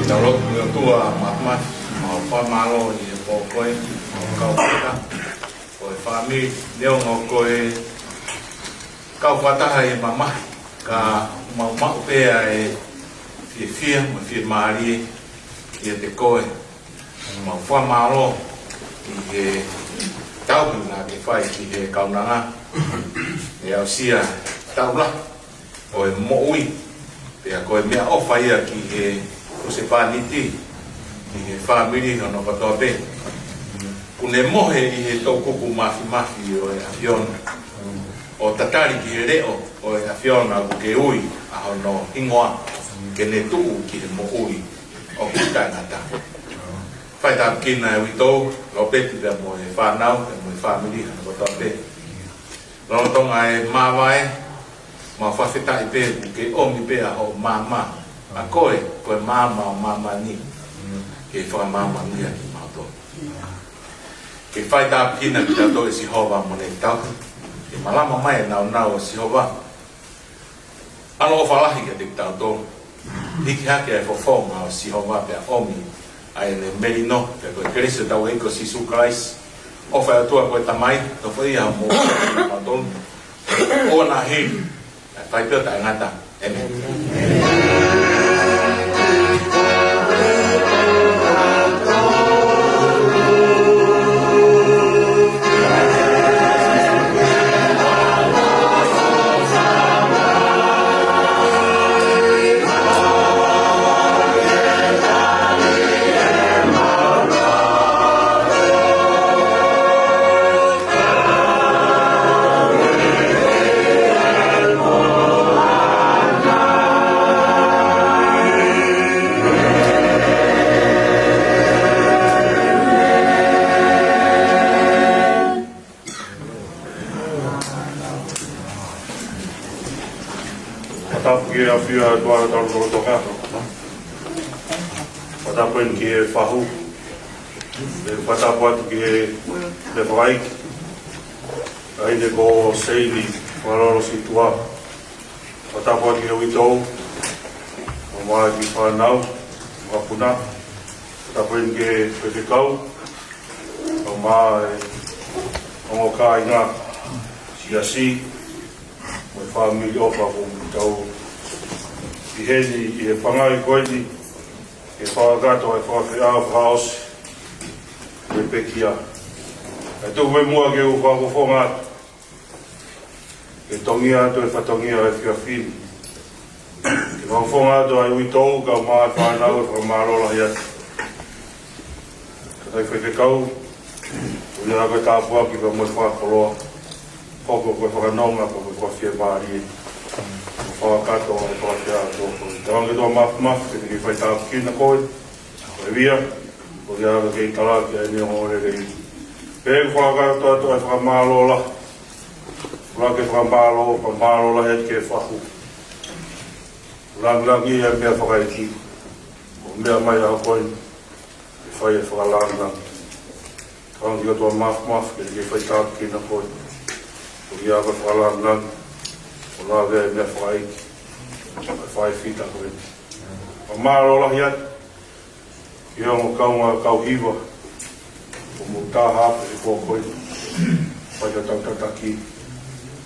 Tau lotu. ʻE ʻOtua Māfimafi, mau fakamālō ʻi he pō ko eni, mau kau fakataha ko e fāmili, neongo ko e kau fakataha ʻi he mamahi, ka mau maʻu pē ʻa e fiefia mo e fiemālie ʻiate koe. Mau fakamālō ʻi he tauhi naʻa ke fai ki he kaunanga, ʻe aʻusia taʻu lahi ʻo e moʻui, pea ko e meʻaʻofa ia ki he husepāniti, ki he fāmili hono kotoa pē. Kuo ne mohe ʻi he toʻukupu māfimafi ʻo e ʻAfiona, ʻo tatali ki he leʻo ʻo e ʻAfiona ʻoku ke ui ʻa hono hingoa, ke ne tuʻu ki he moʻui ʻoku taʻengata. Fai tāpuekina ʻa e uitou, Lopeti, pea mo e fānau, pea mo e fāmili hono kotoa pē. Lolotonga e māvae, mau fakafetaʻi pē ʻoku ke ʻomi pē ʻa hoʻo maama, ʻa koe, ko e maama ʻo māmani, ke fakamāmani ʻa kimautolu. Ke fai tāpuekina kitautolu ʻe Sihova mo ʻene tauhi, ke malama mai e nāunau ʻo Sihova, ʻaloʻofa lahi kiate kitautolu. Hiki hake ʻa e fofonga ʻo Sihova pea ʻomi ʻa ʻene melino, pea ko e kelesi ʻa hotau ʻEiki ko Sīsū Kalaisi, ʻofa ʻa e ʻOtua ko e Tamai, tofa ia mo kitautolu. ʻOua naʻa hili, kae fai pē ʻo taʻengata. ʻĒmeni. Fakatapu ki he ʻafio ʻa e ʻOtua ʻi hotau lotolotonga. Fakatapu eni ki he fahu. Pea fakatapu atu ki he, ki he fakaʻeiki, ʻa ia ko Seini Fakalolo Situa. Fakatapu atu ki he uitou, ʻo mai ki he fānau, mo e mokopuna. Fakatapu eni ki he faifekau, ʻo mai, ongo kāinga, siasi, mo e fāmili ʻofa ʻoku tau ʻi heni ʻi he fangai ko eni, ke fakakakato ʻa e fakafeʻao fakaʻosi ʻo e pekia. Kae tuku pē muʻa ke u fakafofonga atu, ke tongia atu e fatongia ʻo e efiafi ni. Ke fakafofonga atu ʻa e uitou, kae ʻumaʻā e fānau, ʻo fakamālō lahi atu. Kakai faifekau, ʻoku ʻi ai ko e tāpuaki pea mo e fakakoloa. Hoko ko e fakanonga pea mo e fakafiemālie. Mo fakakakato ʻa e fakafeʻao ʻa e ʻOtua. Tauange ʻOtua Māfimafi, ke te kei fai tāpuekina koe, ko e via, ʻoku ʻi ai ko e kei talaki ʻa ʻene ongoongolelei. Pea ʻoku fakakakato atu ʻa e fakamālō lahi. Ula ke fakamālō, fakamālō lahi atu ki he fahu. Langilangiʻia e meʻafakaʻeiki. ʻO meʻa mai ʻa koe, ke fai e fakalāngilangi. Tauange ʻOtua Māfimafi, ke te kei fai tāpuekina koe. ʻOku ʻi ai ko e fakalāngilangi. ʻO lave e meʻafakaʻeiki. Ko e fai fita ko ē. Fakamālō lahi atu. Ki he ongo kaungā kau hiva, ʻoku mou taha pē he pō ko eni, fai ʻetau tataki.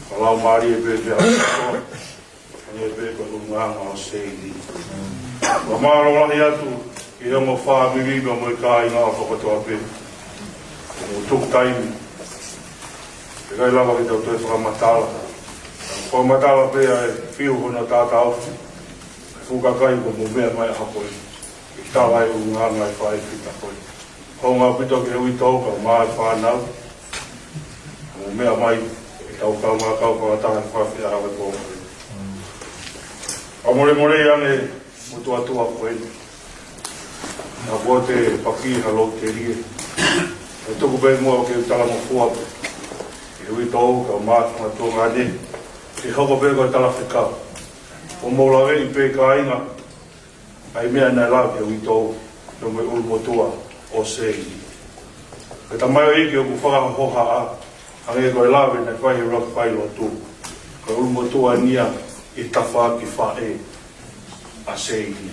Ka lau mālie pē pea kotoa, hangē pē ko e ʻulungaanga ʻo Seini. Fakamālō lahi atu ki he ongo fāmili pea mo e kāinga ʻo kotoa pē. ʻOku mou tuku taimi. ʻIkai lava ke tau toe fakamatala. Fakamatala pē ʻa e fiu hono taʻataʻofi. Fuʻu kakai ʻoku mou meʻa mai ʻaho ko eni ke tala e ʻulungaanga e faifekau ko eni. Hounga ʻaupito ki he uitou kae ʻumaʻā e fānau. Mou meʻa mai ke tau kaungā kau fakataha he fafia ʻaho ko eni. Fakamolemole ange mo e tuʻa ko eni. Naʻa kuo te paki ha lou telie. ʻE tuku pē muʻa ke u talangofua ki he uitou kae ʻumaʻā e fanga tuongaʻane. Ke hoko pē ko e talafekau. ʻOku mou laveʻi pē kāinga ʻa e meʻa naʻe lave ki he uitou pea mo e ʻulumotuʻa ʻo Seini. Ko e tamaioʻeiki ʻoku fakahohaʻa, hangē ko e lave naʻe fai he ʻuluaki failotu, ko e ʻulumotuʻa eni ia ʻi he tafaʻaki faʻē ʻa Seini.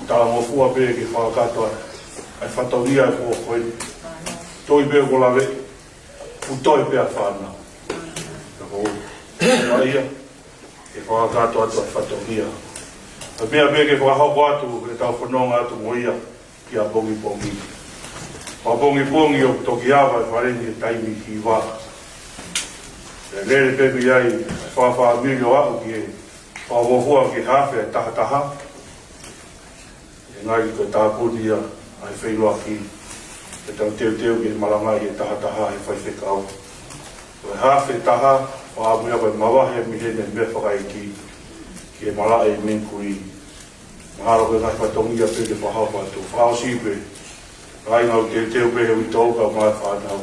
Talangofua pē ke fakakakato ʻa e fatongia ʻo e pō ko eni. Tui pē ʻoku laveʻi, ʻoku toe pē ʻa e fānau. Ka ko ia, ke fakakakato atu ʻa e fatongia. Ka meʻa pē ke fakahoko atu ʻetau fononga atu mo ia ki ʻapongipongi. ʻApongipongi ʻoku toki ava e fale ni he taimi hiva. ʻE lele pē mei ai e fāmili ʻo aʻu ki he fakafuofua ki he hafe ʻe tahataha. ʻE ngali ko e tāpuni ia ʻa e feʻiloaki, ke tau teuteu ke malangaʻi e tahataha he faifekau. Ko e hafe taha, fakaʻamu ia ko e mavahe mei heni e meʻafakaʻeiki ki he malaʻe ʻi Mingkui. Mahalo ko e ngaahi fatongia pē ke fakahoko atu. Fakaʻosi pē, kāinga, ʻoku teuteu pē he uitou kae ʻumaʻā e fānau.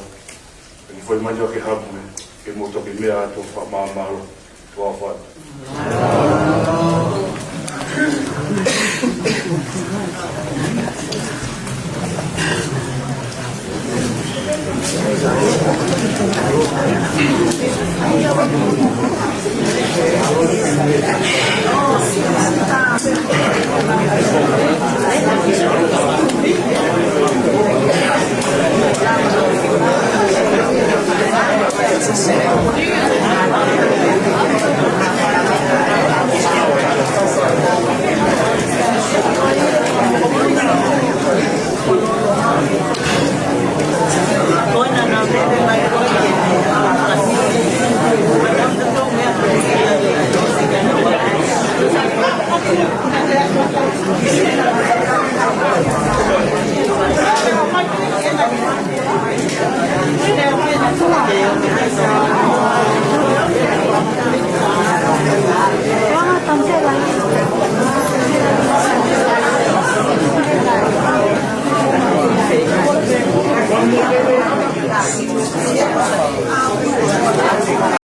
Pea ke fai mai ʻa e hamu ē, ke mou toki meʻa atu ʻo fakamāmālohi. Tuʻa ʻofa atu.